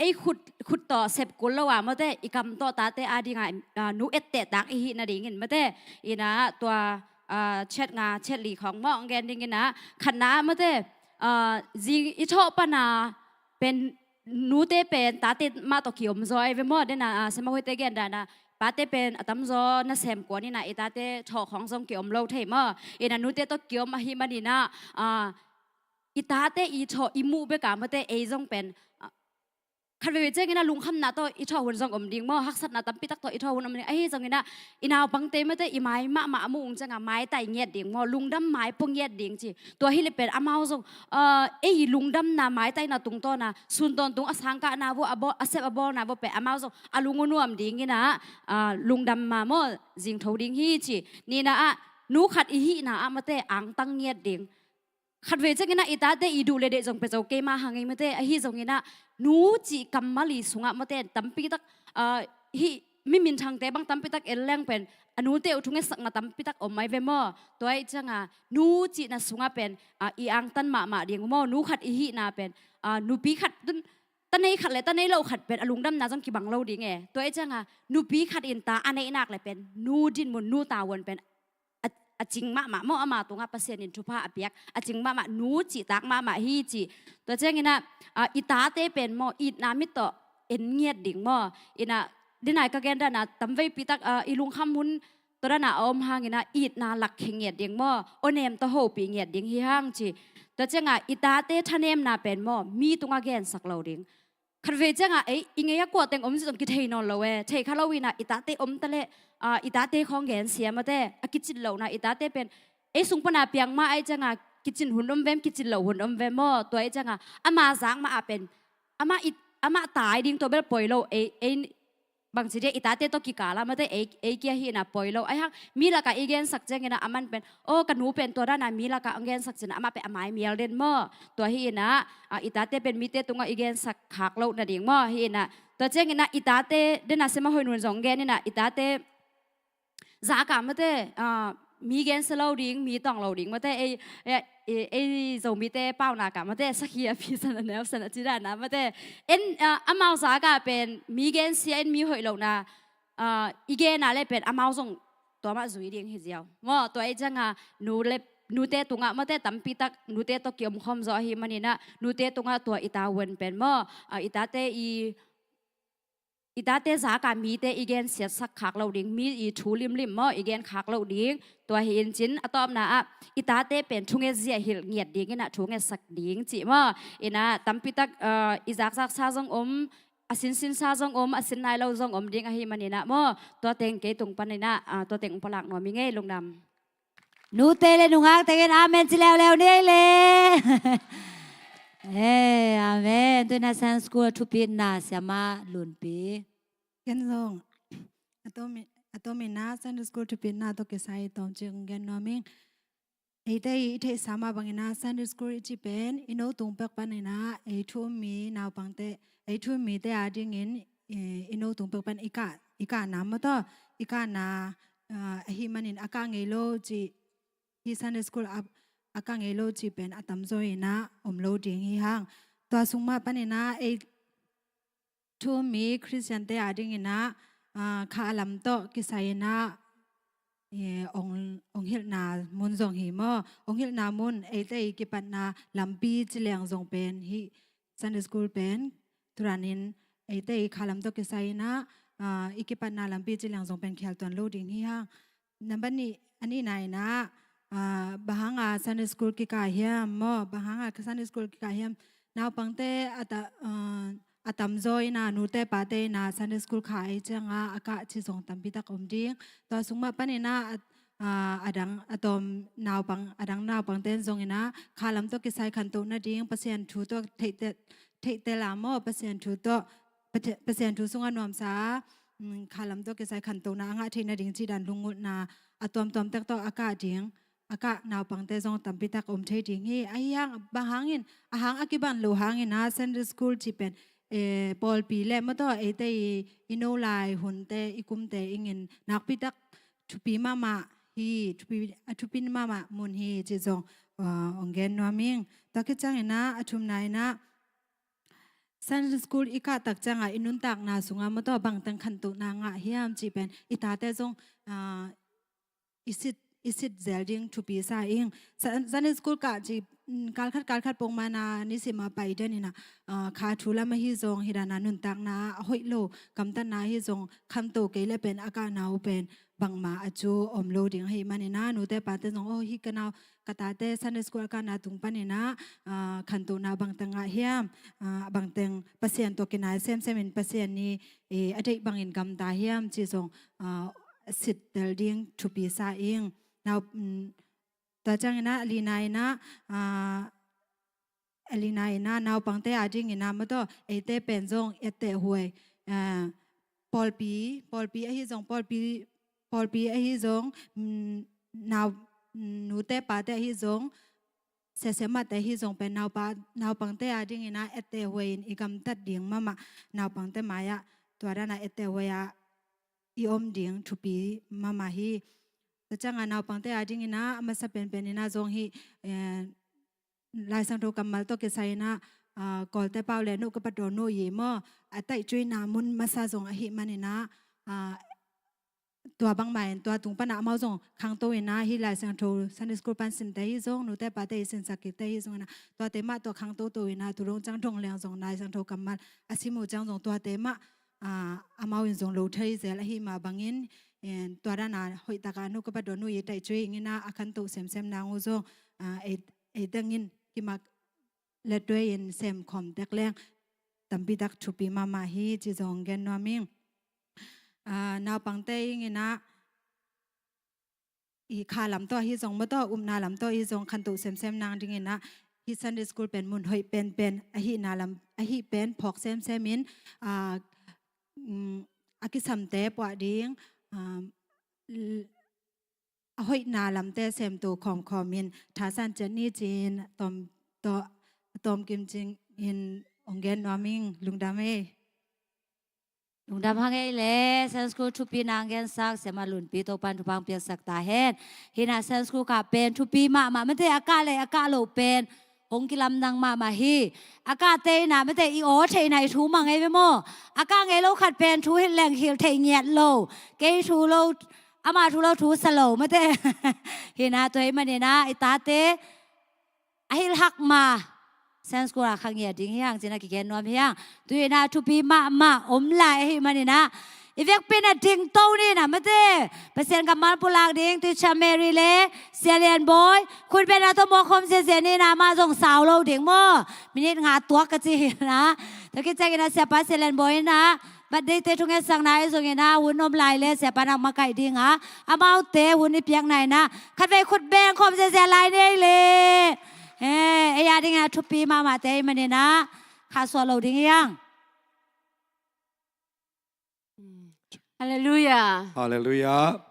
ei khut, khut tawh sep kul lo a mate i kam tawh tate a dinga, ah, nu etteh tak i hih nadingin mate ina tua, ah, chet nga chet li khawng maw ong gen ding ina khatna mate, ah, zing i thawh pana pen nute pen tate mah tawh kiom zaw ai ve maw. Dena, ah, sema hoihte gen dana pate pen a tamzaw nasem kuan ina i tate thawh khawng zong kiom lo thei maw. Ina nute tawh kiom ahi manina, ah, i tate i thawh i muh beka mate ei zong pen, ah, khat veve ciangina lungkhamna tawh i thawh hun zong om ding maw. Haksatna tampitak tawh i thawh hun om ding ahi zongina i naupangte mate i mai mahmah a muh ung cianga maitai ngiat ding maw. Lungdam mai pua ngiat ding ci. Tua hi le pen amau zong, ah, ei lungdamna maitaina tungtawna sun tawntung a sangkahna vo a bawl, a sep a bawlna vo pen amau zong a lung u nuam dingina, ah, lungdam ma maw zingtho ding hi ci. Nina ah nu khat i hihna ah mate angtang ngiat ding. Khat vei ciangina i tate i duh le deih zong pia zo kei mah hang ei mate ahi zongina nu cih kammal i sungah mate tampitak, ah, hih mi minthangte bang tampitak en leng pen a nute uh thungetsakna tampitak om mai ve maw. Tua ih cianga nu cihna sungah pen, ah, i angtan mahmah ding maw. Nu khat i hihna pen, ah, nupi khat tun, ta nei khat le ta nei lo khat pen a lungdamna zong kibang lo ding e. Tua ih cianga nupi khat in ta a neih nak le pen nu dinmun nu tavuan pen a, a cing mahmah maw. Ama tungah Pasian in thupha a piak a cing mahmah nu cihtak mahmah hi ci. Tua ciangina, ah, i tate pen maw itna mit tawh en ngiat ding maw. Ina dinai ka gen dana tamveipi tak, ah, i lungkham hun tua dana a om hangina itna lakkhe ngiat ding maw. Awnem tawh hopih ngiat ding hi hang ci. Tua cianga i tate thanemna pen maw mi tungah gensak lo ding. khatvei ciangah ei i ngei a kuahteng om cih zong kithei nawn lo e. Thei kha lo inah i tate om ta leh, ah, i tate khawng gensia mate, a kicin lohna i tate pen ei sung pana piang mah ahih ciangah kicin hun om vem, kicin loh hun om vem maw? Tua ahih ciangah ama zak mah ah pen amah i, amah tai ding tua bel poi lo, ei, ei bangci dia i tate tawh kikal ah mate, ei, ei kia hi inah poi lo. Ahi hang mi lakah i gensak cianginah aman pen, aw, ka nu pen tua danah mi lakah hong gensak cinah amah pen a mai mial den maw? Tua hi inah, ah, i tate pen mite tungah i gensak khak loh nading maw? Hi inah tua cianginah i tate denah sim a hoih nun zong gen inah i tate zakah mate, ah, mi gensia lo ding, mi tawng lo ding mate, ei, ei, ei, ei Zomite paunakah mate, sakhi a pisan a neusan a ci dana mate. En, ah, amau zakah pen mi gensia in mi hoih lohna, ah, i gena le pen amau zong tua mah zui ding hi ziau maw? Tua ahih ciangah nu le, nute tungah mate tampitak nute tawh kiomkhawm zaw ahih maninah nute tungah tua i tavuan pen maw, ah, i tate i i tate zakah mite i gensiatsak khak loh ding, mi i thu limlim maw i gen khak loh ding. Tua hi in cin a tawpna ah i tate pen thunget zia hilh ngiat ding inah thungetsak ding cih maw? Inah tampitak, ah, i zakzaksa zong om, a sinsinsa zong om, a sin nai lo zong om ding ahih maninah maw? Tua teng kei tung paninah, ah, tua teng ung palak nuam i ngei lungdam. Nute le nungak tengin amen ci leuleu ni ei le. Eh, amen. Tuina Sunday School thupitna siama Lunpi. Ken zong a tomi, a tomi na Sunday School thupitna tawh kisai tawmcik gen nuam ing. Eite i theihsa mah bangina Sunday School i ci pen i no tung pek panina ei thu um mi naupangte, ei thu um mite a dingin, eh, i no tung pek pan i kah, i kahna maw tawh, i kahna, ah, ahih manin a kah ngei lo cih, hi Sunday School a, a kah ngei lo cih pen a tamzaw inah om lo ding hi hang. Tua sung mah panina ei thu um mi Khristiante a dinginah, ah, kha a lam tawh kisai inah, eh, ong, ong hilhna mun zong hi maw? Ong hilhna mun eite i kipatna lampi ci leng zong pen hi Sunday School pen turanin eite i kha lam tawh kisai inah, ah, i kipatna lampi ci leng zong pen khial tuan lo ding hi hang. Nambat nih, a nihna inah, ah, bang hanga Sunday School kikah hiam maw? Bang hanga Sunday School kikah hiam? Naupangte a ta, ah, a tamzaw inah nute pate inah Sunday School kha ei cianga a kah ci zong tampitak om ding. Tua sung mah panina a, ah, a dang a tawm naupang, a dang naupangte in zong inah kha lam tawh kisai khantoh nading Pasian thu tawh theihtel, theihtel a maw? Pasian thu tawh, Pate-, Pasian thu sungah nuamsa a, mm, kha lam tawh kisai khantohna a ngah theih nading cih dan lunggulhna a tuamtuam tek tawh a kah ding, a kah naupangte zong tampitak om thei ding hi. Ahi hang, bang hangin, a hang a kiban lo hangin a Sunday School cih pen, eh, pawlpi le maw tawh eite i, i no lai hunte, i kumte ingin nakpitak thupi mahmah hi, thupi, a thupi mahmah mun hi cih zong, ah, ong gen nuam ing. Tua khit ciangin a, a thumna inah, Sunday School i kah tak ciangah i nuntakna sungah maw tawh bangteng khantohna ngah hiam cih pen i tate zong, ah, i sit, i sit zel ding thupi sa ing. Sa-, Sunday School kah cih, mm, kalkhat, kalkhat pongmana nisim a pai den inah, ah, kha thu lam ahi zong, hi dana nuntakna a hoih lo, kamtatna ahi zong, khantoh kei le pen a kahna uh pen bangma a cu om lo ding ahih maninah nute pate zong, oh, hi ka nau, ka tate Sunday School a kahna tung paninah, ah, khantohna bangteng ngah hiam, ah, bangteng Pasian tawh kinai semsem in Pasian ni, eh, a deih bangin gamta hiam cih zong, ah, sittel ding thupi sa ing. Nau, mm, tua cianginah a lina inah, ah, a lina inah naupangte a dinginah maw tawh eite pen zong etteh huai, ah, pawlpi, pawlpi ahi zong, pawlpi, pawlpi ahi zong, mm, nau, mm, nute pate ahi zong, sese mate ahi zong pen naupa, naupangte a dinginah etteh huai in i gamtat ding mahmah, naupangte mai-ah tua dana etteh huai ah i om ding thupi mahmah hi. Tua ciangah naupangte a dinginah a masa penpen inah zong hi, eh, Lai Siangtho kammal tawh kisai inah, ah, Kawlte pau le nuh ka pat daw nuh i maw, a taihcuina mun masa zong ahih maninah, ah, tua bangmah in tua tung panah amau zong khangto inah hi Lai Siangtho Sunday School pan sinte hi zong, nute pate i sinsak kikte hi zong inah tuate mah tua khangto to inah tu dong ciang dong leng zong Lai Siangtho kammal a sim uh ciang zong tuate mah, ah, amau in zong lo thei zel ahih mah bangin, en, tua dana hoih taka nuh ka pat daw nuh i taihcui inginah a khanto semsem nang uh zong, ah, ei, ei tengin kimak lettuai in semkhawm tek leng tampi tak thupi mahmah hi ci zong gen nuam ing. Ah, naupangte ing inah i kha lam tawh ahi zong maw tawh upna lam tawh ahi zong khantoh semsem nang ding inah hih Sunday school pen mun hoih penpen ahihna lam ahi pen phawk semsem in, ah, mm, a kisamte puah ding, ah, l- a hoihna lamte semto khawmkhawm in thasan ciat ni ci-in tawm, tawm, tawm kim cing in ong gen nuam ing. Lungdam ei. Lungdam hang ei le. Sunday school thupi nang gensak Siamah Lunpi Topan thupha piaksak ta hen. Hih na Sunday school kah pen thupi mahmah, mate a kah le a kah lo pen hong kilamdang mahmah hi. A kahte inah mate i aw theihna i thu mang ei ve maw? A kah ngei lo khat pen thu hilh leng hilh theih ngiat lo. Kei thu lo, ama thu lo thu sa lo mate. Hih na tua ahih maninah i tate a hilh hak ma Sunday school ah kha ngiat ding hi hang ci-in a kigen nuam hi hang. Tu inah thupi mahmah om lai ahih maninah i vekpi in a dingto ni inah mate. Pasian kammal pulak ding Teacher Mary le Sia Lian Bawi khutbetna tawh mawk khawm ziazia ni inah amah zong sau lo ding maw? Minit nga tuak ka ci hi inah. Tua khit ciangin ah Siapa Sia Lian Bawi inah birthday-te thungetsakna ahi zongin ah hun om lai le Siapa nak makaih ding a, amaute hun i piakna inah khatvei khut beng khawm ziazia lai ni ei le. Eh, ei a dingin ah thupi mahmahte ahih maninah khahsuah lo ding hi hang. Mm. Hallelujah. Hallelujah.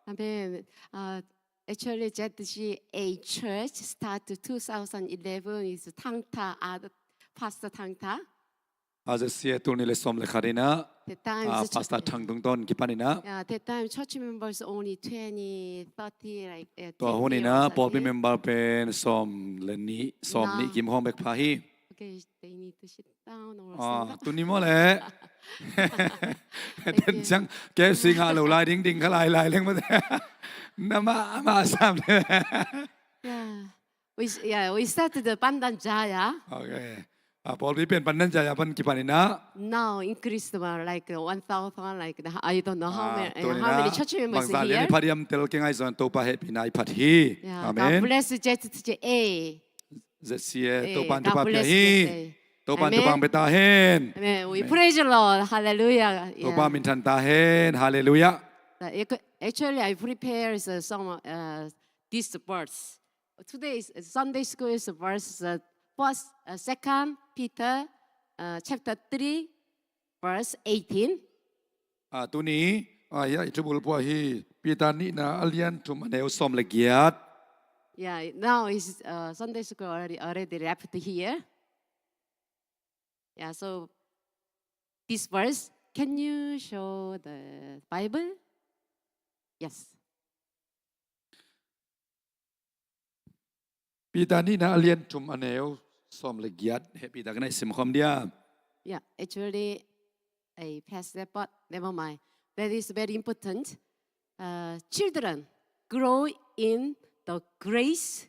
Amen. Uh, actually, Z C A Church started two thousand eleven is Thang Tha, uh, Pastor Thang Tha. Ah, Z C A tul nih le sawm le khat inah, that time, ah, Pastor Thang Tung Ton kipan inah. Yeah, that time church members only twenty, thirty, like, uh, tua hun inah pawlpi member pen sawm le nih, sawm nih kim khawng bek pha hi. Okay, they need to sit down or something. Tuni maw le. Thank you. Ciang K F C ngah lo lai ding ding kha lai lai leng mate. Na mah, mah sam le. Yeah. We, yeah, we started the Pandan Jaya. Okay. Ah, pawlpi pen Pandan Jaya pan kipan inah. Now increased about like, uh, one thousand, like, the, I don't know how many, uh, how many church members here. Bangzah lian i phat hiam tel kei ngai zong Topa hehpihna i phat hi. Yeah, amen. God bless Z C A. Z C A, eh, Topan thupha pia hi. Topan thupha pia ta hen. Amen. We praise the Lord. Hallelujah. Yeah. Topa minthan ta hen. Hallelujah. Uh, ac-, actually, I prepare, uh, some, uh, this verse. Today is, uh, Sunday school is verse, uh, first, uh, Second Peter, uh, chapter three, verse eighteen. Ah, tuni, ah, hiah i thubulphuh hi, Peter nihna a lian thum a neu sawm le giat. Yeah, now is, uh, Sunday school already, already left here. Yeah, so this verse, can you show the Bible? Yes. Peter nihna a lian thum a neu sawm le giat, hehpih takin i simkhawm dia. Yeah, actually, I passed that part. Never mind. That is very important. Uh, children, grow in the grace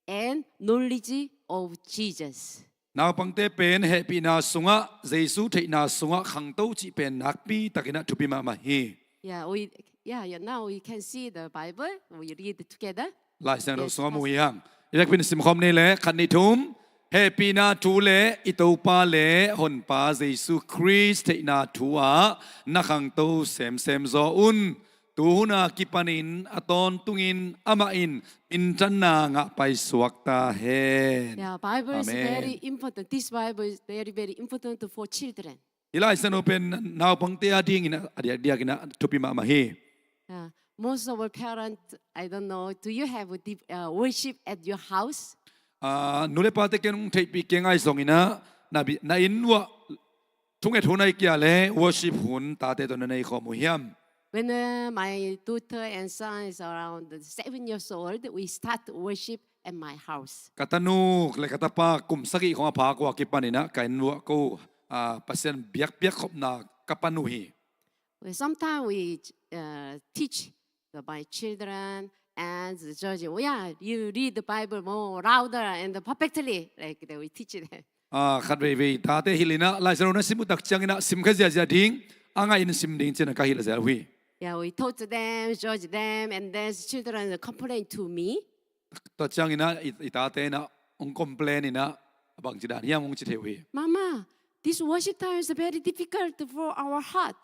and knowledge of Jesus. Naupangte pen hehpihna sungah, Jesu theihna sungah khangto cih pen nakpi takin ah thupi mahmah hi. Yeah, we, yeah, yeah, now we can see the Bible. We read together. Lai Siangtho sungah mu hi hang. I vekpi in simkhawm ni le, khat nih thum. Hehpihna thu le i Topa le Honpa Jesu Khrist theihna thu ah na khangto semsem zaw un. Tu hun a kipanin a tawntungin amah in minthanna ngah paisuak ta hen. Yeah, Bible is very important. This Bible is very, very important for children. Hih Lai Siangtho pen naupangte a dingin a diakdiakin ah thupi mahmah hi. Yeah. Most of our parents, I don't know, do you have a deep, uh, worship at your house? Ah, nu le pate ken hong theihpih kei ngai zongin ah na bi-, na inn uah thunget hun ahih kei leh worship hun tate tawh na nei khawm uh hiam? When, uh, my daughter and son is around seven years old, we start worship at my house. Ka tanu le ka tapa kum sagih khawng a phak uh a kipanin ah ka inn uah ko, ah, Pasian biakpiak khopna ka pan uh hi. Well, sometimes we, uh, teach the, my children and the children, "Oh, yeah, you read the Bible more louder and perfectly," like that we teach them. Ah, khat veivei tate hilh in ah, Lai Siangtho na sim uh tak ciangin ah, sim kha ziahziah ding, a ngaih in sim ding ci-in ah ka hilh a zel uh hi. Yeah, we talk to them, judge them, and then the children complain to me. Tua ciangin ah, i, i tate in ah, hong complain in ah, a bangci dan hiam hong ci thei uh hi. "Mama, This worship time is very difficult for our heart.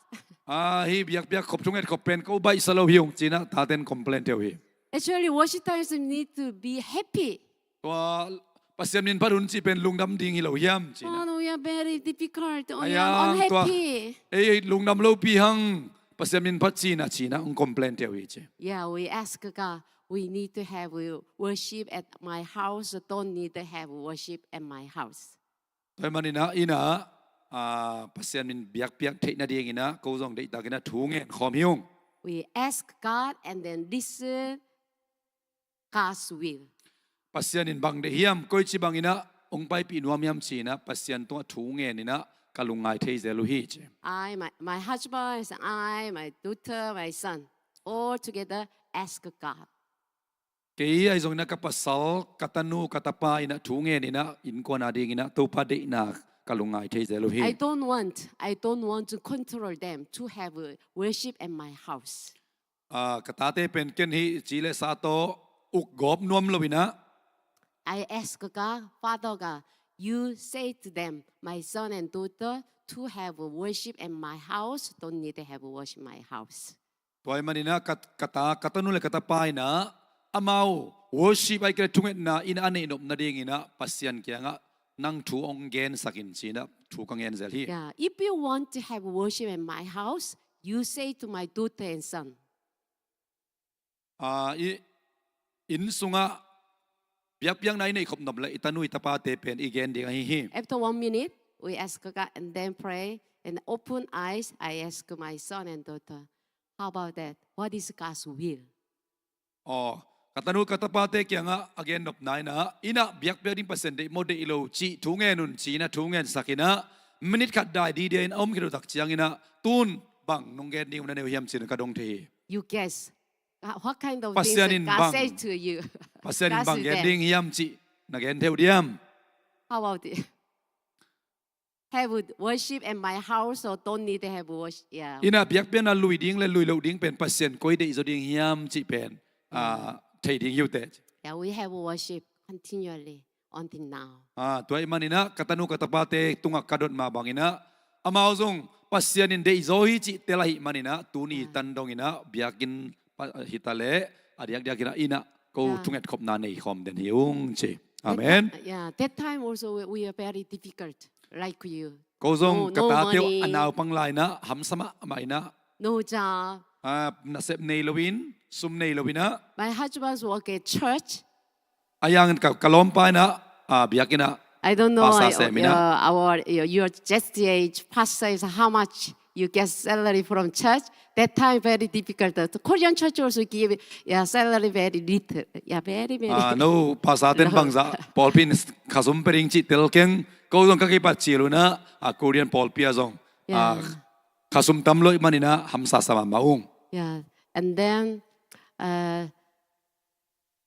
Ah, hih biakpiak khop thunget khop pen ko baihsa lo hi ung ci-in ah taten complain thei uh hi. Actually, worship time is need to be happy. Tua Pasian min phat hun cih pen lungdam ding hi lo hiam ci-in ah. Oh, no, we are very difficult. Oh, a we are yang tua unhappy. Ei, ei, lungdam lopi hang, Pasian min phat ci-in ah ci-in ah hong complain thei uh hi ci. Yeah, we ask God, we need to have worship at my house, don't need to have worship at my house. Tua ahih manin ah in ah, ah, Pasian min biakpiak theih nadingin ah ko zong deihtakin ah thu ngen khawm hi ung. We ask God and then listen God's will. Pasian in bang deih hiam, koici bangin ah hong paipih nuam hiam ci-in ah Pasian tungah thu ngenin ah ka lungngai thei zel uh hi ci. I, my, my husband, and I, my daughter, my son, all together ask God. Kei ahi zongin ah ka pasal, ka tanu, ka tapa in ah thu ngenin ah innkuan adingin ah Topa deihna ka lungngai thei zel uh hi. I don't want, I don't want to control them to have a worship at my house. Ah, ka tate pen ken hih ci le sa tawh uk gawp nuam loin ah. I ask God, Father God, you say to them, my son and daughter, to have a worship at my house, don't need to have a worship at my house. Tua ahih manin ah ka, ka ta, ka tanu le ka tapa in ah amau worship ahih kei leh thungetna in ah a neih nop nadingin ah Pasian kiangah nang thu hong gensak in ci-in ah thu ka ngen zel hi. Yeah, if you want to have worship at my house, you say to my daughter and son. Ah, i, inn sungah biakpiakna i neih khop nop leh i tanu i tapate pen i gen ding ahi hi. After one minute, we ask God and then pray and open eyes. I ask my son and daughter, how about that? What is God's will? Aw, ka tanu ka tapate kiangah a gen nopna in ah, in ah biakpiak ding Pasian deih maw deih lo cih thu ngen un ci-in ah thu ngensak in ah, minute khat dai didia in a om khit uh tak ciangin ah, tun bang nong gen ding uh na nei uh hiam ci-in ka dong thei hi. You guess. Uh, what kind of things Pasian that in God bang, say to you? Pasian in bang gen ding hiam cih na gen thei uh diam? How about it? Have worship at my house or don't need to have worship? Yeah. In ah biakpiakna lui ding le lui loh ding pen Pasian koi deih zaw ding hiam cih pen, ah, thei ding hi uh teh. Yeah, we have worship continually until now. Ah, tua ahih manin ah ka tanu ka tapate tungah ka dot mah bangin ah amau zong Pasian in deih zaw hi cih tel ahih manin ah tuni tan dongin ah biakinn pa, hi ta leh a diakdiakin ah in ah ko thunget khopna nei khawm den hi ung ci. Amen. That ti-, yeah, that time also we, we are very difficult, like you. Ko zong ka tate uh a naupang lai-in ah hamsa mahmah in ah. No job. Ah, nasep nei loin, sum nei loin ah. My husband's work at church. A yang ka, ka lawmpa in ah, ah, biakinn ah. I don't know, pastor sem in ah. Uh, our, your, your J C H pastor is how much you get salary from church? That time very difficult. The Korean church also give, yeah, salary very little. Yeah, very, very. Ah, no, pastor ten bangzah pawlpi in khasum pia ding cih tel keng. Ko zong ka kipat cil un ah, ah, Korean pawlpi ah zong. Yeah. Ah, khasum tam lo ahih manin ah hamsa sa mahmah ung. Yeah. And then, uh,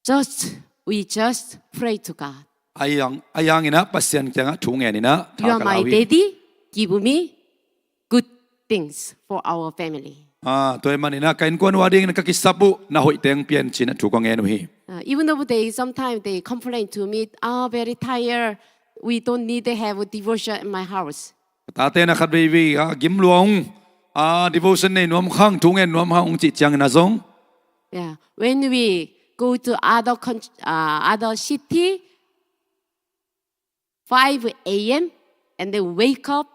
just, we just pray to God. A yang, a yang in ah Pasian kiangah thu ngen in ah, you are my daddy, give me good things for our family. Ah, tua ahih manin ah ka innkuan uh adingin ka kisap uh, na hoih teng pia in ci-in ah thu ka ngen uh hi. Uh, even though they, sometimes they complain to me, ah, very tired, we don't need to have a devotion in my house. Ka tate in ah khat veivei ah gim lua ung, ah, devotion nei nuam kha ung, thu ngen nuam kha ung cih ciangin ah zong. Yeah. When we go to other coun-, uh, other city, five A M, and then wake up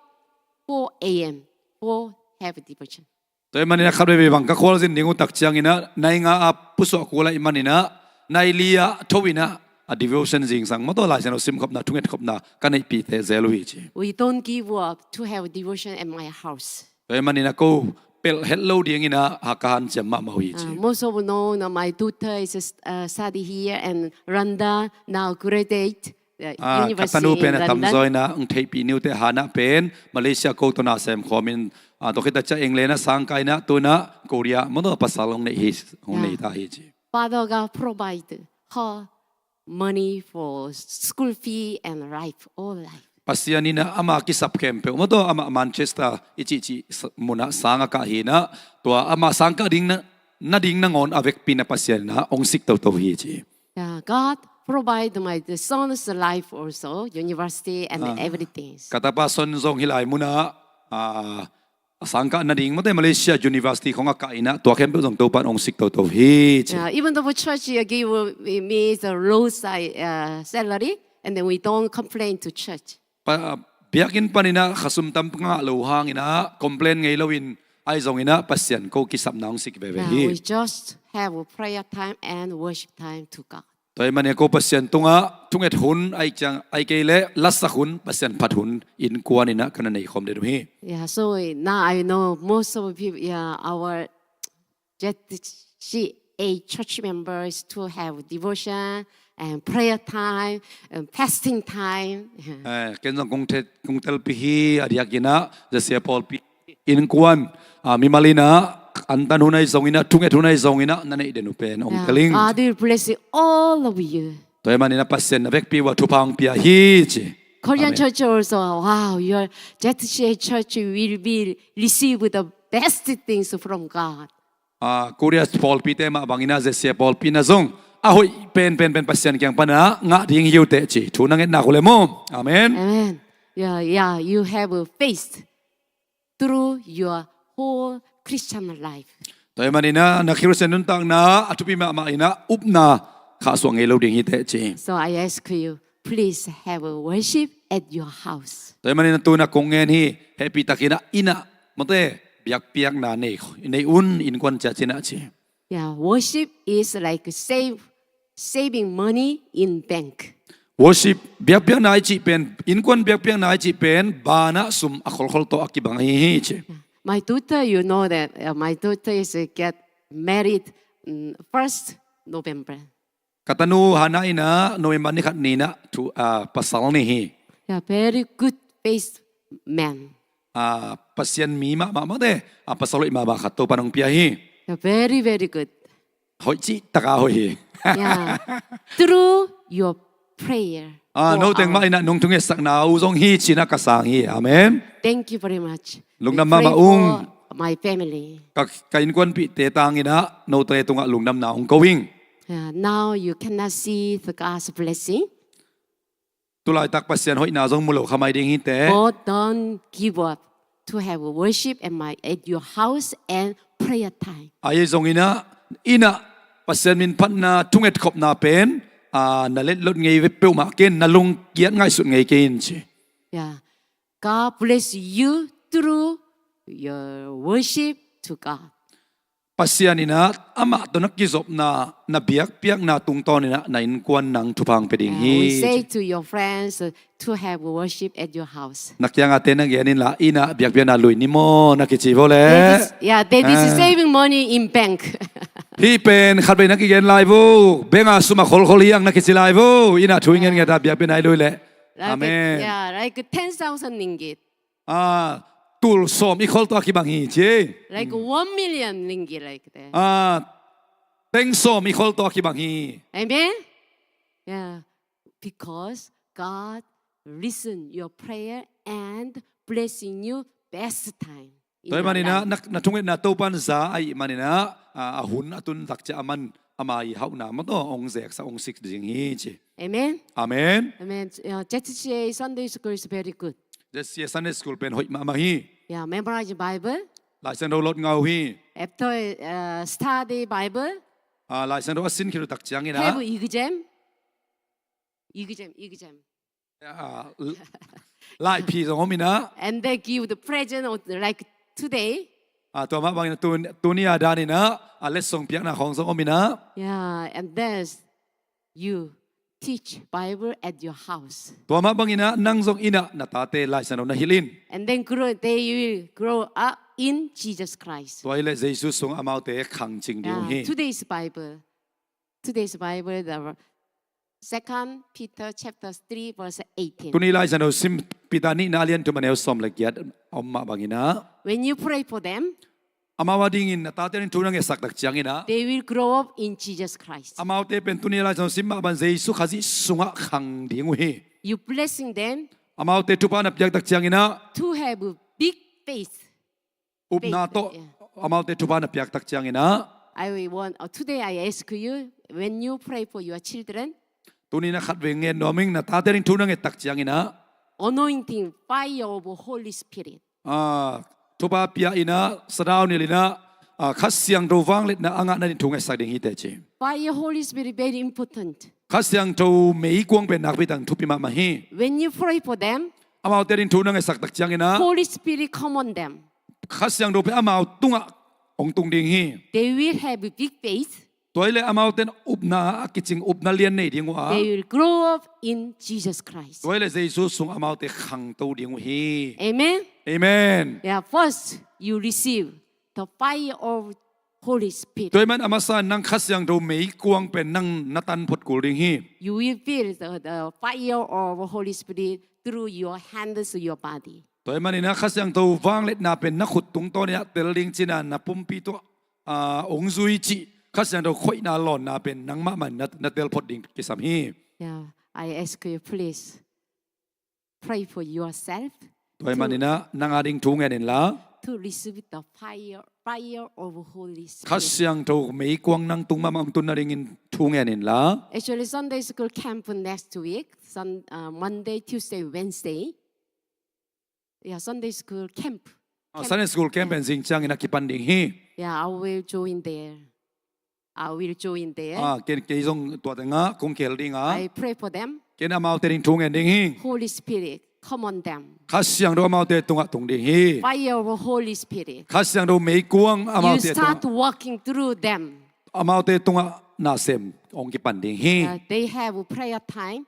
four A M, for have devotion. Tua ahih manin ah khat veivei bang ka khualzin ding uh tak ciangin ah, nai nga ah pusuah kul ahih manin ah, nai li ah tho in ah, a devotion zingsang maw, tua Lai Siangtho simkhopna, thungetkhopna ka neihpih teh zel uh hi ci. We don't give up to have devotion at my house. Tua ahih manin ah ko pelh het lo dingin ah, ha ka hanciam mahmah uh hi ci. Uh, most of you know, now my daughter is, uh, study here and London, now graduate. Ah, ka tanu pen a tamzaw in ah, hong theihpih ni uh teh, Hannah pen Malaysia ko tawh na sem khawmin, ah, tua khit a ciang England ah sang kai in ah, tu-in ah Korea maw, tua pasal hong nei hi, hong nei ta hi ci. Father God provide her money for school fee and life, all life. Pasian in ah ama kisap khempeuh maw, tua amah Manchester i cihcih sa-, mun ah sang a kah hi in ah, tua ama sang kah ding na, nading nangawn a vekpi in ah Pasian in ah hong sik toto hi ci. Yeah, God provide my the son's life also, university and everything. Ka tapa son zong hih lai munah, ah, a sangkah nading mate Malaysia University khong a kah inah tua khempeuh zong Topan ong sik toto hi ci. Yeah, even though church uh, give uh, me the low si- uh, salary, and then we don't complain to church. Pa, biakinn paninah khasum tam ngah lo hanginah complain ngei loin ahi zonginah Pasian ko kisapna hong sik veve hi. We just have a prayer time and worship time to God. Tua ahih manin ko Pasian tungah thunget hun ahi ciang ahi kei leh lasak hun Pasian phat hun innkuaninah ka na nei khawm den uh hi. Yeah, so now I know most of the people, yeah, our Z C A church members to have devotion and prayer time and fasting time. Eh, ken zong kong, te, kong telpih hi a diakinah Z C A pawlpi innkuan ah, mimal inah antan hun ahi zonginah thunget hun ahi zonginah na neih den uh pen ong tel ing. God will bless all of you. Tua ahih maninah Pasian na vekpi uh a thupha hong pia hi ci. Korean church also, wow, your Z C A church will be receive the best things from God. Ah, Korea pawlpite mah banginah Z C A pawlpi na zong a hoih penpen pen Pasian kiang panah ngah ding hi uh teh ci thu na ngetnak uh le maw. Amen. Amen. Yeah, yeah, you have a faith through your whole Christian life. Tua ahih maninah na Christian nuntakna a thupi mahmah inah upna khahsuah ngei lo ding hi teh ci. So I ask you, please have a worship at your house. Tua ahih maninah tuna kong ngen hi, hehpihtakinah inah mate biakpiakna nei, nei un innkuan ciacinah ci. Yeah, worship is like save, saving money in bank. Worship biakpiakna i cih pen, innkuan biakpiakna i cih pen banah sum a kholkhol tawh a kibang ahi hi ci. Yeah. My daughter, you know that uh, my daughter is uh, get married um, first November. Ka tanu Hana inah November ni khat ninah thu, ah, pasal ni hi. Yeah, very good faith man. Ah, Pasian mi mahmah mate, ah, pasal hoih mahmah khat Topan hong pia hi. Yeah, very, very good. Hoih cih taka hoih hi. Yeah. Through your prayer. Ah, no teng mah inah nong thungetsakna uh zong hi cinah ka sang hi. Amen. Thank you very much. Lungdam mahmah ung. My family. Ka, ka innkuanpihte tanginah note tungah lungdamna hong ko ing. Yeah, now you cannot see the God's blessing. Tulaitak Pasian hoihna zong mu lo kha mai ding hi teh. But don't give up to have worship at my at your house and prayer time. Ahi zonginah inah Pasian min phatna thunget khopna pen ah, na letlot ngei peuhmah ken na lungkiat ngaihsut ngei kei in ci. Yeah. God bless you through your worship to God. Pasian inah amah tawh na kizopna na biakpiakna tungtawninah na innkuan nang thupha hong pia ding hi. We say to your friends uh, to have worship at your house. Na kiangate na gen inla inah biakpiakna lui ni maw na kici vo le. That is, yeah, that is saving money in bank. Hih pen khatvei na kigen lai vo. Benga sum a kholkhol hiang na kici lai vo. Inah thu i ngen ngeta biakpiakna i lui le. Amen. Yeah, like ten thousand ringgit. Ah, tul sawm i khol tawh a kibang hi ci. Like one million ringgit like that. Ah, teng sawm i khol tawh a kibang hi. Amen. Yeah, because God listen your prayer and blessing you best time. Tua ahih maninah na, na thungetna Topan za ahih maninah ah, a hun a tun takcia a man ama i hauhna mawtaw hong zeksak hong sik ding hi ci. Amen. Amen. Amen. Uh, Z C A Sunday school is very good. Z C A Sunday school pen hoih mahmah hi. Yeah, memorize Bible. Laisiangtho lot ngau hi. After uh, study Bible. Ah, Laisiangtho a sin khit uh takcianginah. Have exam. Exam, exam. Ah, l- laiphi zong om inah. And they give the present of like today. Ah, tua mah bangin tun- tuni a daninah a letsong piakna khawng zong om inah. Yeah, and then you teach Bible at your house. Tua mah banginah nang zong inah na tate Laisiangtho na hilh in. And then grow, they will grow up in Jesus Christ. Tua hileh Jesu sung amaute khangcing ding uh hi. Today's Bible. Today's Bible, the Second Peter chapter three verse eighteen. Tuni Laisiangtho sim Peter nihna a lian thum a neu sawm le giat a om mah banginah. When you pray for them, amau a dingin na tate in thu na ngetsak takcianginah. They will grow up in Jesus Christ. Amaute pen tuni Laisiangtho sim mah ban Jesu Khazih sungah khang ding uh hi. You blessing them. Amaute thupha na piak takcianginah. To have a big faith. Upna tawh amaute thupha na piak takcianginah. I will want, uh, today I ask you, when you pray for your children, Tuni-in ah khatvei ngen nuam ing, na tate ding thu na nget tak ciangin ah, anointing, fire of Holy Spirit. Ah, thupha pia in ah, sadau nilh in ah, ah, Kha Siangtho vangliatna a ngah nading thu ngetsak ding hi teh ci. Fire Holy Spirit very important. Kha Siangtho meikuang pen nakpi tak thupi mahmah hi. When you pray for them, amaute ding thu na ngetsak tak ciangin ah, Holy Spirit come on them. Kha Siangtho pen amau tungah hong tung ding hi. They will have a big faith. Tua hi leh amaute in upna a kicing upna lian nei ding uh a. They will grow up in Jesus Christ. Tua hi leh Jesu sung amaute khangto ding uh hi. Amen. Amen. Yeah, first you receive the fire of Holy Spirit. Tua ahih man a masa nang Kha Siangtho meikuang pen nang na tan phot kul ding hi. You will feel the, the fire of Holy Spirit through your hands, your body. Tua ahih manin ah Kha Siangtho vangliatna pen na khut tungtawn in ah tel ding cih na, na pumpi tawh, ah, hong zui cih Kha Siangtho khoihna lawnna pen nangmah mah na, na tel phot ding kisam hi. Yeah, I ask you, please pray for yourself. Tua ahih manin ah nang a ding thu ngen inla. To receive the fire, fire of Holy Spirit. Kha Siangtho meikuang nang tung mahmah hong tun nadingin thu ngen inla. Actually, Sunday school camp next week, Sun-, uh, Monday, Tuesday, Wednesday. Yeah, Sunday school camp. Ah, camp. Sunday school camp pen zing ciangin ah kipan ding hi. Yeah, I will join there. I will join there. Ah, kei, kei zong tua tengah kong khel ding a. I pray for them. Kei in amaute ding thu ngen ding hi. Holy Spirit, come on them. Kha Siangtho amaute tungah tung ding hi. Fire of Holy Spirit. Kha Siangtho meikuang amaute tungah. You start working through them. Amaute tungah nasem hong kipan ding hi. Uh, they have a prayer time.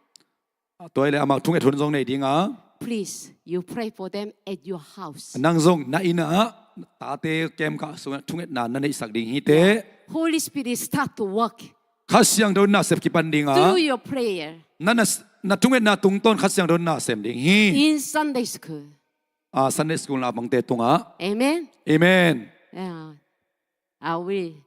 Tua hi leh amau thunget hun zong nei ding a. Please, you pray for them at your house. Nang zong na inn ah tate kem kah sungah thungetna na neihsak ding hi teh. Holy Spirit start to work. Kha Siangtho in nasep kipan ding a. Through your prayer. Na, na, na thungetna tungtawn Kha Siangtho in nasem ding hi. In Sunday school. Ah, Sunday school naupangte tungah. Amen. Amen. Yeah. I will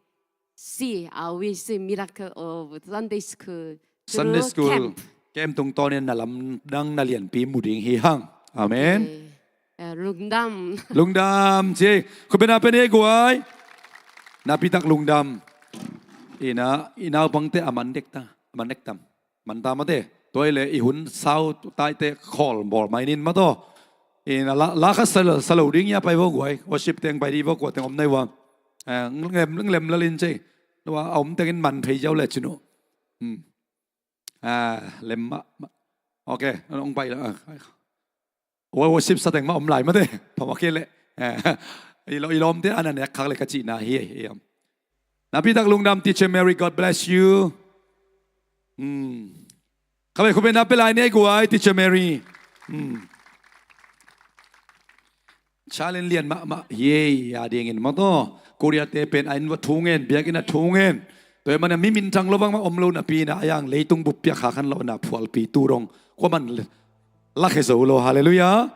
see, I will see miracle of Sunday school. Sunday school camp. Camp tungtawnin na lamdang na lianpi mu ding hi hang. Amen. Okay. Eh, lungdam. Lungdam ci. Khutbetna pia ni ei guai. Nakpi tak lungdam. Ina, i naupangte a man dek ta, a man dek tam. Man ta mate. Tua hi leh i hun sau taite khawl bawl mai nin mataw. Ina la, la khat sa, sa lo ding ia pai vo guai. Worship teng pai dih vo, kua teng om nai ua. Eh, lem, lem lalin cei. Tua a om tengin man phei ziau le cinu. Hmm. Ah, lem mah, mah. Ok, ong pai la. Ah. Worship sa teng mah om lai mate. Phamawh kei leh. Eh, i lo, i lawmte an a nek khak leh ka cihna hi, hi. Nakpi tak lungdam Teacher Mary, God bless you. Hmm. Khabe khutbetna pia lai ni ei guai Teacher Mary. Hmm. Challenge lian mahmah hi ei a dingin mataw. Korea-te pen a inn va thu ngen, biakinn ah thu ngen. Tua ahih manin mi minthang lo bangmah om lo napi-in ah, a yang leitung bup piak kha khan lo na phualpi tu dong. Kua man le, lakhia zo lo, halleluiah.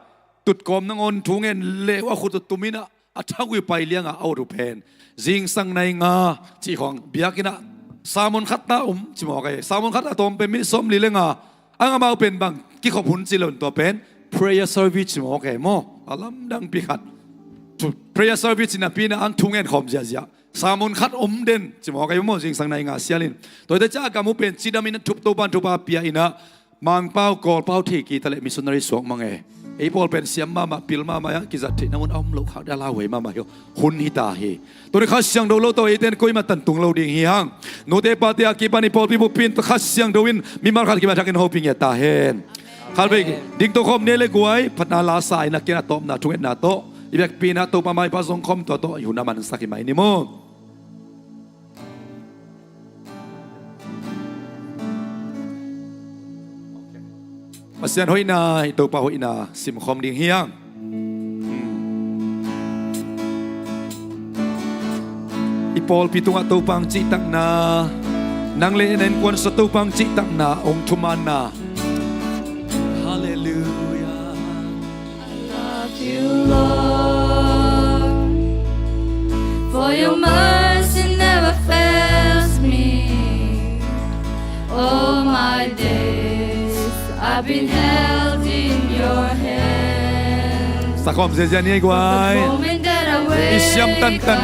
Tutkawm nangawn thu ngen leh uh a khut uh tum in ah, a thagui pai liang a, a ut uh pen zingsang nai nga cih khawng biakinn ah sermon khat ta om ci mawk ei. Sermon khat a tawm pen minute sawmli le nga. Ang amau pen bang kikhop hun ci lo in tua pen prayer service ci mawk ei maw. A lamdangpi khat. Prayer service ci napi-in ah ang thu ngen khawm ziahziah. Sermon khat om den ci mawk ei maw, zingsang nai nga sialin. Tua hi teh ciah a gam uh pen cidam in ah thup, Topa'n thupha pia in ah Mangpau, Kawlpau thei kei ta leh missionary suak mang ei. Ei pawl pen siam mahmah, pil mahmah, a kizat theihna mun a om loh khak dia lauhuai mahmah hi. Hun hi ta hi. Tuni Kha Siangtho lo tawh eite in koimah tan tung lo ding hi hang. Nute pate a kipan i pawlpi bup in Kha Siangtho in mimal khat kimat hakin hopih ngiat ta hen. Khatvei ding to khawm ni ei le guai, phatna la sa in ah kei in a tawpna thungetna tawh i vekpi in ah Topa maipha zong khawm tua tawh i hun a mansak hi mai ni maw. Pasian hoihna, i Topa hoihna simkhawm ding hi hang. I pawlpi tungah Topa hong cihtakna, nang le na innkuan sungah Topa hong cihtakna, hong thumanna. Halleluiah. I love you, Lord, for your mercy never fails me. All my days I've been held in your hands. Sakhawm ziazia ni ei guai. From the moment that I wake up,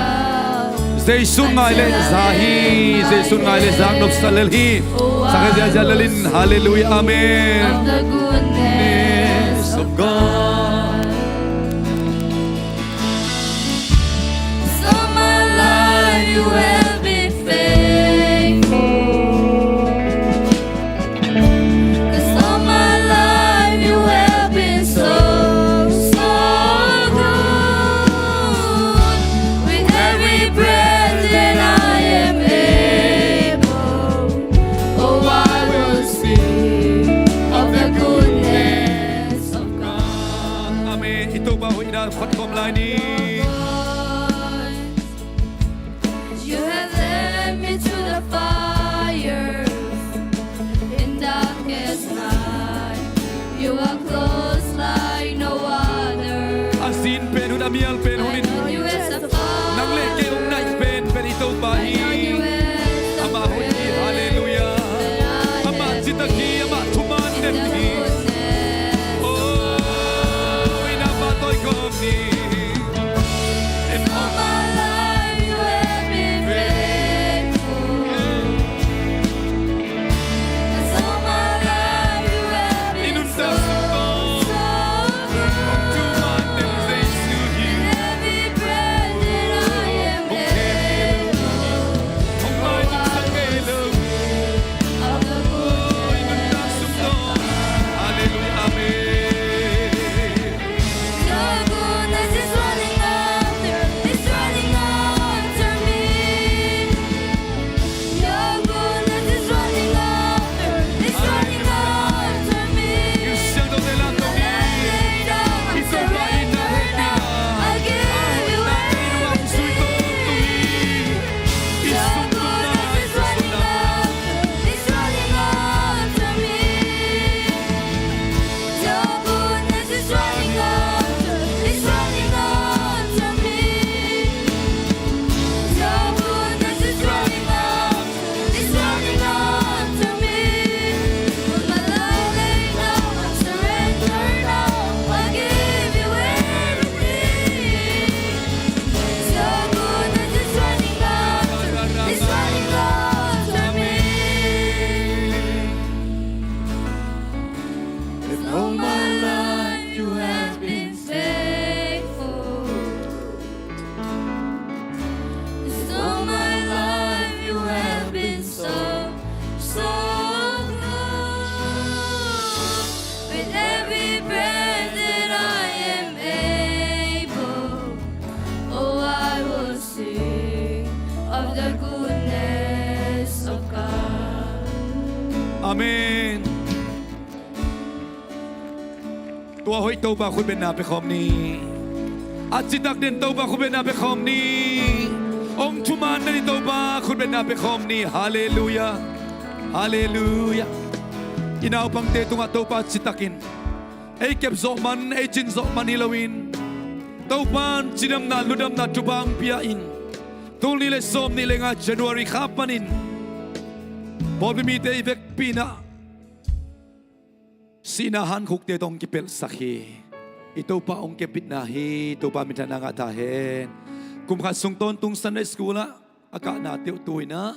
Jesu ngai le za hi, Jesu ngai le za nopsa lel hi. Oh, Sa ka ziazia lalin, hallelujah, amen. Of the goodness of God. So my life you have been faithful. 'Cause all my life you have been so, so good. With every breath that I am able, oh, I will sing of the goodness of God. Amen. I Topa hoihna phat khawm lai ni. You have led me through the fire in darkest night. You are close like no other. A zin pen hun, a mial pen hun in, I know you as a father. Nang le kei hong naih pen pen i Topa hi. I know you as a friend. Amah hoih hi, hallelujah. Amah citak hi, amah thuman den hi. Oh, in amah tawi khawm ni. In all my life you have been faithful. 'Cause all my life you have been so, so good. In every breath that I am able, oh, I will sing of the goodness of God. Hallelujah. Amen. Your goodness is running after, is running after me. Your goodness is running after, is running after me. I surrender now. I give you everything. Your goodness is running after, is running after me. Your goodness is running after, is running after me. Your goodness is running after, is running after me. Put my life lay down, I surrender now. I give you everything. Your goodness is running after, is running after me. And all my life you have been faithful. And all my life you have been so, so good. With every breath that I am able, oh, I will sing of the goodness of God. Amen. Tua hoih Topa khutbetna pia khawm ni. A citak den Topa khutbetna pia khawm ni. Hong thuman den i Topa khutbetna pia khawm ni. Hallelujah. Hallelujah. I naupangte tungah Topa citakin ei kep zawh man, ei cin zawh man hi loin, Topa in cidamna, lungdamna thupha hong pia in, tul nih le sawm nih le nga January kha panin pawlpi mite i vekpi in ah sihna hankhukte tawh hong kipelhsak hi. I Topa hong kepbitna hi. Topa minthanna ngah ta hen. Kum khat sung tawntung Sunday school ah a kahna teuh tu in ah,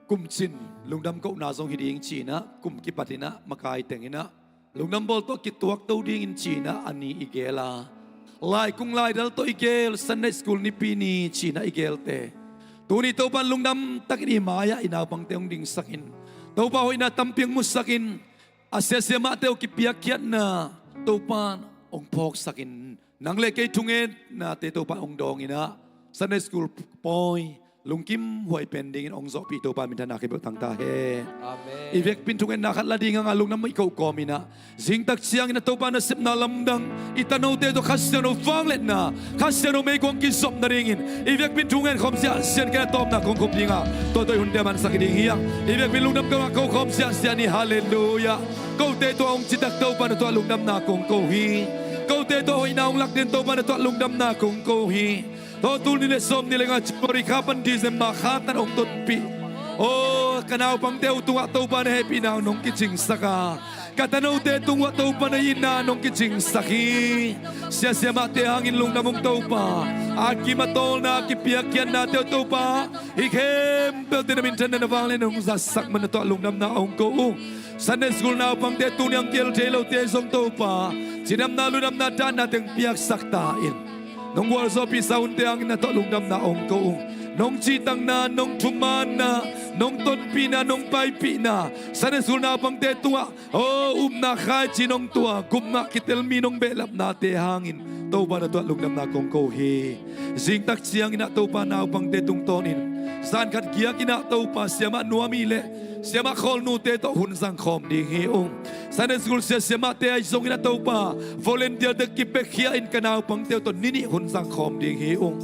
kum cin lungdam kohna zong hi ding ci in ah, kum kipat in ah makai teng in ah lungdam bawl tawh kituak to dingin ci in ah a ni i gel a, laikung laidal tawh i gel, Sunday school nipi ni ci in ah i gelte, tuni Topa in lungdam takin i mai-ah i naupangte hong dingsakin, Topa hoihna tampi hong musakin, a siasia mahte uh kipiakkhiatna Topa in hong phawksakin, nang le kei thungetnate Topa in hong dawng in ah, Sunday school pawi lungkim huai pen dingin hong zawhpih Topa minthanna kibeuh tang ta hen. Amen. I vekpi in thungetna khat la ding hang a lungdam i koh kawm in ah, zingtak ciangin ah Topa nasepna lamdang, i tanote tawh Kha Siangtho vangliatna, Kha Siangtho meikuang kizopna dingin i vekpi in thungen khawm ziahziah in, ken a tawpna kong khup ding a, tua tawh i hunte mansak hi ding hi a. I vekpi in lungdam kawm a ko khawm ziahziah ni. Hallelujah. Kote tawh hong citak Topa, na tungah lungdamna kong ko hi. Kote tawh hoihna hong lak den Topa, na tungah lungdamna kong ko hi. Tua tul nih le sawm nih le nga January kha pan December kha tan hong tonpih, aw, ka naupangte uh tungah Topa na hehpihna nong kicingsak a, Ka tanote tungah Topa na itna nong kicingsak hi. Sia siamahte hangin lungdam ung Topa. A kim a tawlna a kipiakkhiatnate uh Topa, hih khempeuhte na minthanna na vangliatna nong zatsak man na tungah lungdamna hong ko ung. Sunday school naupangte, tuni a kiel thei lote zong Topa, cidamna ludamna tatna teng piaksak ta in. Nong gualzawhpihsa hunte hangin na tungah lungdamna hong ko ung. Nong cihtakna, nong thumanna, nong tonpihna, nong paipihna, Sunday school naupangte tungah, aw, upna khaici nong tuah, gupna kitel mi nong behlapnate hangin Topa na tungah lungdamna kong ko hi. Zingtak ciangin ah Topa naupangte tungtawnin zan khat giakin ah Topa siamah nuam hi leh siamah khawlnute tawh hun zangkhawm ding hi ung. Sunday school sia siamahte ahi zongin ah Topa volunteer te kipekkhia in ka naupangte uh tawh ni nih hun zangkhawm ding hi ung.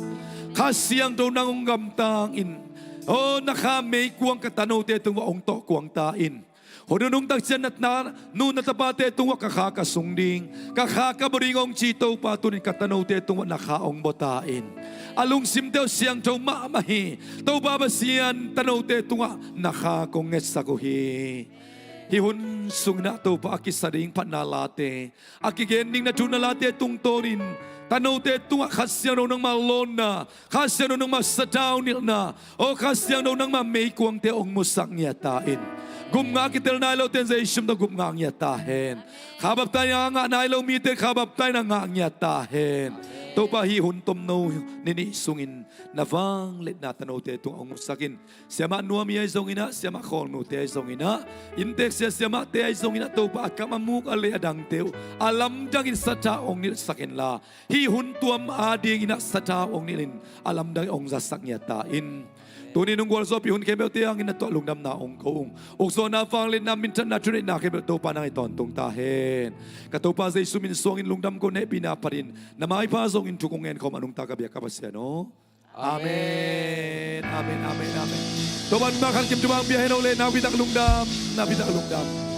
Kha Siangtho nang hong gamtang in, aw, na kha meikuang ka tanote tungah hong tawh kuang ta in. Hun nunung takciang na, na nu na tapate tungah ka kha ka sung ding, ka kha ka baw ding hong ci Topa, tunin ka tanote tungah na kha hong baw ta in. A lungsimte uh siangtho mahmah hi. Topa Pasian, tanote tungah na kha kong ngetsak uh hi. Hih hun sungin ah Topa a kisa ding phatna late, a kigen ding na thu na late tungtawnin tanote tungah Kha Siangtho nangmah lawnna, Kha Siangtho nangmah sathau nilhna, aw Kha Siangtho nangmah meikuangte hong musak ngiat ta in. Gupna kitel nai lote in Jesu min tawh gupna ngah ngiat ta hen. Kha baptaina ngah nai lo mite kha baptaina ngah ngiat ta hen. Topa hih hun tomno ni nih sungin na vangliatna tanote tungah hong musak in. Siamah nuam hi ahi zongin ah, siamah khawlnute ahi zongin ah, inntek sia siamahte ahi zongin ah Topa a kam a muk a lei a dangte uh a lamdangin sathau hong nilhsak inla, hih hun tuam adingin ah sathau hong nilhin a lamdangin hong zatsak ngiat ta in. Tuni nong gualzawhpih hun khempeuhte hangin na tungah lungdamna hong ko ung. Ukzawhna, vangliatna, minthanna, thuneihna khempeuh Topa nang hi tawntung ta hen. Ka Topa Jesu min suangin lungdam ko, hehpihna phatin na maipha zongin thu kong ngen khawm a nungta ka biak ka Pasian aw. Amen. Amen. Amen. Amen. Topa nungta khat kim thupha hong pia hen aw le, nakpi tak lungdam, nakpi tak lungdam.